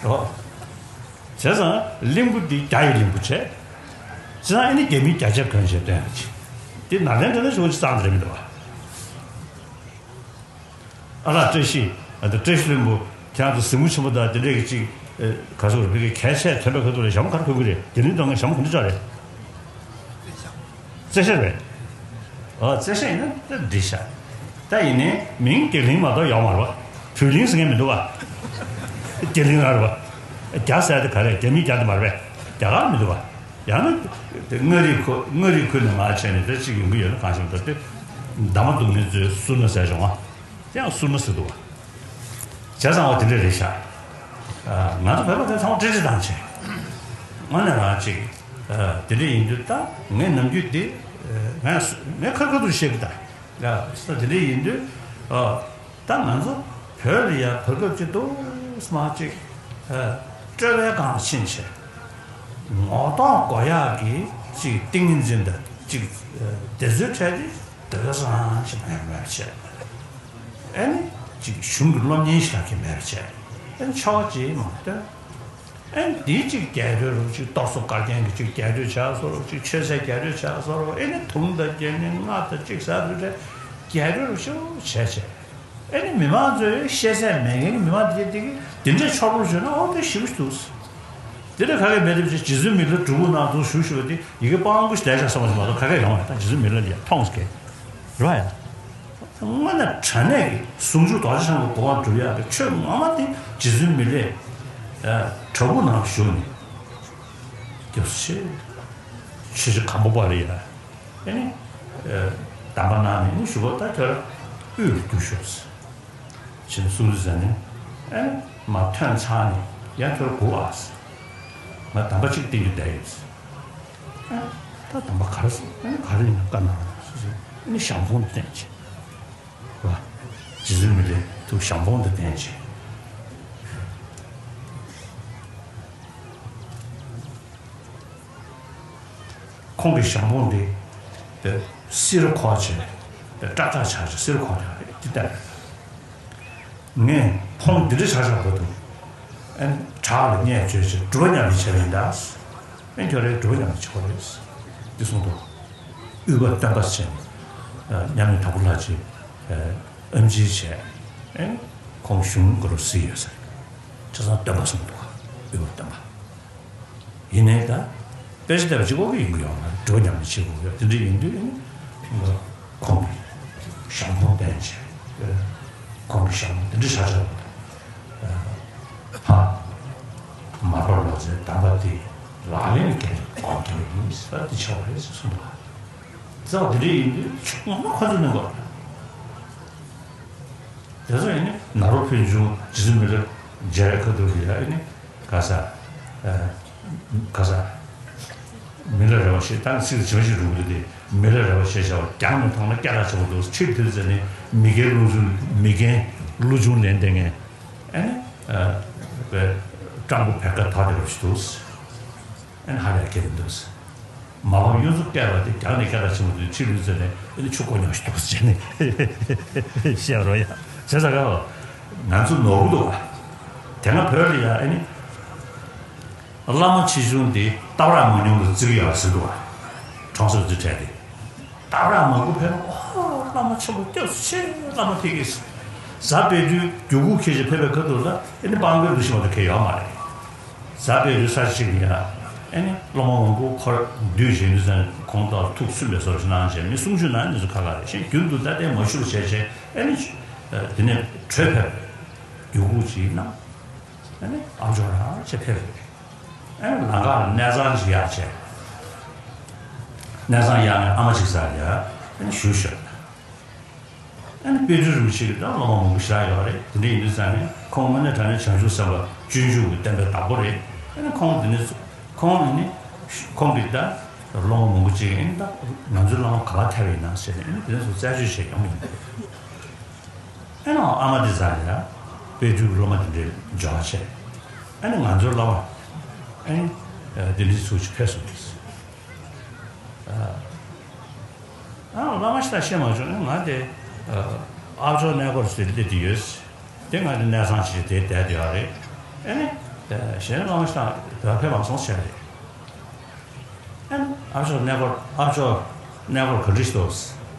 ཨོ། བྱས་ཙང་གླིང་བུ་འདི་རྒྱ་ཡི་གླིང་བུ་བྱས། བྱས་ཙང་ཨ་ནི་རྒྱ་མིའི་རྒྱ་ཆས་གོན་བྱས་སྟོན་ཡང་ཅི། དེ་ནང་བསྟན་དེ་ནི་ཞོ་ཅི་གཙང་དེ་རེད་མི་འདུག་བ། ཨ་ལགས་བཀྲ་ཤིས། ཨ་ད་བཀྲ་ཤིས་ལྷུན་པོ་ཁྱེད་རང་ཚོ་གཟིགས་མོ་ཆེན་པོ་དང་དེ་འདྲས་ཀྱི་ཅིག་ག་ཚོད་རེད་བོད་ཀྱི་གལ་ཆེ་ཐོན་པའི་ཁ་ཐུག་ལ་ཞྭ་མོ་ག་རེ་གོན་གི་རེད། དགེ་འདུན་གཏོང་མཁན་ཞྭ་མོ་ག་འདྲ་ཅག་རེད། རྩེ་ཤ་རེད། ཨོ་རྩེ་ཤ་ཡིན་ན་ད་འགྲིག་ཤག་ད་ཡིན་ནའི་མིང་དགེ་གླིང་མ་གཏོགས་ཡོག་མ་རེད་བ། བོད་གླིང་ཟེར་མཁན་མི་འདུག་བ། དགེ་གླིང་རང་རེད་བ། རྒྱ་ཟེར་དེ་ག་རེ་རྒྱ་མི་རྒྱ་དེ་མ་རེད་པས། རྒྱ་གར་མི་འདུག་བ། ཡང་ན། དེ་མངའ་རིས་ཁུལ་མངའ་རིས་ཁུལ་ནས་མར་བྱས་ནས་ད་ཅིག་ཡོང་གི་ཡོད་ན་གང་ཤེས་མི་འདུག་སྟེ། འདབ་མ་སྡུག་ནི་ཚོའི་སུར་ན་ཟེར་བྱུང་བ། དེ་ཡང་སུར་ན་ཟེར་འདུག་བ། བྱས་ཙང་བ་དེ་འདྲ་རེད་ཤག་ང་ཚོ་བོད་པ་དེ་ཚང་མ་བཀྲ་ཤིས་དང་བྱས། དངོས་གནས་རང་ཅིག་དེ་འདྲ་ཡིན་དུས་ད་ངས་ནམ་རྒྱུན་དེ། ངས་ངས་ཁ་ཁ་ཐུག་བཤད་གི་ད། ཡ་ས་དེ་འདྲ་ཡིན་དུས། ད་ང་ཚོ་བོད་ལ་ཡ་བར་སྐབས་ཅིག་ཏུ་སྨྲ་ཅིག་སྤྲོས་པའི་སྒང་ཕྱིན་བྱས། ངོ་ཐོག་དགོས་ཡག་གི་ཅིག་ཏིང་ངེ་འཛིན་དང་ཅིག་དེ་ཚོའི་གྲས་དེ་དེ་ག་སང་ཅིག་མེད་མེད་བྱས། ཨེ་ནི་ཅིག་གཞུང་གི་སློབ་གཉེར་ཞིག་གི་མེད་པ་བྱས། ཨེ་ནི་ཆོ་ག་ཅིག་མ་སྟོན། ཨེ་ནི་དེའི་ཅིག་རྒྱས་སྤྲོས་རུ་ཅིག་གཏོར་ཟོར་བཀའ་རྒྱན་གྱི་ཅིག་རྒྱས་སྤྲོས་བྱ་བཟོ་རུ་ཅིག་ཆོས་ཟེར་རྒྱས་སྤྲོས་བྱ་བཟོ་རུ་ཨེ་ནི་དུང་དང་རྒྱན་ནི་རྔ་དང་ཅིག་ཟ་རུ་རེ་རྒྱས་སྤྲོས་རུ་ཅིག་བྱས་བྱས། ཨེ་ནི་མི་མང་ཚོས་ཤེས་ཚད་མེད་མཁན་གྱི་མི་མང་དེ་དེ་གི་དེ་འདྲས་ཆོག་རུ་བྱོས་ན་ཨོ་དེ་ཞིབ་འདུག་དེ་འདྲ་ག་གེ་མེད་དེ་བྱས་རྗེ་བཙུན་མི་ལ་སྒྲུབ་ཕུག་ནང་དུ་བཞུགས་བཞུགས་པ་དེ་ཡི་གེ་སྤང་དགོས་ཞེས་བསྡད་ཤག་བསམ་པ་ཞིག་མ་གཏོགས་ག་གེ་ཡོང་བ་ད་རྗེ་བཙུན་མི་ལ་ལ་ཡ་མཐོང་ཟེར་གི་རེད་བ་ཡ། དངོས་གནས་དྲང་གནས་ཀྱི་ཟུང་འཇུག་རྡོ་རྗེ་འཆང་གི་གོ་འཕང་སྒྲུབ་ཡག་གི་ཆོས་ངོ་མ་དེ་རྗེ་བཙུན་མི་ལས་བྲག་ཕུག་ནང་བཞུགས་ནས་སྐྱབས་སུ་མཆི། ཆོས་རྗེ་སྒམ་པོ་པ་ལ་ཡ་ཨེ་ནི་གདམས་པ་གནང་ནས་ནི་ཞུ་བ་ད་ཁྱོད་དབུས་ལ་རྒྱུགས་ཤོག་ཟེར། ཕྱིན་སུ་ལུ་ཟེར་ནས་ཨེ་ནི་མ་ཐོན་ཚར་ནས་ཡང་ཁྱོད་སྒུག་ཨ་ཟེར། ང་གདམས་པ་གཅིག་བསྟན་རྒྱུ་བསྡད་ཡོད་ཟེར། ཨ་ད་གདམས་པ་ག་རེ་ཟེར། ཨ་ནི་ག་རེ་ཡིན་ན་བཀའ་གནང་རོགས་ཟེར་ཟེར། ཨ་ནི་ཞང་ཕུང་དུ་བསྟན་བྱས། རེད་བ། རྗེ་བཙུན་མི་ལས་ཐུགས་ཞང་ཕུང་དུ་བསྟན་བྱས། ཁོང་གི་ཞང་ཕུང་དེ་སེར་ཁོག་བྱས་ཏེ་ཀྲག་ཀྲག་ཆགས་ཆགས་སེར་ཁོག་ཆགས་རེད་དེ་ལྟར། ངས་ཕུང་འདི་འདྲ་ཆགས་ཆགས་བར་དུ་ཨེ་བྲག་ལ་བསྙལ་བཅོས་བྱས་སྒྲུབ་པ་ཉམས་ལེན་བྱས་པ་ཡིན་ད། ཨེ་ཁྱོད་རེ་སྒྲུབ་པ་ཉམས་ལེན་བྱེད་དགོས་རེད། འདི་གསུངས་འདུག་དབུས་པ་སྟོན་པ་ཟེར་ནས་མཉམ་མེད་དྭགས་པོ་ལྷ་རྗེ་ཨེམ་ཆི་བྱས་ཨེ་ཁོང་གཞུང་གུ་རུ་གཟིགས་ཡོད་ཟེར། ཆ་ཚང་སྟོན་པ་གསུངས་འདུག་དབུས་པ་སྟོན་པ། ཡིན་ནའི་ད། དཔེ་ཆ་བལྟས་པ་གཅིག་པོ་གིས་ཡོང་གི་ཡོད་མ་རེད། འགྲོ་མཉམ་དུ་བྱེད་དགོས་ཡོད། དེ་འདྲ་ཡིན་དུས་ཁོང་གི་ཞང་ཕུང་བསྟན་བྱས། ཁོང་གི་ཞང་ཕུང་དེ་འདྲ་ཆགས་ཆགས་ཕ། མར་པ་ལོ་ཙཱའི་གདམས་པ་དེ་ལག་ལེན་གྱི་སྒོ་ནས་ཡིན་ས་དེ་ཆགས་པ་རེད་ཟེར་གསུངས་པ། རྩ་བ་དེ་འདྲ་ཡིན་དུས་ངོ་མ་ཁོ་ཚོ་གནོན་དགོས་རེད། དེ་ཚོ་ཡིན་ནི་ནཱ་རོ་ཕན་ཆུང་རྗེ་བཙུན་མི་ལ་མཇལ་བའི་ཁ་ཐུག་གི་ཡ་ཨེ་ནི་ག་ས་ག་ས་མི་ལ་རས་པ་ཞེས་ད་ནི་ཚིག་ཇི་མ་ཞིག་རུང་དུ་དེ་མི་ལ་རས་པ་ཞེས་བྱ་བ་རྒྱང་ནས་མཐོང་ན་སྐད་གྲགས་ཆེན་པོ་འདུག་ཁྲིད་དེ་ཚོ་ནི་མི་རྒན་ཀླུ་ཆུང་མི་རྒན་ཀླུ་ཆུང་ལེན་བསྡད་མཁན་ཨེ་ནི་སྤྲང་པོ་བེར་ཀ་དར་དེ་རུ་ཞིག་འདུག་ཨེ་ནི་ཧ་ལས་ཁྱེད་འདུག་མ་འོངས་གཡུ་མཚོ་བསྐལ་པ་དེ་རྒྱང་ནས་ཁྱེད་ལ་ཆེན་པོ་དེ་ཁྲིད་ལུས་ཚེ་ནས་ཨེ་ནི་ཆུ་ཀོ་ཉོག་ཞིག་འདུག་ཟེར་ནས་བཤད་རོགས་ཡ་བྱས་ཙང་ག་ང་ཚོ་ནོར་བུ་འདུག་བ། དེ་སྔ་བོད་ལ་ཡ་ཨེ་ནི་བླ་མ་ཆེ་ཆུང་དེ་སྟག་ར་མ་ཉུང་ལ་བརྩི་གི་ཡོད་ཟེར་འདུག་བ། གྲོང་གསེབ་ཚོའི་གྲས་དེ། སྟག་ར་མ་དགུ་ཕེབས་ན་ཨོ་བླ་མ་ཆེན་པོ་སྐྱབས་སུ་མཆི། བླ་མ་ཕེབས་ཀྱི་ཟེར། གཟའ་སྤེན་པའི་རྒྱུ་གུ་ཁྱེར་ཞིག་ཕེབས་པའི་ཁ་ཐུག་ལ་ཨེ་ནི་སྤྲང་པོའི་ལུགས་ཤིག་མ་གཏོགས་ཁེལ་ཡོད་མ་རེད། གཟའ་སྤེན་པའི་ས་གཅིག་ཡ། ཨེ་ནི་སློབ་མ་མང་པོ་འཁོར་འདུས་བྱས་འདུས་ཚང་ཁོང་དག་ཐུགས་སུན་པའི་བཟོ་ཞིག་གནང་བྱས་མི་གསུང་ཆོས་གནང་ནི་ཚོ་ཁ་ཁ་རེད། གཞན་རྒྱུན་དུ་ད་ལྟའི་མ་ཞུ་བ་བྱས་བྱས་ཨེ་ནི། དེ་ནས་བྲོས་ཕེབས། རྒྱུ་གུ་ཅིག་གནང་། ཨེ་ནི་ཨ་མཆོག་རང་ཆེ་ཕེབས་རེད། ཨེ་ནི་ལམ་ཁ་ལ་གནས་ཚང་ཅིག་གཡར་བྱས། གནས་ཚང་གཡར་ནས་ཨ་མ་ཅིག་ཟ་ཡ་ཨེ་ནི་ཞུ་ཞོག་ཨ་ནི་དཔལ་སྤྲུལ་རིན་པོ་ཆེ་གི་ད་སློབ་མ་མང་པོ་ཞེ་དྲག་ཡོད་རེད། དེ་འདྲ་ཡིན་དུས་ཙང་ནས་ཁོང་དངོས་གནས་དྲང་གནས་བྱང་ཆུབ་སེམས་དཔའ་སྤྱོད་འཇུག་གི་བསྟན་པའི་བདག་པོ་རེད། ཨ་ནི་ཁོང་དེ་ནས་ཁོང་ནི་ནི་ཁོང་གི་ད་སློབ་མ་མང་པོ་ཅིག་ཡིན་ད་ང་ཚོའི་བླ་མ་ག་པར་ཐར་བ་ཡིན་ན་ཟེར་ནས་ཨ་ནི་དེ་ནས་སུ་རྩད་གཅོད་བྱེད་ཡོང་གི་ཡིན། ཨ་ནི་ཨ་མ་དེ་ཙང་ཡ་དཔལ་སྤྲུལ་གི་སློབ་མ་དེ་འདྲའི་འབྱོར་བ་བྱས། ཨ་ནི་ང་ཚོའི་བླ་མ་ཨ་ནི་དེ་འདྲའི་ཚུལ་ཅིག་ཕེབས་སོང་གི། ཨ་བླ་མ་ཞིག་དང་བཤད་མ་བྱུང་། ང་དེ་ཨ་ཨ་མཆོག་གནས་སྐོར་ཟེར་སླེབས་དེ་ཡོད། དེ་ང་དེ་གནས་ཚང་ཞིག་དེ་བསྡད་དེ་ཡོད་རེད། ཨ་ནི་གཞན་བླ་མ་ཞིག་དང་དེ་ཕེབས་མ་སོང་ཟེར་རེད། ཨ་ནི་ཨ་མཆོག་གནས་སྐོར་ཨ་མཆོག་གནས་སྐོར་ག་འདྲ་ཞིག་འདུག་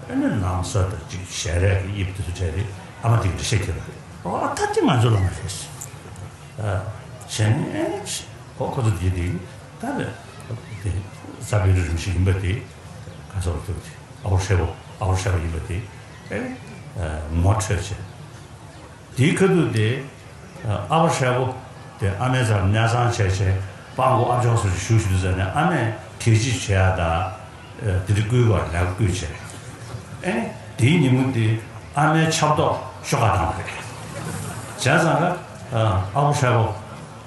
ཨ་ནི་ནང་སོ་དང་ཅིག་ཞལ་རས་ཀྱི་དབྱིབས་དེ་ཚོ་བྲིས་རེད། ཨ་མ་དེ་གི་འགྲེལ་བཤད་རྒྱབ་པ་རེད། ཨོ་ད་དེ་ང་ཚོ་བླ་མ་རེད། གཞན་ཨེ་ནི་ཁོ་ཁོ་ཚོ་དེ་དེ་ད་རེད། དེ་གཟའ་སྤེན་པའི་རིན་པོ་ཆེ་ཡིན་པ་དེ་ག་ཚོར་ཐུབ་དེ་ཨ་ཁུ་ཧྲེ་པོ་ཨ་ཁུ་ཧྲེ་པོ་ཡིན་པ་དེ་ཨེ་ནི་ངོ་འཕྲོད་བྱས། དེའི་ཁ་ཐུག་དེ་ཨ་ཁུ་ཧྲེ་པོ་དེ་ཨ་མའི་རྩར་གནས་ཚང་བྱས་བྱས་སྤྲང་པོ་ཨ་མཆོག་སོགས་ཞིག་ཞུ་ཞུ་དུས་ཙ་ནས་ཨ་མས་གད་ཕྱིས་བྱེད་ཡ་ད། དེ་རིང་བསྐུལ་བ་ལེགས་བསྐུལ་བྱས། ཨེ་ནི་དེའི་ཉིན་མོ་དེ་ཨ་མའི་ཆབ་ཏོག་ཤོག་ཁ་བཏང་བ་རེད། བྱས་ཙང་ལ་ཨ་ཁུ་ཧྲེ་པོ་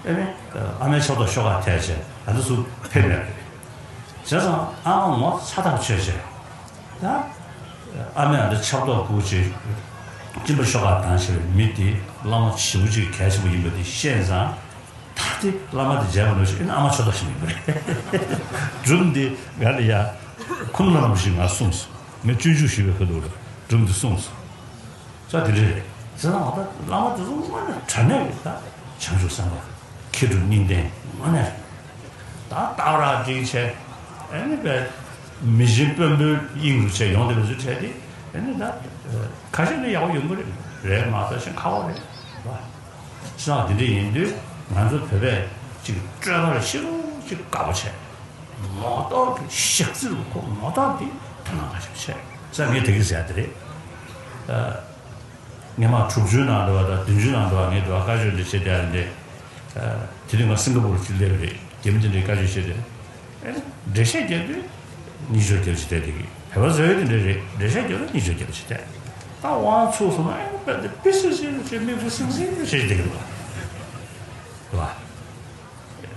ཨེ་ནི་ཨ་མའི་ཆབ་ཏོག་ཤོག་ཁ་ཐལ་བྱས་ཨ་ནི་སུ་ཕེབས་མེད་པ་རེད། བྱས་ཙང་ཨ་མ་ངོ་ཚ་ཐག་ཆོད་བྱས། ད་ཨ་མས་ཨ་འདི་ཆབ་ཏོག་བསྐུར་བྱས་སྦྱིན་པ་ཤོག་ཁ་བཏང་བྱས་པའི་མི་དེ་བླ་མ་ཞེ་པོ་ཅིག་གལ་ཆེན་པོ་ཡིན་པ་དེ་ཤེས་ཙང་། ད་དེ་བླ་མ་དེ་མཇལ་མ་ནུས་ཤིག་ཨ་ནི་ཨ་མ་ཆོས་བདག་ཞིག་མིན་པ་རེད། སྒྲུང་འདི་ང་ལ་ཡ་ཁུངས་ལ་ལམ་ཞིག་ང་གསུངས་སོང་། ངས་སྤྱོད་འཇུག་ཞུས་པའི་ཁ་ཐུག་ལ་སྒྲུང་འདི་གསུངས་སོང་། ས་དེ་འདྲ་རེད། ཟེར་ན་ང་ད་བླ་མ་དེ་ཚོ་དངོས་གནས་དྲང་གནས་རེད། ད་བྱང་ཆུབ་སེམས་དཔའ་མཁས་གྲུབ་གཉིས་ལྡན་དངོས་གནས་རེད། ད་སྟག་ར་སྒྲིག་བྱས་ཨ་ནི་པའི་མི་ཆེན་དཔོན་པོའི་དབྱིངས་སུ་བྱས་ཡོང་བསྡད་པའི་ཚུལ་འཕྲད་དེ་ཨ་ནི་ད་ཁ་ཤས་ནི་ཡག་པོ་ཡོང་གི་རེད། རེད་མ་གཏོགས་ཤིང་ཁག་པོ་རེད་བ། བྱས་ཙང་དེ་འདྲ་ཡིན་དུས་ང་ཚོ་བོད་པས་ཅིག་སྤྲོས་པ་ལ་ཤི་རུ་ཅིག་དགའ་པོ་བྱས། ངོ་ཐོག་གི་ཞག་རྩི་རུ་ཁོ་ངོ་ཐོག་འདི་ཐ་ན་ཁ་ཤས་བྱས་ས་ངས་དེ་གི་ཟེར་ཡ་དེ་རེད། ཨ། སྔོན་མ་དྲུག་ཅུའི་ནང་འགྲོ་བ་དང་བདུན་ཅུའི་ནང་འགྲོ་བ་ངས་འགྲོ་བ་བཀའ་ཆོས་འདི་བྱེད་བསྡད་ཡ་འདི། ཨ། དེ་དུས་ང་སིང་ག་པུར་ཅིག་སླེབས་རེད། རྒྱ་མི་དེ་འདྲའི་བཀའ་ཆོས་བྱེད་དེ། ཨེ། འགྲེལ་བཤད་རྒྱབ་དུས་གཉིས་ཆོག་རྒྱབ་ཅིག་བསྡད་དེ་གི་བོད་པ་བཟོ་ཡ་དེ་འདྲ་རེད། འགྲེལ་བཤད་རྒྱབ་ན་གཉིས་ཆོག་རྒྱབ་ཅིག་བསྡད། ད་དབང་ཚུགས་སོང་ན་ཨེ་པད་དེ་པི་སི་སི་རུ་ཅིག་མིག་པུ་སིང་སིང་རུ་བྱེད་ཅིག་བསྡད་གི་འདུག་བ།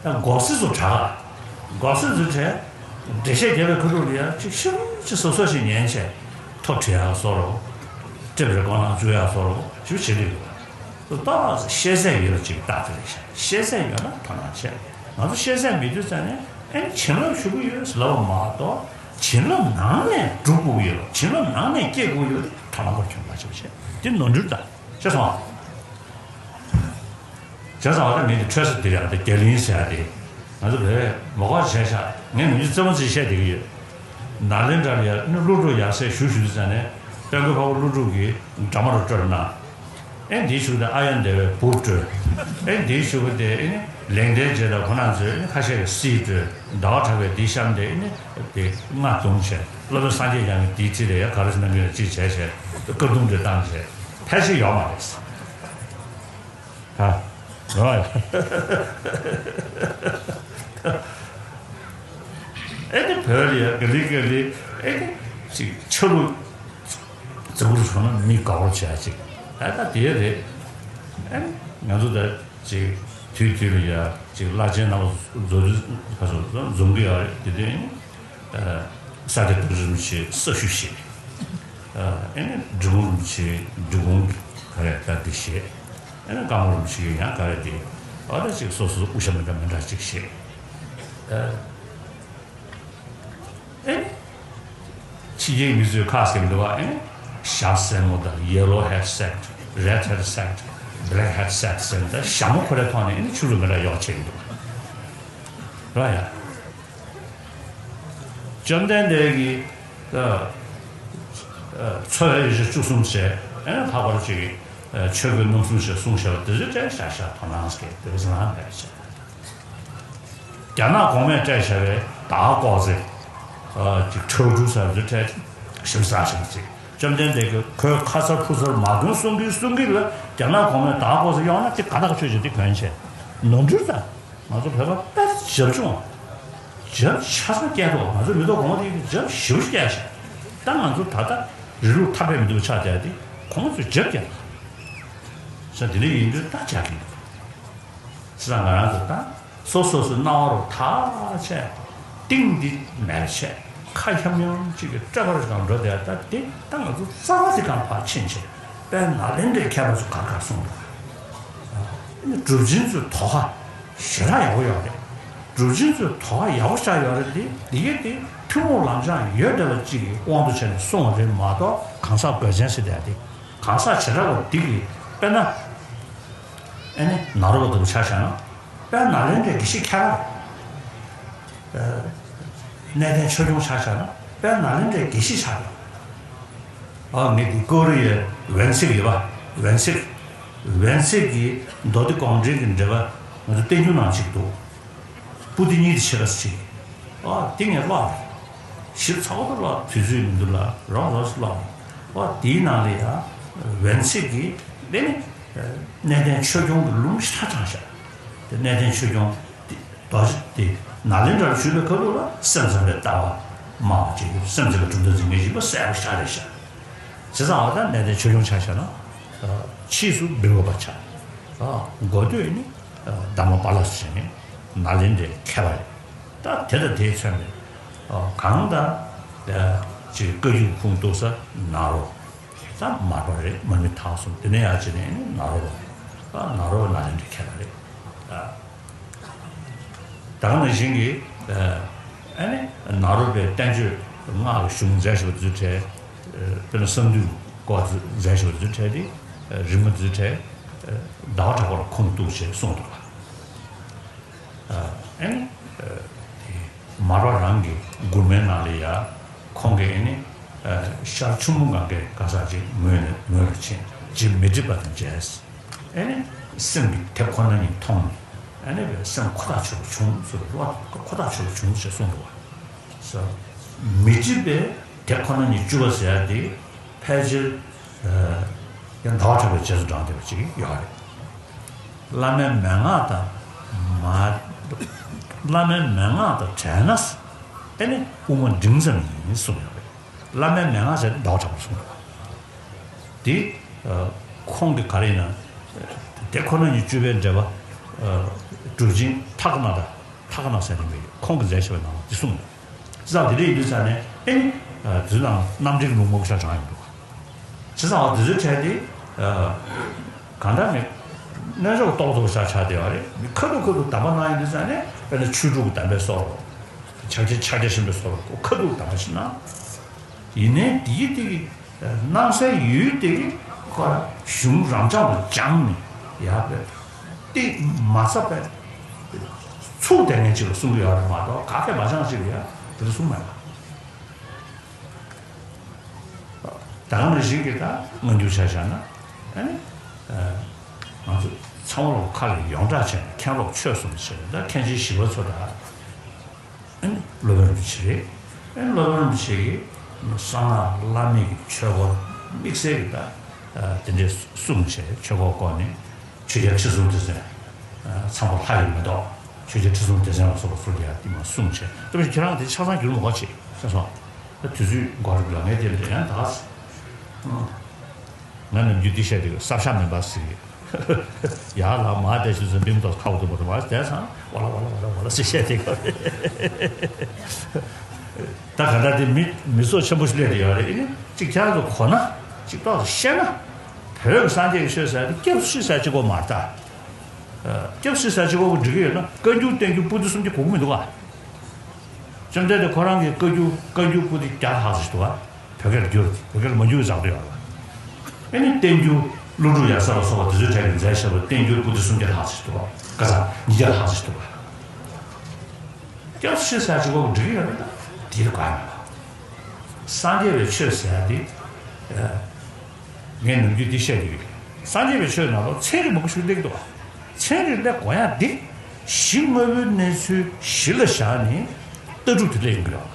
ད་མགོ་སེར་ཚོ་དྲག་མགོ་སེར་ཚོ་དྲག་འགྲེལ་བཤད་རྒྱབ་པའི་ཁ་ཐུག་ལ་ཡ་ཅིག་ཤུགས་ཅིག་སོ་སོ་ཞིག་ཉན་བྱས་ཐོ་བྲིས་ཡག་བཟོ་རོགས། ཀྲེབ་རེ་ཀོར་ནང་བཅུག་ཡག་བཟོ་རོགས་ཞུ་བྱེད་ཀྱི་འདུག་ཏོག་ཙམ་ཤེས་ཚད་ཡོད་པ་ཅིག་བལྟ་དེ་རེད་ཤག་ཤེས་ཚད་ཡོད་ན་དོ་སྣང་བྱས། ང་ཚོ་ཤེས་ཚད་མེད་དུས་ཙང་ནས་ཨེ་བྱིན་རླབས་ཞུ་གི་ཡོད་ལབ་པ་མ་གཏོགས་བྱིན་རླབས་ནང་ནས་སྒྲུབ་དགོས་ཀྱི་ཡོད་ལ་བྱིན་རླབས་ནང་ནས་སྐྱེ་དགོས་ཀྱི་ཡོད་དེ་དོ་སྣང་སྐོར་གྱོང་ཁ་ཆེ་བ་བྱས་དེ་ནོར་འཁྲུལ་དང་ཤེས་སོང་ཨ། བྱས་ཙང་ཨ་ད་མི་དེ་འཕྲོད་ས་དེ་རེད། ཨ་ད་རྒྱ་གླིང་ཟེར་ཡ་དེ་ང་ཚོ་བོད་མ་གོ་བྱས་ཤག་ངས་ནམ་རྒྱུན་རྩེད་མོ་རྩེ་བཤད་བསྡད་ཀྱི་ཡོད། ནཱ་ལེནྡྲ་ལ་ཡ་ནི་ཀླུ་སྒྲུབ་ཡར་སེ་བཞུགས་བཞུགས་དུས་ཙང་ནས་དཔལ་མགོན་འཕགས་པ་ཀླུ་སྒྲུབ་ཀྱིས་འདྲ་མ་རུ་སྤྲོད་གནང་། ཨེ་འདིའི་གཞུག་དེ་ཨཱརྱ་དེ་བའི་བུ་སྤྲོད། ཨེ་འདིའི་གཞུག་དེ་ཨེ་ནི་ལེགས་ལྡན་རྗེ་དང་ཁོ་རང་ཚོས་ཨེ་ནི་ཁ་ཤས་ཀྱིས་སྲིད་སྤྲོད། ཟླ་བ་གྲགས་པས་འདིའི་གཤམ་དེ་ཨེ་ནི་དེ་རྔ་བརྡུངས་བྱས་སློབ་དཔོན་སངས་རྒྱས་བསྐྱངས་ཀྱིས་འདིའི་ཁྲི་ལ་ཡ་ག་རེ་ཟེར་གནང་གི་ཡོད་ཅིག་བྱས་བྱས་བཀའ་བརྡུང་དེ་བཏང་བྱས་ཕལ་ཆེར་ཡོད་མ་རེད། ཨ། རོ། ཨེ་ནི་བོད་ལ་ཡ་ག་ལེ་ག་ལེ་ཨེ་ནི་ཅིག་ཆ་ལུགས་རྫིག་པོ་རུ་བྱུང་ན་མི་དགའ་བོ་བྱེད་ཡ་ཅིག་ཨ་ད་དེ་རེད། ཨ་ནི་ང་ཚོ་ད་ཅིག་དུས་དུས་ལ་ཡ་ཅིག་བླ་ཆེན་རྣམ་པ་འཛོམས་དུས་ཁ་སོ་འཛོམས་གི་ཡོད་རེད། དེ་དུས་ནི་ས་སྐྱ་རྡོ་རྗེ་རིན་པོ་ཆེ་ས་ཞུ་བཞེས། ཨ་ནི་འབྲི་གུང་རིན་པོ་ཆེ་འབྲི་གུང་གི་ག་རེ་ད་འདི་བཞེས། ཨ་ནི་ཀརྨ་རིན་པོ་ཆེ་ཡང་ག་རེ་འདི་ཨ་ད་ཅིག་སོ་སོ་དབུ་ཞྭ་མི་འདྲ་མི་འདྲ་ཅིག་བཞེས། ཨ། ཨེ། ཕྱི་རྒྱལ་མི་ཚོས་ཁ་ཟེར་འདུག་བ། ཨེ། ཞྭ་སེར་མོ་དང་ཡེ་ལོ་ཧེ་ཌི་སེག་ཊི། རེཌ་ཧེ་ཌི་སེག་ཊི། བྷེ་ལེག་ཧེ་ཌི་སེག་ཊི་ཟེར་ནས་ཞྭ་མོ་ཁོ་རའི་ཐོག་ནས་ཨེ་ནི་ཆུ་ལུད་མི་འདྲ་གཡོག་བྱེད་ཀྱི་འདུག་རེད་ཡ། བཅོམ་ལྡན་འདས་ཀྱིས་ཨ་ཨ་འཚོ་བའི་གཞི་བཅུ་གསུམ་བྱས། ཨེ་ནི་ལྷག་པར་ཅིག་ཨ་ཆོས་གོས་རྣམ་གསུམ་ཞེས་གསུངས་བཞག་པ་དེ་ཚོའི་གྲས་ཞྭ་ཞྭ་དོ་སྣང་སྐྱེས་དེ་བས་ལྷག་མེད་བྱས། རྒྱ་ནག་གོང་མས་སྤྲད་བཞག་པའི་དྭགས་ཀོ་ཟེ། ཨ་ཅིག་ཁྲའོ་ཀྲུའུ་ཟེར་བ་ཚོའི་གྲས་ཞིམ་ཟ་ཞིམ་ཟེར། བཅོམ་ལྡན་འདས་ཀྱིས་ཁོའི་ཁ་ཚར་ཕུ་ཚར་མ་གོན་གསུང་གིན་གསུང་གིན་ལ་རྒྱ་ནག་གོང་མས་དྭགས་ཀོ་ཟེ་གཡོག་ན་དེ་ག་དག་ཆོས་ཅིག་དེ་གོན་བྱས། ནོར་འཁྲུལ་ད། ང་ཚོ་བོད་པ་དཔེ་བྱབ་ཆུང་། བྱབ་ཆ་ཚང་སྐྱེས་འདུག་ང་ཚོ་མི་ཐོག་གོང་མ་དེ་བྱབ་ཞེ་པོ་ཅིག་སྐྱེས་ཤག་ད་ང་ཚོ་ད་ལྟ་རི་ལུགས་ཐ་དད་མི་འདུག་ཆགས་བསྡད་དེ་ཁོང་ཚོས་བྱབ་སྐྱེས་ས་དེ་འདྲ་ཡིན་དུས་ད་བྱ་གི་འདུག་བྱས་ཙང་ང་རང་ཚོ་ད་སོ་སོ་སོའི་སྣང་བ་རུ་ཐག་བཅད། གཏིང་འདི་མེར་བྱས། ཁ་ཤམ་ཤམ་གཅིག་གི་སྤྲོས་པ་རེ་གང་འགྲོ་བསྡད། ད་འདི་ད་ང་ཚོ་རྩ་བ་འདི་གང་ཕར་ཕྱིན་བྱས། དཔལ་ནཱ་ལེནྡྲའི་མཁས་པ་ཚོ་ག་ག་གསུངས་འདུག་ཨ་ནི་གྲུབ་ཆེན་ཚོའི་དོ་ཁ་ཞེ་དྲག་ཡག་པོ་ཡོད་རེད། གྲུབ་ཆེན་ཚོའི་དོ་ཁ་ཡག་པོ་ཆགས་ཡོད་རེད། འདི་འདི་གའི་འདི་ཐུན་མོང་ལམ་སྦྱང་ཡོད་བསྡད་པ་གཅིག་གི་དབང་དུ་བྱས་ནས་གསུངས་པ་རེད་མ་གཏོགས་གང་ཟག་དགོས་ཅན་ཟེར་བསྡད་དེ། གང་ཟག་བྱེ་བྲག་པ་འདི་གིས་དཔེར་ན། ཨེ་ནི་ནཱ་རོ་པ་ལྟ་བུ་ཆ་བཞག་ན། དཔལ་ནཱ་ལེནྡྲའི་དགེ་བཤེས་ཁྱད་པར། ཨ་གནས་བརྟན་ཆོས་སྐྱོང་ཆ་བཞག་ན་དཔལ་ནཱ་ལེནྡྲའི་དགེ་བཤེས་ཆགས་ཡོད། ཨ་ངས་འདི་ཀོ་རི་ཡའི་ཝེན་ཚིག་ཡོད་པ། ཝེན་ཚིག་ཝེན་ཚིག་གི་མདོ་སྡེ་དགོངས་འགྲེལ་གྱི་འགྲེལ་པ་ང་ཚོ་བསྟན་འགྱུར་ནང་གཅིག་འདུག་པུ་ཏི་གཉིས་དེ་ཕྱེད་ཀ་ཅིག་ཨ་དེ་ངས་ཀློག་རེད། ཞིབ་ཚགས་པོ་ཀློག་དུས་ཚོད་མི་འདུག་ལ་རོགས་རོགས་སུ་ཀློག་རེད། ཨ་དེའི་ནང་ལ་ཡ་ཝེན་ཚིག་གི་དེ་ནི་གནས་བརྟན་ཆོས་སྐྱོང་གི་ལུང་ཞེ་དྲག་དྲངས་ཤག་དེ་གནས་བརྟན་ཆོས་སྐྱོང་དེ་རྡོ་རྗེ་དེ་ནཱ་ལེནྡྲར་བཞུགས་པའི་ཁ་ཐུག་ལ་སེམས་ཙམ་པའི་ལྟ་བ་སྨྲ་བ་ཅིག་སེམས་ཙམ་པའི་གྲུབ་མཐའ་འཛིན་མཁན་ཞིག་པ་གསལ་པོ་ཞེ་དྲག་རེད་ཤག་བྱས་ཙང་འོ་ད་གནས་བརྟན་ཆོས་སྐྱོང་ཆ་བཞག་ན་ཕྱིས་སུ་བིར་ཝ་པ་ཆགས། འགོ་སྟོད་ནི་ཨ་དྷརྨ་པཱ་ལ་ཟེར་ནས་ནཱ་ལེནྡྲའི་མཁས་པ་རེད། ད་དེ་དང་དེས་མཚོན་པའི་ཨ་གང་ལྟར་ཨ་ཅིག་བཀའ་བརྒྱུད་ཁུངས་གཏུགས་ས་ནཱ་རོ། ད་མར་པ་རེད། མར་མི་དྭགས་གསུམ་དེ་ནས་ཡར་བྱས་ནས་ནཱ་རོ་པ། ཨ་ནཱ་རོ་པ་ནཱ་ལེནྡྲའི་མཁས་པ་རེད། ཨ་ད་ག་ནང་བཞིན་གྱི་ཨ་ནི་ནཱ་རོ་པའི་བསྟན་བཅོས་སྔགས་ཀྱི་གཞུང་མཛད་བཞག་པ་དེ་ཚོའི་གྲས། དཔེར་ན་གསང་འདུས་སྐོར་མཛད་བཞག་པ་དེ་ཚོའི་གྲས་དེ་རིམ་པ་དེ་ཚོའི་གྲས་ཟླ་བ་གྲགས་པ་ལ་ཁུངས་གཏུགས་བྱས་གསུངས་འདུག་ག་ཨ་ནི་དེ་མར་པ་རང་གི་མགུར་མའི་ནང་ལ་ཡ་ཁོང་གིས་ཨ་ནི་ཤར་ཆུ་མོ་གངྒཱའི་ག་ས་ཅིག་ངོས་ནས་ངོས་ལ་ཕྱིན། རྗེ་མི་འགྲིབ་པ་དང་མཇལ། ཨ་ནི་སེམས་ཀྱི་དེ་ཁོ་ན་ཉིད་མཐོང་། ཨ་ནི་བས་སེམས་ཁོ་ཐག་ཆོད་པ་བྱུང་ཟེར་བ་ཁོ་ཐག་ཆོད་པ་བྱུང་ཞེས་གསུངས་འདུག་བ། མི་འགྲིབ་པའི་དེ་ཁོ་ན་ཉིད་བཅུ་པ་ཟེར་ཡ་དེ་ཕལ་ཆེར་ཡང་ཟླ་བ་གྲགས་པའི་རྗེས་སུ་འབྲངས་བསྡད་པ་ཅིག་ཡོད་རེད། བླ་མའི་མན་ངག་དང་མ། བླ་མའི་མན་ངག་དང་བྲལ་ན་ཨ་ནི་དབུ་མ་འབྲིང་ཙམ་ཡིན་གསུངས་ཡོད་རེད། བླ་མའི་མན་ངག་ཟེར་ཟླ་བ་གྲགས་པ་གསུངས་འདུག་བ། དེ་ཁོང་གི་ག་རེ་ཡིན་ན། དེ་ཁོ་ན་ཉིད་བཅུ་པའི་འགྲེལ་པ། གྲུབ་ཆེན་ཐ་ཀ་ན་ད། ཐ་ཀ་ན་ཟེར་ནས་མེད་ཁོང་གིས་མཛད་བཞག་པའི་ནང་ལ་འདི་གསུངས་འདུག་བྱས་ཙང་དེ་འདྲ་ཡིན་དུས་ཙང་ནས་ཨེ་ནི། དེ་ནང་རྣམ་འགྲེལ་ལུང་མང་པོ་ཞིག་དྲངས་ཡོང་འདུག་བྱས་ཙང་འོ་དེ་ཚོའི་གྲས་དེ། གང་ལྟར་ནི། རྣལ་འབྱོར་ཏོག་ཙམ་ཞིག་ཆགས་བསྡད་པ་རེད། མི་ཁ་ཐུག་ཁ་ཐུག་གདམས་པ་གནང་ཡོང་དུས་ཙང་ནས་དཔེར་ན་ཆོས་དྲུག་གི་གདམས་པའི་སོགས། ཕྱག་རྒྱ་ཕྱག་རྒྱ་ཆེན་པོའི་སོགས་ཁ་ཐུག་གདམས་པ་ཞིག་གནང་། ཡིན་ནའི་དེའི་དེ་གི་སྣང་གསལ་ཡུལ་དེ་གི་ཁོ་གཞུང་རབ་འབྱམས་ལ་སྦྱངས་ནས་ཡར་བས་ཏེ་མ་ཚ་བས་ཚུགས་བསྡད་མཁན་ཅིག་ལ་གསུང་གི་ཡོད་རེད་མ་གཏོགས་ག་གེ་མ་སྦྱངས་ཅིག་ལ་ཡ་དེ་ལ་གསུང་མེད་པ། ད་ག་ནང་བཞིན་གྱི་ད་སྔ་འགྱུར་ཆ་བཞག་ན་ཨ་ནི་ང་ཚོ་ཚང་མ་ལོག་ཁ་ལ་ཡོངས་གྲགས་བྱས་ནས་མཁན་སློབ་ཆོས་གསུམ་ཟེར་ད་མཁན་ཆེན་ཞི་བ་འཚོ་དང་། ཨ་ནི་སློབ་དཔོན་རིན་པོ་ཆེ་རེད། ཨ་ནི་སློབ་དཔོན་རིན་པོ་ཆེ་གིས་གསང་སྔགས་བླ་མེད་ཀྱི་ཆོས་སྐོར་དམིགས་བསལ་གྱི་ད་དེ་འདྲའི་གསུངས་བྱས་ཆོས་སྐོར་སྐོར་ནས་ཆོས་རྒྱལ་ཁྲི་སྲོང་ལྡེ་བཙན་ཚངས་པ་ལྷ་ཡི་མེ་ཏོག་ཆོས་རྒྱལ་ཁྲི་སྲོང་ལྡེ་བཙན་ལ་སོགས་པ་ཚོ་ལ་ཡང་དེ་མ་གསུངས་བྱས་ད་ཁྱེད་རང་དེ་ཆ་ཚང་འགྱུར་མ་གོ་ཆེ་ཤེས་སོང་། ད་དུས་ཚོད་འགོར་འགྲོ་གི་ལ་ངས་དེ་འདྲ་ཡང་ད། ང་ནམ་རྒྱུན་འདི་བཤད་དེ་གི་བསམ་ཤ་མེད་པ་ཟེར་གི། ཡ་ལ་མ་བསྡད་ཤི་ཟིན་པིམ་ཏོག་ཁ་བོ་དུ་བོ་དུ་མ་བསྡད་སང་ཝ་ལ་ཝ་ལ་ཝ་ལ་ཝ་ལ་ཟེར་བཤད་དེ་གི། ད་ག་ད་དེ་མི་མི་ཚོགས་ཆེན་པོ་ཞིག་སླེབས་དེ་ཡོད་རེད། ཨེ་ནི་གཅིག་ཁྱེད་རང་ཚོ་གོ་ན་གཅིག་ཏོག་ཙམ་བཤད་ན། བོད་ཀྱི་སངས་རྒྱས་ཀྱི་ཆོས་ཟེར་དེ་སྐྱབས་སུ་མཆི་ཟེར་གཅིག་པོ་མ་རེད་ད། སྐྱབས་སུ་མཆི་ཟེར་གཅིག་པོ་འགྲིག་གི་ཡོད་ན་བཀའ་འགྱུར་བསྟན་འགྱུར་པོ་ཏི་གསུམ་གྱི་གོ་གི་མི་འདུག་ག། བཅོམ་ལྡན་འདས་ཁོ་རང་གི་བཀའ་འགྱུར་བཀའ་འགྱུར་པོ་ཏི་བརྒྱ་ལྷག་ཙམ་ཞིག་འདུག་ག། བོད་སྐད་ལ་བསྒྱུར་ཏེ་བོད་སྐད་ལ་མ་འགྱུར་བའི་ཛག་ཏུ་ཡོད་རེད་པ། ཨེ་ནི་བསྟན་འགྱུར་ཀླུ་སྒྲུབ་ཡབ་སྲས་ལ་སོགས་པ་དེ་ཚོའི་གྲས་ཀྱིས་མཛད་བཞག་པའི་བསྟན་འགྱུར་པོ་ཏི་སུམ་བརྒྱ་ལྷག་ཙམ་ཞིག་འདུག་ག། ག་ས་ཉིས་བརྒྱ་ལྷག་ཙམ་ཞིག་འདུག་ག། སྐྱབས་སུ་མཆི་ཟེར་གཅིག་པོ་འགྲིག་གི་ཡོད་རེད་ད། དེ་ལ་དགོས་ཡ་མེད་པ། སངས་རྒྱས་པའི་ཆོས་ཟེར་ཡ་དེ། ངས་ནམ་རྒྱུན་འདི་བཤད་ཀྱི་ཡོད། སངས་རྒྱས་པའི་ཆོས་ནང་ལ་ཚན་རིག་མང་པོ་ཞིག་སླེབས་འདུག། ཚན་རིག་སླེབས་དགོས་ཡ་འདི། གཞི་དངོས་པོའི་གནས་ཚུལ་གཞི་ལ་བཞག་ནས་ལྟ་གྲུབ་དེ་སླེབས་ཡོང་གི་ཡོད།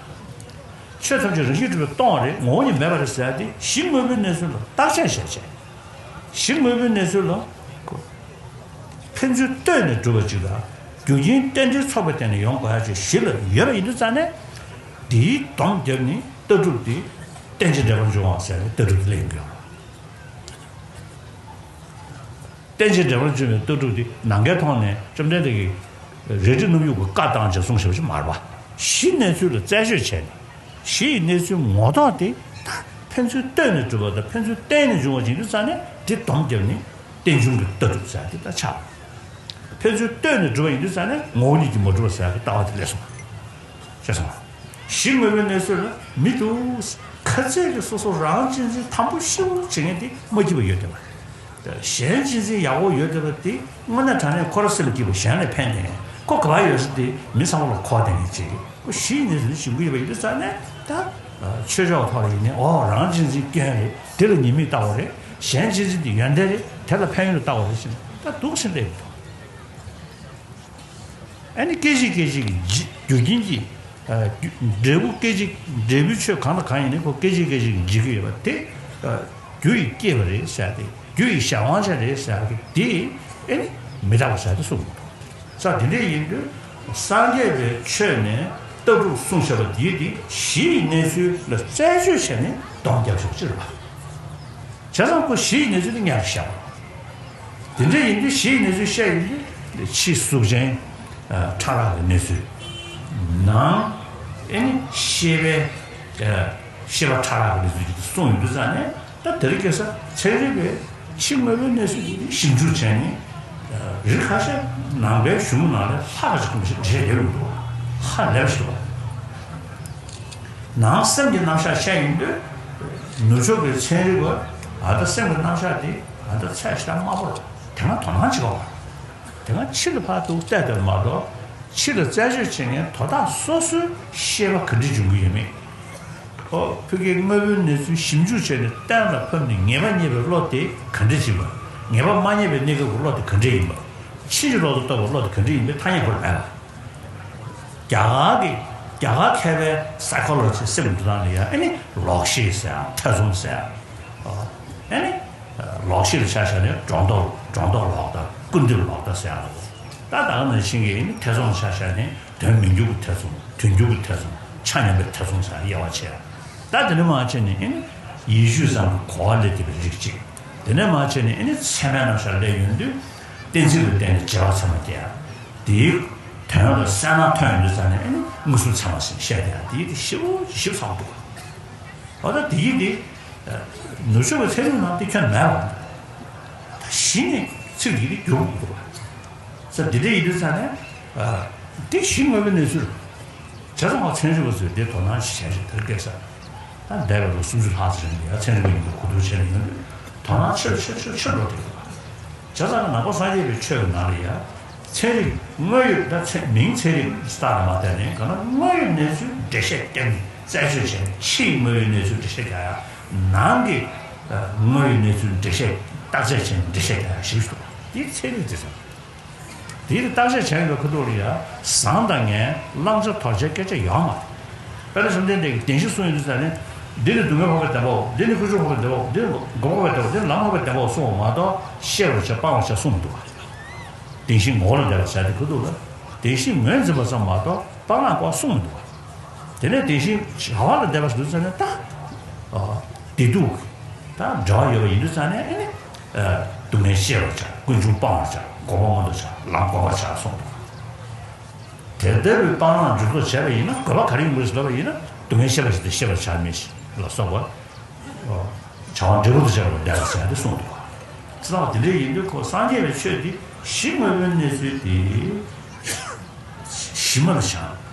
ཆོས་ཐམས་ཅད་རང་བཞིན་གྲུབ་པས་སྟོང་བ་རེད། ངོ་བོ་ཉིད་མེད་པ་རེད་ཟེར་ཡ་དེ་གཞི་དངོས་པོའི་གནས་ཚུལ་ལ་བརྟག་དཔྱད་བྱས་བྱས། གཞི་དངོས་པོའི་གནས་ཚུལ་ལ། ཕན་ཚུན་ལྟོས་ནས་གྲུབ་པ་ཅིག་དང་། རྒྱུ་རྐྱེན་རྟེན་འབྲེལ་ཚོགས་པའི་སྟེང་ནས་ཡོང་དགོས་ཡ་ཅིག་གཞི་ལ་ཡོད་པ་ཡིན་དུས་ཙང་ནས། དེའི་སྡོམ་བརྒྱབ་ནས་ལྟ་གྲུབ་དེ་རྟེན་ཅིང་འབྲེལ་པར་འབྱུང་བ་ཟེར་ནས་ལྟ་གྲུབ་དེ་ལེན་དགོས། རྟེན་ཅིང་འབྲེལ་པར་འབྱུང་བའི་ལྟ་གྲུབ་དེ་ནམ་མཁའི་ཐོག་ནས་བཅོམ་ལྡན་འདས་ཀྱིས་རལ་གྲི་སྣུམ་ཡུག་གི་བཀའ་བཏང་བྱས་གསུངས་བཞག་པ་ཞིག་མ་རེད་པ། གཞི་གནས་ཚུལ་ལ་རྩད་གཅོད་བྱས་ནས། གཞི་ཡི་གནས་ཚུལ་ངོ་ཐོག་དེ་ད་ཕན་ཚུན་ལྟོས་ནས་གྲུབ་པ་དང་ཕན་ཚུན་བརྟེན་ནས་འབྱུང་བ་ཅིག་ཡིན་དུས་ཙང་ནས་དེ་སྡོམ་བརྒྱབ་ནས་རྟེན་འབྱུང་གི་ལྟ་གྲུབ་ཟེར་དེ་ད་ཆགས། ཕན་ཚུན་ལྟོས་ནས་གྲུབ་པ་ཡིན་དུས་ཙང་ནས་ངོ་བོ་ཉིད་ཀྱིས་མ་གྲུབ་པ་ཟེར་གི་ལྟ་བ་དེ་སླེབས་སོང་། ཤེས་སོང་། གཞི་དངོས་པོའི་གནས་ཚུལ་ལ་མི་འདུག། ཁ་ཚིག་གིས་སོ་སོ་རང་གཅེས་འཛིན་དམ་པོ་ཤུགས་བྱེད་མཁན་དེ་མ་སྐྱིད་པ་ཡོད་བསྡད་པ་རེད། གཞན་གཅེས་འཛིན་ཡག་པོ་ཡོད་བསྡད་པ་དེ་དངོས་གནས་དྲང་གནས་ཁོ་རང་སེམས་སྐྱིད་པ་གཞན་ལ་ཕན་བསྡད་མཁན། ཁོ་ག་པར་ཡོད་ས་དེ་མི་ཚང་མ་ལ་མཁོ་བསྡད་མཁན་ཅིག་རེད། ཁོ་གཞི་ཡི་གནས་ཚུལ་ཞིབ་འགུལ་ཡོད་པ་ཡིན་དུས་ཙང་ནས་ད། ཆོས་ཕྱོགས་ཐོག་ལ་ཡིན་ནའི་ཨོ་རང་གཅེས་འཛིན་སྐྱོན་རེད། དེ་ལ་ཉེས་དམིགས་ལྟ་བ་རེད། གཞན་གཅེས་འཛིན་དེ་ཡོན་ཏན་རེད། དེ་ལ་ཕན་ཡོན་ལ་ལྟ་བ་རེད་ཟེར་ནས་ད་འདུག་སེ་སླེབས་འདུག། ཨ་ནི་སྐད་ཅིག་སྐད་ཅིག་གི་རྒྱུ་རྒྱུ་རྐྱེན་གྱིས། ཨ། རྒྱུ་འབྲས་བུ་སྐད་ཅིག་འབྲས་བུའི་ཆོས་གང་དང་གང་ཡིན་ནའི་ཁོ་སྐད་ཅིག་སྐད་ཅིག་གིས་འཇིག་གི་ཡོད་པ་དེ། ཨ། རྒྱུ་ཡིས་བསྐྱེད་པ་རེད་ཟེར་ཏེ་རྒྱུ་ཡི་གཞན་དབང་ཅན་རེད་ཟེར་གི་དེ་ཨེ་ནི་མི་རྟག་པ་ཟེར་ཏེ་གསུངས་འདུག། ས་དེ་འདྲ་ཡིན་དུས་སངས་རྒྱས་པའི་ཆོས་ནས་ལྟ་གྲུབ་གསུངས་བཞག་པ་དེ་དེ་གཞི་ཡི་གནས་ཚུལ་ལ་རྩད་གཅོད་བྱས་ནས་སྡོམ་རྒྱབ་ཆོག་ཅི་རེད་པ། བྱས་ཙང་ཁོ་གཞི་ཡི་གནས་ཚུལ་དེ་ཉར་བཞག་པ། དེ་འདྲ་ཡིན་དུས་གཞི་ཡི་གནས་ཚུལ་བཤད་ཡིན་དུས་ཕྱི་གཟུགས་ཅན། ཕྲ་རགས་ཀྱི་གནས་ཚུལ། ནང་། ཨེ་ནི་ཤེས་པའི། ཤེས་པ་ཕྲ་རགས་ཀྱི་གནས་ཚུལ་ཅིག་གསུངས་ཡོང་དུས་ཙང་ནས་ད་དེ་རིང་ཁ་སང་ཚན་རིག་པས་ཕྱི་དངོས་པོའི་གནས་ཚུལ་འདི་ཞིབ་འཇུག་བྱས་ནས། རིགས་ཁ་ཤས་ནང་པའི་གཞུང་ནང་ལས་ལྷག་ཅིག་ཁོ་མི་ཤེས་འགྲེལ་བཤད་རྒྱབ་ཡོང་འདུག། ཧ་ལས་པ་ཞིག་འདུག། ནང་སེམས་ཀྱི་རྣམ་གཞག་བཤད་ཡོང་དུས། ནུབ་ཕྱོགས་ཀྱི་ཚན་རིག་པ་ཨ་ད་སེམས་ཀྱི་རྣམ་གཞག་འདི་ཨ་ད་ཚད་ཞེ་དྲག་དམའ་པོ་རེད། དེ་སྔ་དོ་སྣང་བྱེད་པ་བ། དེ་སྔ་ཕྱི་ལ་ཕར་ཏུ་བལྟས་བལྟས་མ་གཏོགས་ཕྱི་ལ་རྩད་གཅོད་བྱེད་མཁན་དོ་བདག་སོ་སོའི་ཤེས་པ་ག་འདྲ་འབྱུང་གི་ཡོད་མེད། ཨོ་ཕ་གིའི་དངོས་པོའི་གནས་ཚུལ་ཞིབ་འཇུག་བྱས་ནས་གཏན་ལ་ཕབ་ནས་ངེས་པ་རྙེད་པའི་བློ་དེ་ག་འདྲ་ཡིན་པ། ངེས་པ་མ་རྙེད་པའི་གནས་སྐབས་ཀྱི་བློ་དེ་ག་འདྲ་ཡིན་པ། ཕྱིན་ཅི་ལོག་ཏུ་རྟོགས་པའི་བློ་དེ་ག་འདྲ་ཡིན་པའི་ཐ་སྙད་ཁོ་རང་མེད་པ། རྒྱ་གར་གྱི་རྒྱ་གར་མཁས་པའི་སའི་ཁོ་ལོ་ཇི་སེམས་འདུལ་སྟངས་ལ་ཡང་ཨེ་ནི་ལོག་ཤེས་ཟེར་ཡང་ཐེ་ཚོམ་ཟེར་ཡང་། ཨེ་ནི་ལོག་ཤེས་ལ་ཆ་བཞག་ནས་སྒྲོ་འདོགས་སྒྲོ་འདོགས་ལོག་ལྟ་ཀུན་རྟོག་ལོག་ལྟ་ཟེར་ཡང་། ད་ད་ག་ནང་བཞིན་གྱི་ཨེ་ནི་ཐེ་ཚོམ་ལ་ཆ་བཞག་ནས་དོན་མི་འགྱུར་གྱི་ཐེ་ཚོམ། དོན་འགྱུར་གྱི་ཐེ་ཚོམ། ཆ་མཉམ་པའི་ཐེ་ཚོམ་ཟེར་ཡང་དབྱེ་བ་ཕྱེ་ཡང་། ད་དེ་ནས་མར་བྱས་ནས་ཨེ་ནི་ཡིད་དཔྱོད་ཙམ་གྱི་གོ་བ་ལས་འདས་པའི་རིགས་གཅིག། དེ་ནས་མར་བྱས་ནས་ཨེ་ནི་ཚད་མའི་རྣམ་གཞག་སླེབས་ཡོང་དུས་གཏན་ཚིགས་ལ་བརྟེན་ནས་བྱ་བ་ཚད་མར་སྐྱེ་ཡ། དེའི་དོན་ལ་གསལ་སྣང་ཐོན་ཡོང་དུས་ཙང་ནས་ཨེ་ནི་མངོན་སུམ་ཚད་མ་ཟེར་བཤད་དེ་ཡ་དེའི་དེ་ཞིབ་པོ་ཞིབ་ཚགས་པོ་འདུག། འོ་ད་དེའི་དེ་ནུབ་ཕྱོགས་ཀྱི་ཚན་རིག་ནང་དེ་ཁྱོན་མེད་པ། ད་གཞི་ནས་ཚིག་དེ་དེ་བསྒྱུར་དགོས་འདུག་བ། ས་དེ་འདྲ་ཡིན་དུས་ཙང་ནས་དེ་གཞི་དངོས་པོའི་གནས་ཚུལ། བྱས་ཙང་ང་ཚན་རིག་པ་ཚོས་འདི་དོ་སྣང་ཞིག་བྱས་ཤིག་དེར་སྐད་ཆ། ད་འདས་པའི་ལོ་སུམ་ཅུ་ལྷག་ཙམ་རིང་ལ་ཡང་ཚན་རིག་པ་ཡིན་པའི་གོ་བསྡུར་བྱས་ནས་ཡོང་དུས་དོ་སྣང་ཆེ་རུ་ཆེ་རུ་ཆེ་རུ་ཆེ་རུ་འགྲོ་བསྡད་ཡོད་པ། བྱས་ཙང་ནང་པ་སངས་རྒྱས་པའི་ཆོས་ཀྱི་ནང་ལ་ཡང་ཚན་རིག་དངོས་ཡོད་ད་ཚན་མིང་ཚན་རིག་སྟག་ལ་མ་བལྟས་ནས་གང་ན་དངོས་ཡོད་གནས་ཚུལ་འགྲེལ་བཤད་བརྒྱབ་ནས་རྩད་གཅོད་བྱས་ནས་ཕྱིའི་དངོས་ཡོད་གནས་ཚུལ་འགྲེལ་བཤད་རྒྱག་ཡ། ནང་གི་དངོས་ཡོད་གནས་ཚུལ་འགྲེལ་བཤད་བརྟག་དཔྱད་བྱས་ནས་འགྲེལ་བཤད་རྒྱག་ཡ་ཞིག་འདུག། འདི་ཚན་རིག་རེད་ཟེར། དེའི་བརྟག་དཔྱད་བྱས་ཡོད་པའི་ཁ་ཐུག་ལ་ཡང་བཟང་དང་ངན་བླང་བྱ་དོར་བྱའི་སྐད་ཆ་ཡོད་མ་རེད། དཔེར་ན་བཅོམ་ལྡན་འདས་ཀྱིས་བདེན་བཞི་གསུངས་ཡོང་དུས་ཙང་ནས་འདི་ནི་སྡུག་བསྔལ་འཕགས་པའི་བདེན་པའོ། འདི་ནི་ཀུན་འབྱུང་འཕགས་པའི་བདེན་པའོ། འདི་ནི་འགོག་པ་འཕགས་པའི་བདེན་པའོ། འདི་ནི་ལམ་འཕགས་པའི་བདེན་པའོ་གསུངས་པ་མ་གཏོགས་ཤེས་པར་བྱ་སྤང་བར་བྱ་གསུངས་མི་འདུག་བ། བདེན་བཞི་ངོ་བོ་ལ་འདས་པ་ཟེར་དེ་ཁ་ཐུག་ལ་བདེན་བཞི་ངོས་འཛིན་པ་ཙམ་མ་གཏོགས་སྤང་བླང་སྐོར་གསུངས་མི་འདུག་བ། དེ་ནས་བདེན་བཞི་བྱ་བ་ལ་འདས་པ་ཟེར་དུས་ཙང་ནས་ད། བདེ་སྡུག་ད་འབྲེལ་བ་ཡོད་པ་ཡིན་དུས་ཙང་ནས་ཨེ་ནི། སྡུག་བསྔལ་ཤེས་པར་བྱ། ཀུན་འབྱུང་སྤང་བར་བྱ། འགོག་པ་སྔོན་དུ་བྱ། ལམ་བསྒོམ་པར་བྱ་གསུངས་འདུག་དེ་ལྟ་བུའི་སྤང་བླང་འཇུག་ལྡོག་བྱས་པ་ཡིན་ན་དགོས་པ་ག་རེ་ཡིན་པ་ཞིག་ལབ་པ་ཡིན་ན། སྡུག་བསྔལ་ཤེས་པ་ཞིག་སྟེ་ཤེས་པར་བྱ་མིན་ཞིག་ལ་སོགས་པ། བྱ་བ་འབྲས་བུ་དང་བཅས་པ་ལ་འབད་པར་བྱ་སྟེ་གསུངས་འདུག་དེ་ལྟ་བུ་དེ་འདྲ་ཡིན་དུས་ཁོ་སངས་རྒྱས་པའི་ཆོས་འདི་གཞི་དངོས་པོའི་གནས་ཚུལ་དེ་གཞི་མ་ལ་བཞག་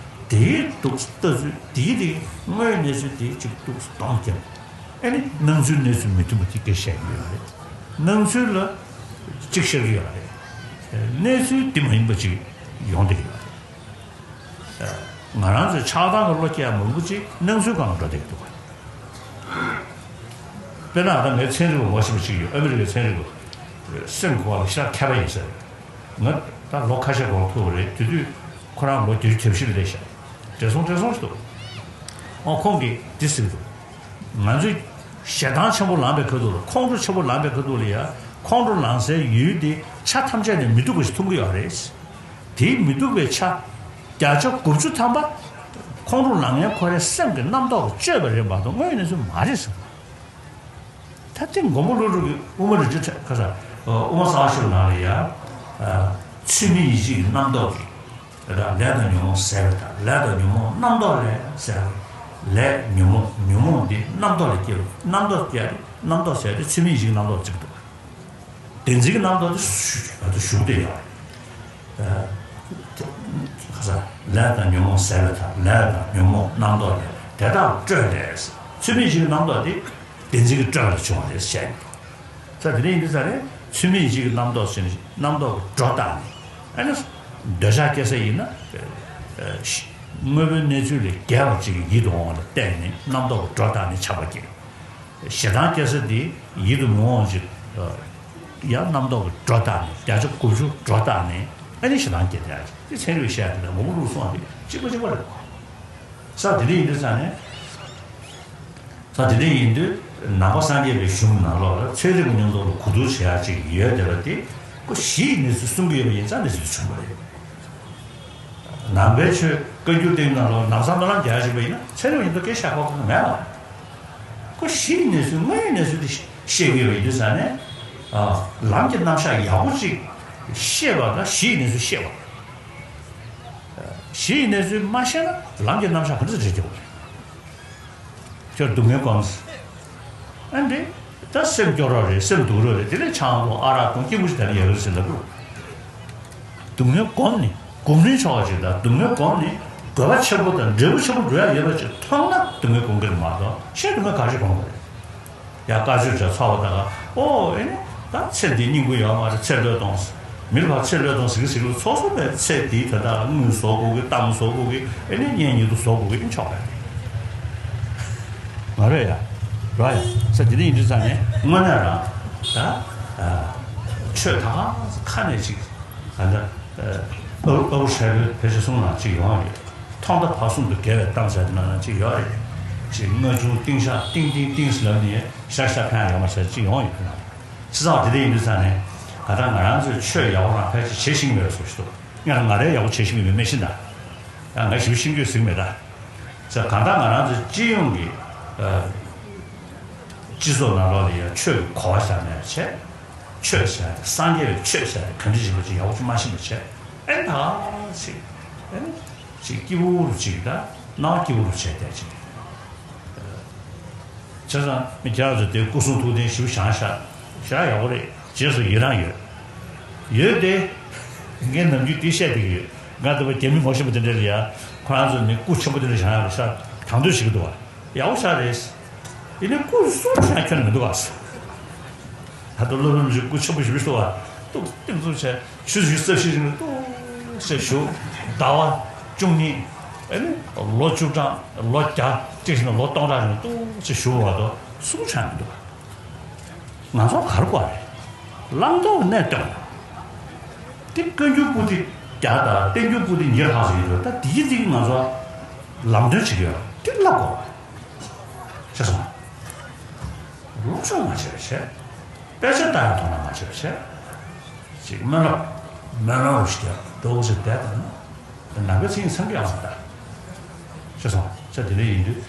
དེའི་འདུག་ལྟ་ཚུལ་དེའི་དེ་དངོས་གནས་ཚུལ་དེ་གཅིག་འདུག་སྡོམ་བརྒྱབ། ཨེ་ནི་སྣང་ཚུལ་གནས་ཚུལ་མི་མཐུན་པ་དེ་སྐད་བཤད་ཀྱི་ཡོད་རེད། སྣང་ཚུལ་ལ་གཅིག་བཤད་ཀྱི་ཡོད་རེད། གནས་ཚུལ་དེ་མ་ཡིན་པ་ཅིག་ཡོང་བསྡད་ཀྱི་ཡོད་རེད། ང་རང་ཚོའི་ཆགས་སྡང་གི་བློ་སྐྱེ་ཡ་མང་པོ་ཅིག་སྣང་ཚུལ་སྒང་ལ་འགྲོ་བསྡད་ཀྱི་འདུག་དཔེར་ན་ད་ངའི་ཚན་རིག་པ་ངོ་ཤེས་པ་ཅིག་ཡོད། ཨ་མི་རི་ཀའི་ཚན་རིག་པ། སེམས་ཁོ་བ་ལ་ཤ་མཁས་པ་ཡིན་ཟེར། ང་ད་ལོ་ཁ་ཤས་གོང་ཐུག་པ་རེད། དེ་དུས་ཁོ་རང་ལོ་བརྒྱད་ཅུ་གྱ་བཞི་ལ་སླེབས་ཤག་བགྲེས་སོང་བགྲེས་སོང་ཞིག་འདུག་ཨོ་ཁོང་གིས་འདི་ཟེར་གྱི་འདུག་ང་ཚོས་ཞེ་སྡང་ཆེན་པོ་ལངས་པའི་ཁ་ཐུག་ལ། ཁོང་ཁྲོ་ཆེན་པོ་ལངས་པའི་ཁ་ཐུག་ལ་ཡ། ཁོང་ཁྲོ་ལངས་སའི་ཡུལ་དེ་ཆ་ཐམས་ཅད་ནས་མི་སྡུག་པ་ཞིག་མཐོང་གི་ཡོད་རེད། དེའི་མི་སྡུག་པའི་ཆ་བརྒྱ་ཆ་དགུ་བཅུ་ཐམ་པ་ཁོང་ཁྲོ་ལངས་མཁན་ཁོ་རའི་སེམས་ཀྱི་རྣམ་རྟོག་གིས་བསྐྱོད་པ་རེད་མ་གཏོགས་དངོས་ཡོད་གནས་ཚུལ་མ་རེད་ཟེར། ད་ཐེངས་མགོན་པོ་ཀླུ་སྒྲུབ་ཀྱིས་དབུ་མ་རིགས་གཅིག་ཁ་ས་དབུ་མ་རྩ་བ་ཤེས་རབ་ནང་ལ་ཡ། ཚུལ་མིན་ཡིད་བྱེད་ཀྱི་རྣམ་རྟོག་གིས། ལས་དང་ཉོན་མོངས་ཟད་པའི་མཐར། ལས་དང་ཉོན་མོངས་རྣམ་རྟོག་ལས་ཟད་པ། ལས་ཉོན་མོངས་ཉོན་མོངས་འདི་རྣམ་རྟོག་ལས་སྐྱེ་བ། རྣམ་རྟོག་སྐྱེ་བ་རྣམ་རྟོག་ཟད་དེ་ཚུལ་མིན་ཡིད་བྱེད་ཀྱི་རྣམ་རྟོག་བརྩི་གི་འདུག་བདེན་འཛིན་གྱི་རྣམ་རྟོག་དེ་ཞུགས་ཏེ་ཡོད། ཁ་ས་ལས་དང་ཉོན་མོངས་ཟད་པའི་མཐར། ལས་དང་ཉོན་མོངས་རྣམ་རྟོག་ལས། དེ་དག་སྤྲོས་ཏེ། ཚུལ་མིན་ཡིད་བྱེད་ཀྱི་རྣམ་རྟོག་དེ་བདེན་འཛིན་གྱི་སྤྲོས་པ་ལས་བྱུང་བ་རེད་ཟེར་བཤད་ཡོད། ས་དེ་འདྲ་ཡིན་དུས་ས་རེད། ཚུལ་མིན་ཡིད་བྱེད་ཀྱི་རྣམ་རྟོག་ཟེར་ནས་རྣམ་རྟོག་གི་སྒྲོ་བཏགས་ནས། ཨ་ནི་འདོད་ཆགས་སྐྱེ་ས་ཡིན་ན། དངོས་པོའི་གནས་ཚུལ་ལས་བརྒལ་བ་ཅིག་ཡིད་དུ་འོང་བ་ལ་བརྟེན་ནས་རྣམ་རྟོག་གི་སྒྲོ་བཏགས་ནས་ཆགས་པ་སྐྱེ། ཞེ་སྡང་སྐྱེ་ས་དེ་ཡིད་དུ་མི་འོང་ཅིག་ཡང་རྣམ་རྟོག་གི་སྒྲོ་བཏགས་ནས། བརྒྱ་ཆ་དགུ་བཅུ་སྒྲོ་བཏགས་ནས་ཨ་ནི་ཞེ་སྡང་སྐྱེ་དེ། དེ་ཚན་རིག་བཤད་དེ་ལ་མགོན་པོ་ཀླུ་སྒྲུབ་གསུངས་པ་དེ་གཅིག་པ་གཅིག་པ་རེད། ས་དེ་འདྲ་ཡིན་དུས་ས་ནས། ད་དེ་འདྲ་ཡིན་དུས་ནང་པ་སངས་རྒྱས་པའི་གཞུང་ནང་ལོགས་ལ་ཚན་རིག་གི་སྙོམས་འཛངས་ལ་གོ་བསྡུར་བྱེད་ཡག་ཅིག་ཡོད་བསྡད་པ་དེ། ཁོ་གཞི་ཡི་གནས་ཚུལ་གསུང་གི་ཡོད་པ་ཡིན་ཙང་གནས་ཚུལ་བྱུང་བ་རེད། ནང་པའི་ཆོས་བཀའ་འགྱུར་སྟེང་ནང་ལོགས་ནང་གསང་སྨོན་ལམ་རྒྱག་ཡག་ཅིག་པ་ཡིན་ན་ཚན་རིག་པ་ཡིན་མདོག་སྐད་ཆ་བཤད་ཁོག་ཁོག་མེད་པ། ཁོ་གཞི་ཡི་གནས་ཚུལ་དངོས་ཡོད་གནས་ཚུལ་དེ་ཤེས་ཀྱི་ཡོད་པ་ཡིན་དུས་ས་ནས། ལམ་གྱི་རྣམ་གཞག་ཡག་པོ་ཅིག་ཤེས་པ་དང་གཞི་ཡི་གནས་ཚུལ་ཤེས་པ། གཞི་ཡི་གནས་ཚུལ་མ་ཤེས་ན་ལམ་གྱི་རྣམ་གཞག་ག་འདྲ་ཞིག་རེད་ཀྱི་རེད། ཁྱོད་སྡུག་བསྔལ་སྒོམ། ཨ་འདི། ད་སེམས་སྐྱོ་རོགས་རེད། སེམས་སྡུག་རོགས་རེད། དེ་ལས་ཆང་འཐུང་ཨ་རག་འཐུང་སྐྱིད་པོ་ཞིག་དེ་ལ་ཡོད་རེད་ཟེར་ལབ་དགོས། སྡུག་བསྔལ་སྒོམ་ནས་སྒོམ་རིན་ཆོག་པ་ཅིག་དང་། སྡུག་བསྔལ་སྒོམ་ནས་དགོས་པ་ཆེན་པོ་དང་འབྲས་བུ་ཆེན་པོ་འགྲོ་ཡ་ཡོད་པ་ཅིག་མཐོང་ན་སྡུག་བསྔལ་སྒོམ་གྱི་རེད་མ་གཏོགས་གཞན་སྡུག་བསྔལ་ག་རེ་ཞིག་སྒོམ་དགོས་རེད། ཡང་དཀའ་སྤྱད་བྱས་ཚོགས་པ་དག་ག་ཨོ་ཨེ་ནི་ད་ཚེ་འདི་སྙིང་པོ་ཡོད་མ་རེད། ཚེ་བློས་གཏོང་། མི་ལ་ཕར་ཚེ་བློས་གཏོང་ཟེར་གི་ཟེར་གི་ལ་ཚོགས་གསོག་པའི་ཚེ་འདིའི་དོན་དག་ལ་དངུལ་བཟོ་དགོས་གི། གཏམ་བཟོ་དགོས་གི། ཨེ་ནི་གཉེན་ཉེ་དུ་བཟོ་དགོས་གི། ཨེ་ཆོག་གི་མ་རེད་ཡ། རོ་ཡ། ས་འདི་འདྲ་ཡིན་དུས་ས་ནས་དངོས་གནས་རང་ད་ཆོས་ད་ག་ཁ་ནས་ཅིག་ད་ལྟ་ཨ་ཨ་བུ་ཧྲ་བོའི་ཕལ་ཆེར་གསུང་ནང་ཅིག་ཡོང་བ་ཡོད། ཐོག་མཐའ་བར་གསུམ་དུ་དགེ་བའི་གཏམ་ཟེར་དེ་ནང་ན་ཅིག་ཡོད་རེད། ཅིག་རྔ་ཆུང་ཏིང་ཤག་ཏིང་ཏིང་ཏིང་ཟེར་ལབ་ནས་ཤག་ཤག་ཕན་ཡོང་བ་ཟེར་ཅིག་ཡོང་ཡོད་ཀྱི་ན། བྱས་ཙང་དེ་འདྲ་ཡིན་དུས་ཙང་ནས་ད་ལྟ་ང་རང་ཚོས་ཆོས་ཡག་པོ་རང་ཕལ་ཆེར་བྱེད་ཤེས་ཀྱི་མེད་པའི་བཟོ་ཞིག་འདུག་ང་ང་རང་ཡག་པོ་བྱེད་ཤེས་ཀྱི་མེད་མེད་ཤེས་ད། ཡང་ང་ཞིབ་ཤེས་ཀྱི་ཟིག་མེད་ད། བྱས་ཙང་གང་ལྟར་ང་རང་ཚོའི་སྤྱི་ཡོངས་ཀྱི་ཨ་སྤྱི་ཚོགས་ནང་ལོགས་ལ་ཡང་ཆོས་ཀྱི་གོ་བ་བཞག་ནས་བྱས། ཆོས་ཟེར་ཡ་དེ་སངས་རྒྱས་པའི་ཆོས་ཟེར་ཡ་དེ་ག་འདྲ་ཞིག་པ་ཅིག་ཡག་པོ་ཅིག་མ་ཤེས་པ་བྱས། ཨེ་ད་ཅིག་ཨེ་ཅིག་སྐྱིད་པོ་རུ་ཅིག་ད་སྣང་བ་སྐྱིད་པོ་རུ་བྱས་བསྡད་ཅིག་བྱས་ཙང་མི་ཁྱེད་རང་ཚོ་དེ་སྐུ་གསུང་ཐུགས་རྟེན་ཞིབ་བཞེངས་ཤག་ཤག་ཡག་པོ་རེད། རྗེས་སུ་ཡི་རང་ཡོད། ཡོད་དེ། ངས་ནམ་རྒྱུན་དེ་བཤད་བསྡད་ཀྱི་ཡོད། ང་ལྟ་བུ་རྒྱ་མི་ངོ་ཤེས་པ་དེ་འདྲ་ལ་ཡ། ཁོ་རང་ཚོ་ནི་སྐུ་ཆེན་པོ་དེ་འདྲ་བཞེངས་ཡག་ལ་ཤག་དང་དོད་བྱེད་ཀྱི་འདུག་བ། ཡག་པོ་ཤག་རེད། ཡིན་ནའི་སྐུ་གསུང་ཆོས་ཁྱོན་མི་འདུག་བ། ད་ལྟ་སློབ་དཔོན་ཞིག་སྐུ་ཆེན་པོ་ཞིག་བཞུགས་སོང་བ། ཏོག་ཏིག་ཙམ་བྱས་ཆུ་ཚོད་བཞི་རྩ་བཞི་ཞིག་ནས་ཏོག་ཙམ་བཞུགས། ཟླ་བ་བཅུ་གཉིས། ཨ་ནི་ལོ་བཅུ་གྲངས་ལོ་བརྒྱ་གཅིག་ཞིག་ནས་ལོ་སྟོང་ཕྲག་ཞིག་ནས་ཏོག་ཙམ་བཞུགས་བ་དང་གསུང་ཆོས་མི་འདུག་ང་ཚོ་ག་རེ་དགོས་རེད། བླང་དོར་གནས་སྟོན། དེ་བཀའ་འགྱུར་པོ་ཏི་བརྒྱ་དང་བསྟན་འགྱུར་པོ་ཏི་ཉེར་ལྷག་ཙམ་ཡོད་དོ། ད་དེ་གི་དེ་གི་ང་ཚོ་ལམ་སྟོན་བྱེད་ཀྱི་ཡོད། དེ་བསླབ་དགོས། ཤེས་སོང་། སློབ་སྦྱོང་མ་བྱས་པ་བྱས། དཔེ་ཆ་ལྟ་ཡག་དོ་སྣང་མ་བྱས་པ་བྱས། ཅིག་སྨོན་ལམ། སྨོན་ལམ་ཞིག་རྒྱབ་འགྲོ་དགོས་ཟེར་བསྡད་དང་ན། ནང་པའི་ཚིག་ཚང་གི་ཨང་ད། ཤེས་སོང་། ཅག་དེ་འདྲ་ཡིན་དུས།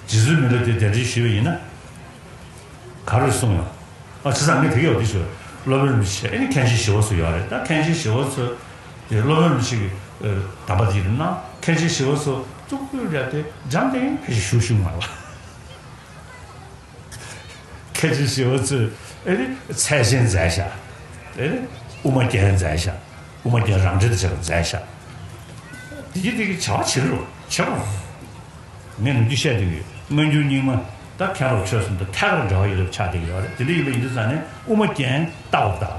རྗེ་བཙུན་མི་ལ་དེ་གདན་འདྲེན་ཞུས་པ་ཡིན་ན། ག་རེ་གསུངས་ཡོད། ཨ་བྱས་ཙང་ངས་དེ་ག་ཡོད་དེ་ཞུ། སློབ་དཔོན་རིན་པོ་ཆེ་ཨ་ནི་མཁན་ཆེན་ཞི་བ་འཚོ་ཡོད་རེད། ད་མཁན་ཆེན་ཞི་བ་འཚོ་དེ་སློབ་དཔོན་རིན་པོ་ཆེ་གི་གདམས་པ་དེ་ཡིན་ན། མཁན་ཆེན་ཞི་བ་འཚོ་གཙུག་ཕུད་ལ་དེ་འཇམ་ཐིང་ཐིང་ཞིག་བཞུགས་བཞུགས་མ་རེད་པ། མཁན་ཆེན་ཞི་བ་འཚོས་ཨེ་ནི་ཚད་ཆེན་མཛད་བཞག་ཨེ་ནི་དབུ་མ་རྒྱན་མཛད་བཞག་དབུ་མ་རྒྱན་རང་འགྲེལ་དུ་བྱས་པ་མཛད་བཞག་དེ་གི་དེ་གི་བྱ་བ་བྱེད་རོགས་བྱེད་རོགས། ངས་ནམ་རྒྱུན་བཤད་དུ་ཡོད། སྔ་འགྱུར་རྙིང་མ་ད་མཁན་སློབ་ཆོས་གསུམ་དང་ཐད་ཀར་འབྲེལ་བ་ཡོད་པ་ཆགས་བསྡད་ཀྱི་ཡོད་རེད། དེ་འདྲ་ཡིན་པ་ཡིན་དུས་ཙང་ནས་དབུ་མ་རྒྱན་ལྟ་བ་དང་།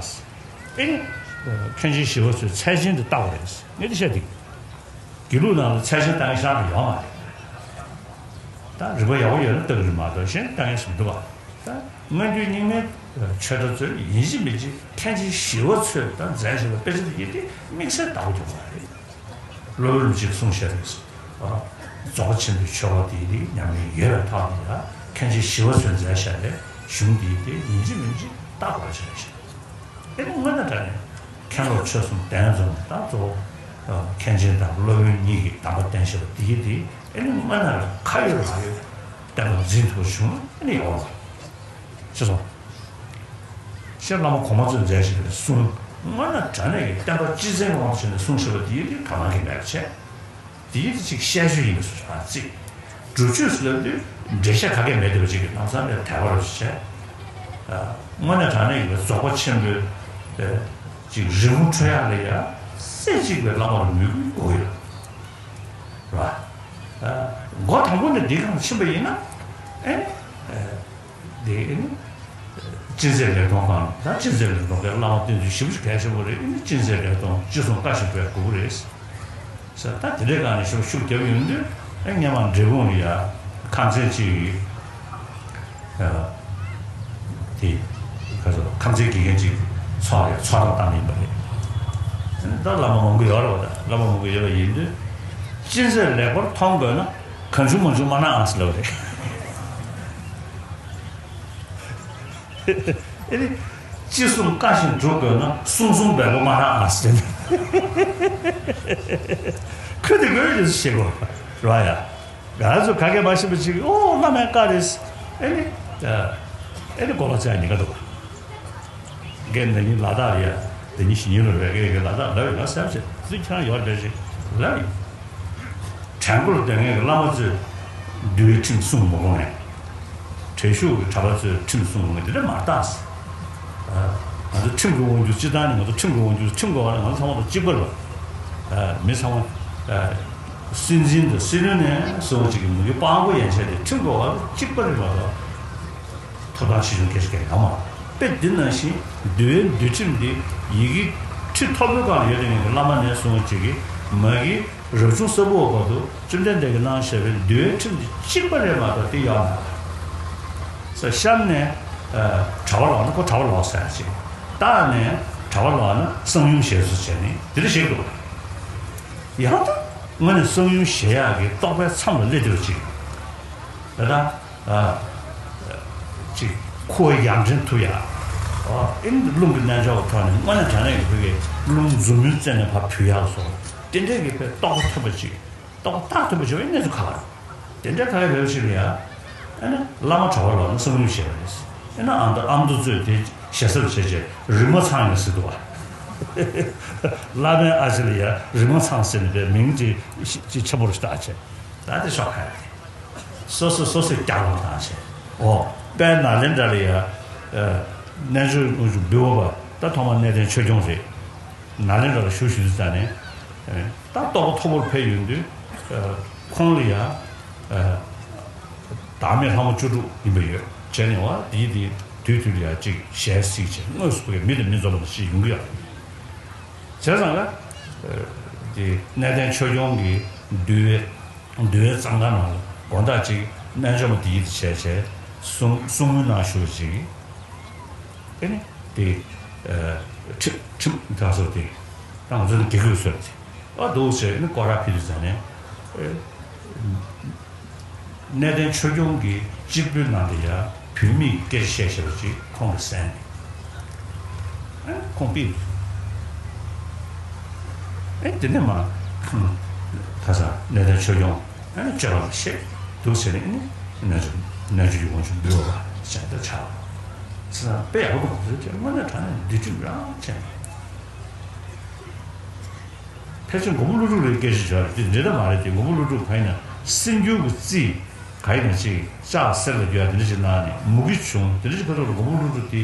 ཨེ་ནི་མཁན་ཆེན་ཞི་བ་འཚོས་ཚད་ཆེན་དུ་ལྟ་བ་རེད། ངས་དེ་བཤད་དུ་ཡོད། དགེ་ལུགས་ནང་ལ་ཚད་ཆེན་ལྟ་མཁན་ཤ་སྟག་ཡོད་མ་རེད། ད་རིག་པ་ཡག་པོ་ཡོད་ན་ལྟ་གི་རེད་མ་གཏོགས་གཞན་ལྟ་མཁན་སུ་འདུག་ག་ད་སྔ་འགྱུར་རྙིང་མའི་ཆོས་གྲྭ་ཚོས་ཡིན་གཅིག་མིན་གཅིག་མཁན་ཆེན་ཞི་བ་འཚོས་ད་མཛད་བཞིན་པའི་དཔེ་ཆ་དེ་ཡིན་ཏེ་དམིགས་བསལ་ལྟ་བུ་འགྱུར་བ་རེད། སློབ་དཔོན་རིན་པོ་ཆེས་གསུངས་བཞག་རེད། རྫོགས་པ་ཆེན་པོའི་ཆོས་འཁོར་དེ་ཡི་ཉམས་ལེན་ཡོད་པའི་ཐོག་ནས་ཡང་མཁན་ཆེན་ཞི་བ་འཚོས་མཛད་བཞག་པའི་གཞུང་དེ་ཡིན་ཏེ་ཡིན་གཅིག་མིན་གཅིག་ལྟ་དགོས་ཆགས་བཞག་ཨེ་ནི་དངོས་གནས་དྲང་གནས་མཁན་སློབ་ཆོས་གསུམ་གདན་འཛོམས་དང་གཙོ་བོ་མཁན་ཆེན་དང་སློབ་དཔོན་གཉིས་ཀྱི་གདམས་པ་བསྟན་བཞག་པ་དེ་ཡིན་ཏེ། ཨེ་ནི་དངོས་གནས་ལ་ཁ་ཡོད་ལག་ཡོད་བསྟན་པ་འཛིན་ཐུབ་བྱུང་། ཨེ་ནི་ཡག་པོ་ཅི་སོང་། ཤེས་བླ་མ་གོང་མ་ཚོས་མཛད་བཞིན་པའི་གསུང་དངོས་གནས་དྲང་གནས་ཀྱི་བསྟན་པ་སྤྱི་མཚན་དབང་དུ་བྱས་ནས་གསུང་བཞག་པ་དེ་ཡིན་ཏེ་གང་ལ་གི་མེད་པ་བྱས། དེའི་ཚེ་གཅིག་བཤད་རྒྱུ་ཡིན་པའི་བཟོ་ཆགས་རྩིས། སྒྲུབ་བརྗོད་ཟེར་ལབ་དུས་འགྲེལ་བཤད་ག་གེ་མེད་བསྡད་པ་ཅིག་གི་ལམ་སང་ལས་དལ་བ་རུ་བྱས། དངོས་གནས་དྲང་གནས་ཡིན་པའི་རྫོགས་པ་ཆེན་པོའི་ཅིག་རི་མོ་འཕྲོ་ཡག་ལ་ཡ་རྩེ་གཅིག་པའི་བླ་མ་ལ་མོས་གུས་དགོས་ཡོད་རེད་པ། འགོ་དང་པོ་ནས་འདི་གང་ཕྱིན་པ་ཡིན་ན་ཨེ། དེ་ཨེ་ནི། ཅི་མཛད་ལེགས་མཐོང་གང་ད་ཅི་མཛད་ལེགས་མཐོང་གི་བླ་མ་བསྟེན་ཚུལ་ཞེ་པོ་ཅིག་གལ་ཆེན་པོ་རེད། ཨེ་ནི་ཅི་མཛད་ལེགས་མཐོང་ཅི་གསུང་བཀའ་བཞིན་སྒྲུབ་དགོས་ཀྱི་རེད། ཟེར་ད་དེ་འདྲའི་སྒང་ནས་ཞེ་པོ་ཤུགས་རྒྱབ་ཡོང་དུས་ཨེ་སྔོན་མ་འབྲས་སྤུངས་ལ་ཡ་ཁམས་ཚན་གཅིག་གིས་དེ་ག་ཚོད་ཁམས་ཚན་དགེ་རྒན་གཅིག་ཚོགས་ཡ་ཚོགས་གཏམ་བཏང་ཡིན་པ་རེད། ད་བླ་མ་མང་པོ་ཡོད་རེད་པ། ད་བླ་མ་མང་པོ་ཡོད་པ་ཡིན་དུས་ཅི་མཛད་ལེགས་པར་མཐོང་དགོས་ན། གང་བྱུང་མང་བྱུང་མ་གནང་ཨང་ཟེར་ལབ་པ་རེད། ཨེ་ནི། ཅི་གསུང་བཀའ་བཞིན་སྒྲུབ་དགོས་ན་གསུང་གསུང་འབེལ་པོ་མ་གནང་ཨང་ཟེར་ནས། ཁོས་དེ་དགོས་རེད་ཞེས་གོ་ར་ཡ། ང་ཚོ་ག་གེ་མ་ཤེས་པ་ཅིག་ཨོ་བླ་མའི་བཀའ་རེད། ཨེ་ནི། ཨེ་ནི་གོ་ལ་ཙེ་ཉི་ག་འདུག་རྒན་འདི་ཉིད་ལ་དྭགས་ཡ། འདི་ཉིད་ཞི་ཉིན་ལ་རེ་རྒན་གྱི་ལ་དྭགས་ལབ་ཡོད་ལ་སེམས་ཅན་ཚུལ་ཁྱང་ཡོད་རེད་ཅིག་ལབ་ཡོད། བྲན་ཀུར་སྡོད་མཁན་གྱི་བླ་མ་ཚོས་འདུལ་བའི་ཁྲིམས་སྲུང་མ་དགོས་ནས། བྲན་གཡོག་གི་གྲྭ་པ་ཚོས་ཁྲིམས་སྲུང་དགོས་ནས་འདི་འདྲ་མ་རྟགས། ང་ཚོ་ཁྲིམས་ཀྱི་དབང་སྒྱུར་སྤྱི་བཏང་ནས་ང་ཚོ་ཁྲིམས་ཀྱི་དབང་སྒྱུར་ཁྲིམས་ཀྱི་འོག་ལ་ང་ཚོ་ཚང་མ་དང་གཅིག་པ་རེད། མི་ཚང་མ། སྲིད་འཛིན་དང་སྲིད་བློན་ནས་བཟུང་ཅིག་གི་མི་རྒྱུ་དཔང་པོ་ཡན་ཆད་དེ་ཁྲིམས་ཀྱི་འོག་ལ་གཅིག་པ་རེད་མ་གཏོགས། ཐོབ་ཐང་ཆེ་ཆུང་སྐད་ཆ་གང་ཡང་མ། དཔེ་འདི་ནང་བཞིན་འདུལ་བའི་འདུལ་ཁྲིམས་འདི་ཡི་གེ་ཁྲི་མཐོ་པོའི་སྒང་ལ་ཡོད་དེ་ངེད་ཀྱི་བླ་མ་ནས་བཟུང་བ་ཅིག་གིས་མ་གི་རབ་བྱུང་ས་ཕོ་བར་དུ་བཅོམ་ལྡན་འདས་ཀྱིས་གནང་བཞག་པའི་འདུལ་བའི་ཁྲིམས་འདི་གཅིག་པ་རེད་མ་གཏོགས་དེ་ཡོད་མ་རེད། ས་གཤམ་ནས་གྲྭ་པ་ལོག་ན་ཁོ་གྲྭ་པ་ལོག་ཟེར་ཅིག་རྟགས་ནས་གྲྭ་པ་ལོག་ན་གསང་ཡུམ་ཞེས་སུ་བྱས་ནས་འདི་འདྲ་བཤད་འདུག་ཡང་ད་དངོས་གནས་གསང་ཡུམ་ཞེས་ཡག་གི་རྟོག་པའི་མཚམས་ལ་སླེབས་འདུག་ཅིག་ད་ལྟ། ཅིག་ཁོ་བོའི་ཡར་འདྲེན་ཐུབ་ཡ། ཨེ་ནི་རླུང་གི་རྣལ་འབྱོར་གྱི་ཐོག་ནས་དངོས་གནས་དྲང་གནས་ཀྱི་བོད་ཀྱི་རླུང་འཛུབ་མོའི་རྩེ་ནས་ཕར་བུད་ཡག་སོགས་དེ་འདྲའི་གི་དཔེ་རྟོགས་པ་ཐུབ་པ་ཅིག་རྟོགས་པ་བརྟག་ཐུབ་པ་ཅིག་བའི་གནས་ཚུལ་ཁག་རེད། དེ་འདྲའི་ཁག་ཡ་བེད་ཞིག་ལ་ཡ། ཨེ་ནི་བླ་མ་གྲྭ་པ་ལོག་ན་གསང་ཡུམ་ཞེས་པ་རེད། ཨེ་ནི་ཨ་མདོ་ཨ་མདོ་གཙོས་དེ་ཞེ་ས་བྱས་བྱས་རིག་མ་ཚང་ཡིན་ཟེར་འདུག་བ། བླ་མའི་ཨ་ཅེ་ལ་ཡ་རིག་མ་ཚང་ཟེར་ནས་པའི་མིང་ཅིག་ཅིག་ཆེན་པོ་རུ་བཏགས་བྱས། ད་དེ་ཤོག་ཁ་ཡ་རེད། སོ་སོས་སོ་སོས་སྐྱག་ལངས་བཏང་བྱས། འོ། དཔལ་ནཱ་ལེནྡྲ་ལ་ཡ། རྣལ་འབྱོར་དངོས་གཞི་འབུལ་བ་པ་ད་ཐོག་མར་གནས་བརྟན་ཆོས་སྐྱོང་རེད། ནཱ་ལེནྡྲ་ལ་བཞུགས་བཞུགས་དུས་ཙ་ནས། ད་རྟོགས་པ་མཐོ་པོར་ཕེབས་ཡོང་དུས། ཁོང་ལ་ཡ། བདག་མེད་ལྷ་མོ་བཅུ་དྲུག་ཡིན་པ་ཡོད་བྱས་ནས་བ་དེའི་དེ་དུས་དུས་ལ་ཡ་གཅིག་ཞལ་གཟིགས་བྱས་དངོས་སུ་ཕ་གི་མི་དང་མི་འཛོམས་པ་ཞིག་ཡོང་གི་ཡོད་རེད། བྱས་ཙང་ལ། དེ་གནས་བརྟན་ཆོས་སྐྱོང་གི་འདུལ་བའི། འདུལ་བའི་གཙང་ཁང་ནང་ལ་དགོང་དག་ཅིག་རྣལ་འབྱོར་མ་དེ་ཡིད་དུ་བྱས་བྱས་གསུང་གསུང་མོལ་གནང་ཞུ་བ་ཅིག་ཨེ་ནི་དེ་ཁྲིམས་ཁྲིམས་དག་སོ་དེ་ད་ང་ཚོ་ནི་དགེ་བསྐོས་སོ་དེ་ཨ་འདུག་ཟེར་ནི་སྐོར་ར་ཕེབས་དུས་ཙ་ནས་གནས་བརྟན་ཆོས་སྐྱོང་གི་གཅིག་པུའི་ནང་དུ་ཡ་བུད་མེད་སྐད་ཆ་བཤད་བཤད་པ་ཅིག་ཁོང་གིས་གསན་ནས་ཨ་ཁོང་ཕེབས། ཨེ་དེ་ནས་མ་ཁ་སང་གནས་བརྟན་ཆོས་སྐྱོང་ཨེ་སྤྱོད་པ་ལ་ཤེས་འདུག་ཟེར་ནས་ཨེ་ནི་གནས་ཆུ་གནས་ཆུ་ཡི་དབང་ཕྱུག་འབུལ་བ་བྱས་ཏེ་ཆགས། ཟེར་ན་དཔེ་ཡག་པོ་འདུག་ཟེར་དུས་དངོས་གནས་དྲང་གནས་འདུལ་ཁྲིམས་རང་བྱས། ཕལ་ཆེར་མགོན་པོ་ཀླུ་སྒྲུབ་ལ་སྐད་ཆ་བྱས་པ་རེད། དེ་འདྲ་མ་རེད་དེ། མགོན་པོ་ཀླུ་སྒྲུབ་གང་ཡིན་ན་སྲིན་སྐྱོང་གི་རྩིས་གང་ཡིན་ན་ཅིག་ལྕགས་གསེར་ལ་བསྒྱུར་ཡ་དེ་འདྲ་ཅིག་གནང་ནས་མུ་གེ་བྱུང་། དེ་འདྲ་ཅིག་ཕེབས་ཐོག་ལ་མགོན་པོ་ཀླུ་སྒྲུབ་དེ་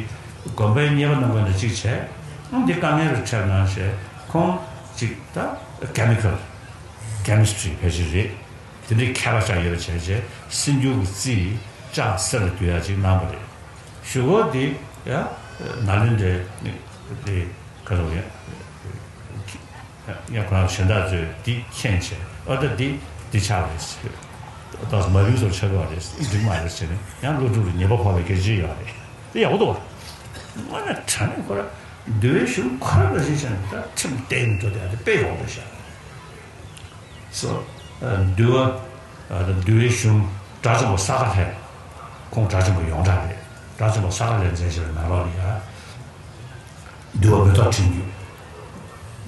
དགོན་པའི་གཉེར་པ་རྣམ་པ་ནས་ཅིག་བྱས། ཨང་དེ་དཀའ་ངལ་རུ་འཕྲད་གནང་བྱས། ཁོང་ཅིག་ད་ཀེ་མི་ཀལ་ཀེ་མི་སི་ཊི་རི་ཕལ་ཆེར་རེད། དེ་འདྲའི་མཁས་པ་ཆགས་ཡོད་པ་བྱས་བྱས་སྲིན་སྐྱོང་གི་རྩིས་ལྕགས་གསེར་ལ་བསྒྱུར་ཡ་ཅིག་གནང་བ་རེད། གཞུག་གུ་དེ་ཡ་ནཱ་ལེནྡྲའི་དེ་ག་རེ་ཡ་ཡ་ཁོ་རང་གཞན་དག་ཚོས་འདི་མཁྱེན་བྱས། ཨ་ད་འདི་འདི་ཆགས་རེད། ད་མ་བིང་སོར་ཆགས་པ་རེད། འགྲིག་མ་རེད་ཟེར་ནས་ཡང་ཀླུ་སྒྲུབ་ལ་ཉེས་པ་ཕོག་པའི་སྐད་ཆ་ཡོད་རེད། དེ་ཡག་པོ་འདུག་བ། དངོས་གནས་དྲང་གནས་ཁོ་ར་འདུལ་བའི་གཞུང་ཁོ་ར་འདྲ་ཞིག་བྱས་ནས་ད་ཁྲིམས་བརྟན་འགྲོ་དེ་ཨ་དེ་དཔེ་ཡོང་འདྲ་ཤག་སོ། འདུལ་བ། འདུལ་བའི་གཞུང་གྲྭ་ཆེན་པོ་ས་ག་ལྷས། ཁོང་གྲྭ་ཆེན་པོ་ཡོངས་གྲགས་རེད། གྲྭ་ཆེན་པོ་ས་ག་ལྷས་མཛད་བྱས་པའི་ནང་ལོགས་ལ་ཡ། འདུལ་བ་མེ་ཏོག་ཕྲེང་རྒྱུད།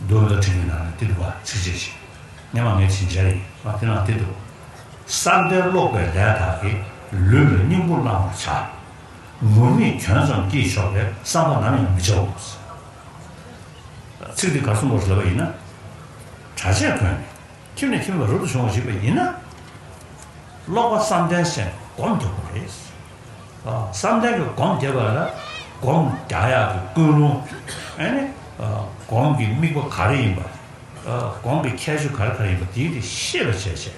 འདུལ་བ་མེ་ཏོག་ཕྲེང་རྒྱུད་ནང་ལ་འདི་འདུག་བ། ཚིགས་བཅད་ཅིག་སྔོན་མ་ངས་དྲིན་ཆེན་རེད་བ། དེ་ནང་འདི་འདུག་བསམ་གཏན་ཀློག་པའི་ལས་དག་གིས། ལུས་ལ་སྙིང་པོ་བླང་བར་བྱ། ངུར་སྨྲིག་གྱོན་ཙམ་གྱིས་ཆོག་པས། བསམ་པ་ནམ་ཡང་མི་བྱའོ། ཚིག་འདི་ག་རེ་གསུང་དགོས་ལབ་པ་ཡིན་ན། གྲྭ་ཆས་གོན་ནས་ཁྱིམ་ནས་ཁྱིམ་ལ་རབ་ཏུ་བྱུང་བ་ཞིག་པ་ཡིན་ན། ཀློག་པ་བསམ་གཏན་ཟེར་ནས་སྒོམ་རྒྱག་དགོས་རེད། ཨ། བསམ་གཏན་གྱི་སྒོམ་རྒྱབ་པ་ལ་སྒོམ་རྒྱག་ཡག་གི་ཀུན་སློང་། ཨ་ནི། ཨ། སྒོམ་གྱི་དམིགས་པ་ག་རེ་ཡིན་པ། ཨ། སྒོམ་གྱི་ཁྱད་ཆོས་ག་རེ་ག་རེ་ཡིན་པ་དེའི་དེ་ཤེས་པ་བྱས་བྱས།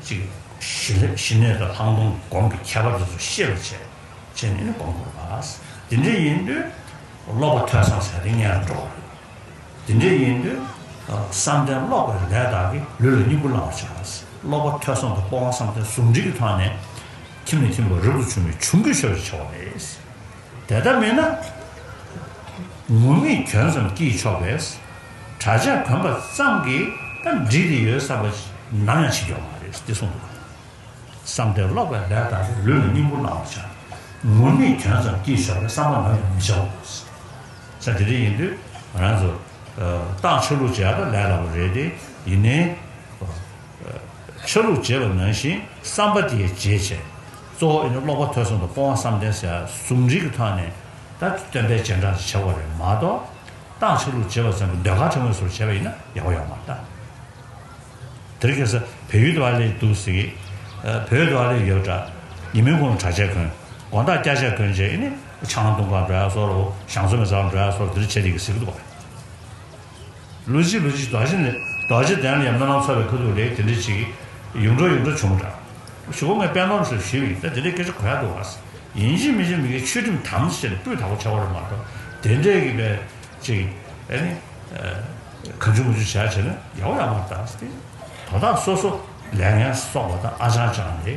ཅིག་ཞི་ཞི་གནས་དང་ལྷག་མཐོང་སྒོམ་གྱི་ཁྱད་པར་དེ་ཚོ་ཤེས་པ་བྱས། བྱས་ནས་ནི་སྒོམ་དགོས་པ། དེ་འདྲ་ཡིན་དུས་ཀློག་པ་ཐོས་བསམ་ཟེར་དེ་སྔོན་ལ་འགྲོ་བ་རེད། དེ་འདྲ་ཡིན་དུས་བསམ་གཏན་ཀློག་པའི་ལས་དག་གིས། ལུས་ལ་སྙིང་པོ་བླང་བར་བྱ། ཀློག་པ་ཐོས་བསམ་དང་སྤོང་བ་བསམ་གཏན་ཟུང་འབྲེལ་གྱི་ཐོག་ནས་ཁྱིམ་ནས་ཁྱིམ་ལ་རབ་ཏུ་བྱུང་བའི་གྱོང་གུད་ཆོད་པར་བྱ་བ་རེད། དེ་ལྟ་མིན་ན། ངུར་སྨྲིག་གྱོན་ཙམ་གྱིས་ཆོག་པས། གྲྭ་ཆས་གོན་པ་ཙམ་གྱིས་ད་འགྲིག་གི་ཡོད་བསམ་པ་ནམ་ཡང་བྱེད་ཀྱི་ཡོད་མ་རེད། འདི་གསུངས་འདུག་བསམ་གཏན་ཀློག་པའི་ལས་དག་གིས། ལུས་ལ་སྙིང་པོ་བླང་བར་བྱ། ངུར་སྨྲིག་གྱོན་ཙམ་གྱིས་ཆོག་པས། བསམ་པ་ནམ་ཡང་མི་བྱའོ། ས་དེ་འདྲ་ཡིན་དུས་ང་རང་ཚོ་ཏང་ཆ་ལུགས་བྱེད་ཡག་ད་ལས་སླ་པོ་རེད་དེ། ཡིན་ནའི། ཆ་ལུགས་བྱེད་པ་ནང་བཞིན་བསམ་པ་དེ་བྱེད་བྱས། གཙོ་བོ་ཨེ་ནི་ཀློག་པ་ཐོས་བསམ་དང་སྤོང་བ་བསམ་གཏན་ཟེར་ཡ་ཟུང་འབྲེལ་གྱི་ཐོག་ནས་ད་སྟོན་པའི་རྗེས་འབྲང་ཞིག་བྱེད་དགོས་རེད་མ་གཏོགས། ཏང་ཆ་ལུགས་བྱེད་པ་ཙམ་གྱིས་ཟློས་གར་ཁྲབ་ངོས་སོགས་བྱས་པ་ཡིན་ན་ཡག་པོ་ཡོད་མ་རེད་ད། དེ་རིང་ཁ་སང་བལ་ཡུལ་དུ་བ་ལས་འདུག་ཟེར་གི། བལ་ཡུལ་དུ་བ་ལས་ཡོད་འདྲ། ཉི་མའི་གུང་ལ་གྲྭ་ཆས་གོན། དགོང་དག་སྐྱ་ཆས་གོན་བྱས་ཨེ་ནི་ཆང་འཐུང་གར་འགྲོ་ཡ་སོགས་རོ། ཞང་བཙུན་མའི་རྩ་བར་འགྲོ་ཡ་སོགས་དེ་འདྲ་བྱས་དེ་གི་ཟེར་གི་འདུག་བ། ལོ་གཅིག་ལོ་གཅིག་རྡོ་རྗེ་ནས་རྡོ་རྗེ་གདན་ལ་ཡང་སྨོན་ལམ་ཚོགས་པའི་ཁ་ཐུག་ལས་དེ་འདྲ་ཅིག་ཡོངས་གྲགས་ཡོངས་གྲགས་བྱུང་འདྲ། གཞུག་གུ་ངས་དཔལ་མོ་ལགས་ཞུས་པ་ཡིན། ད་དེ་འདྲའི་སྐད་ཆ་གོ་ཡག་འདུག་བ། ཡིན་གཅིག་མིན་གཅིག་མི་དགེ་ཆོས་ཁྲིམས་དམ་བཅས་ནས་སྤུས་དག་པོ་བྱ་བ་རེད་མ་གཏོགས། དེ་འདྲའི་གི་པའི་ཅིག་ཨེ་ནི་གང་བྱུང་མང་བྱུང་བྱས་བྱས་ན་ཡག་པོ་ཡག་མ་རེད་ད་ཟེར་ཏེ། དོ་བདག་སོ་སོ་ལས་ངན་གསོག་པ་དང་ཨ་ཅང་ཅང་ལས་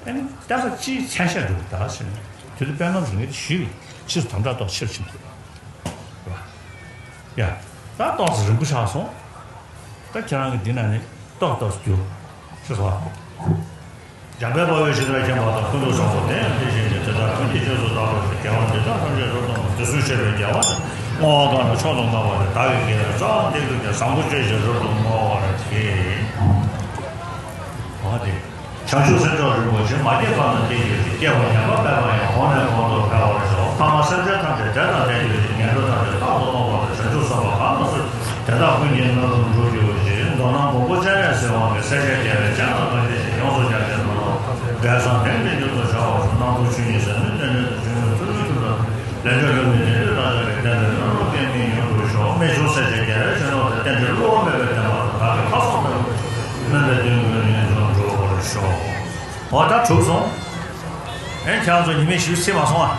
ཨེ་ནི་གཏན་ཚ་ཅིའི་མཚན་ཤས་འགྲོ་གི་ད་ཟེར་ནས་དེ་དུས་དཔལ་མོ་ལགས་ངས་དེ་ཞུས་པ་ཡིན། ཕྱིས་སུ་དམ་དྲག་ཏོག་ཆེར་ཕྱིན་འདུག་ཡ། ད་ཏོག་ཙམ་རིང་པོ་ཆགས་སོང་། ད་ཁྱེད་རང་གི་འདི་ན་ནི་ཏོག་ཏོག་ཙམ་རྒྱུགས། ཤེས་སོང་ཨ། འཇམ་དཔལ་དཔའ་བོས་ཇི་ལྟར་མཁྱེན་པ་དང་། ཀུན་ཏུ་བཟང་པོ་དེ་ཡང་དེ་བཞིན་ཏེ། དེ་ལྟར་ཀུན་གྱི་རྗེས་སུ་བདག་སློབ་ཅིང་། དགེ་བ་འདི་དག་ཐམས་ཅད་རབ་ཏུ་བསྔོ། དུས་གསུམ་གཤེགས་པའི་རྒྱལ་བ་དང་། བསྔོ་བ་གང་ལ་མཆོག་ཏུ་བསྔགས་པ་དེས། བདག་གི་དགེ་བའི་རྩ་བ་འདེགས་ཐུབ་ཀྱང་། བཟང་པོ་སྤྱོད་ཕྱིར་རབ་ཏུ་བསྔོ་བར་བགྱི། འོ་དེ། བྱང་ཆུབ་སེམས་མཆོག་རིན་པོ་ཆེ། མ་སྐྱེས་པ་རྣམས་སྐྱེ་གྱུར་ཅིག་སྐྱེས་པ་ཉམས་པ་མེད་པ་ཡང་། གོང་ནས་གོང་དུ་འཕེལ་བར་ཤོག་ཕ་མ་སེམས་ཅན་ཐམས་ཅད་བདེ་དང་ལྡན་གྱུར་ཅིག་ངན་འགྲོ་ཐམས་ཅད་རྟག་ཏུ་སྟོངས་པ་དང་། བྱང་ཆུབ་བསམ་པ་གང་ལ་གསོལ། དེ་དག་ཀུན་གྱི་སྣོད་དུ་འགྲོ་གྱུར་ཅིག་མདོར་ན་མགོན་པོ་སྤྱན་རས་གཟིགས་དབང་གིས་སེར་སྐྱའི་རྒྱལ་བའི་སྤྱན་དང་ཐམས་ཅད་ཀྱིས་ཡོངས་སུ་སྦྱངས་ཏེ། ནང་ལོགས་འབྲས་བཟང་ལྡན་ལྡན་གྱུར་དུ་བྱ་བར་ཤོག་སྣང་སྟོང་ཆོས་ཉིད་ཟད་མེད་རྟེན་འབྲེལ་དུ། འབྱུང་བའི་ཚུལ་ཁྲིམས་དང་། ལས་འབྲས་ལྷུན་གྱིས་ལྡན་ཏེ། བདག་ཅག་གི་བསྟན་པའི་སྨོན་ལམ་ལ་ཕན་ཕྱིར་མྱུར་དུ་ཤོག་རྨད་བྱུང་སེར་སྐྱའི་རྒྱལ་བའི་ཞབས་ནོར་དང་། རྟེན་འབྲེལ་བསླུ་བ་མེད་པའི་བདེན་པ་དང་། བདག་གི་ལྷག་བསམ་དང་། སྨོན་པའི་དོན་ཀུན་ལེགས་འགྲུབ་འགྲུབ་པར་ཤོག་འོ་ད་གྲུབ་སོང་། ཨེ་ཁྱེད་རང་ཚོ་ཉི་མ་བཞི་བཅུ་ཚེས་མ་སོང་ཨ།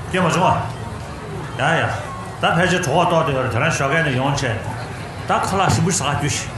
སྐྱེས་མ་བྱུང་ཨ། ཡ་ཡ། ད་ཕལ་ཆེར་གྲོད་ཁོག་ལྟོགས་བསྡད་ཡོད་རེད། དེ་རིང་ཞོགས་ཀས་ནས་ཡོང་བྱས། ད་ཁ་ལག་ཞིམ་པོ་ཞིག་ཟ་ག་རྒྱུགས་ཤིག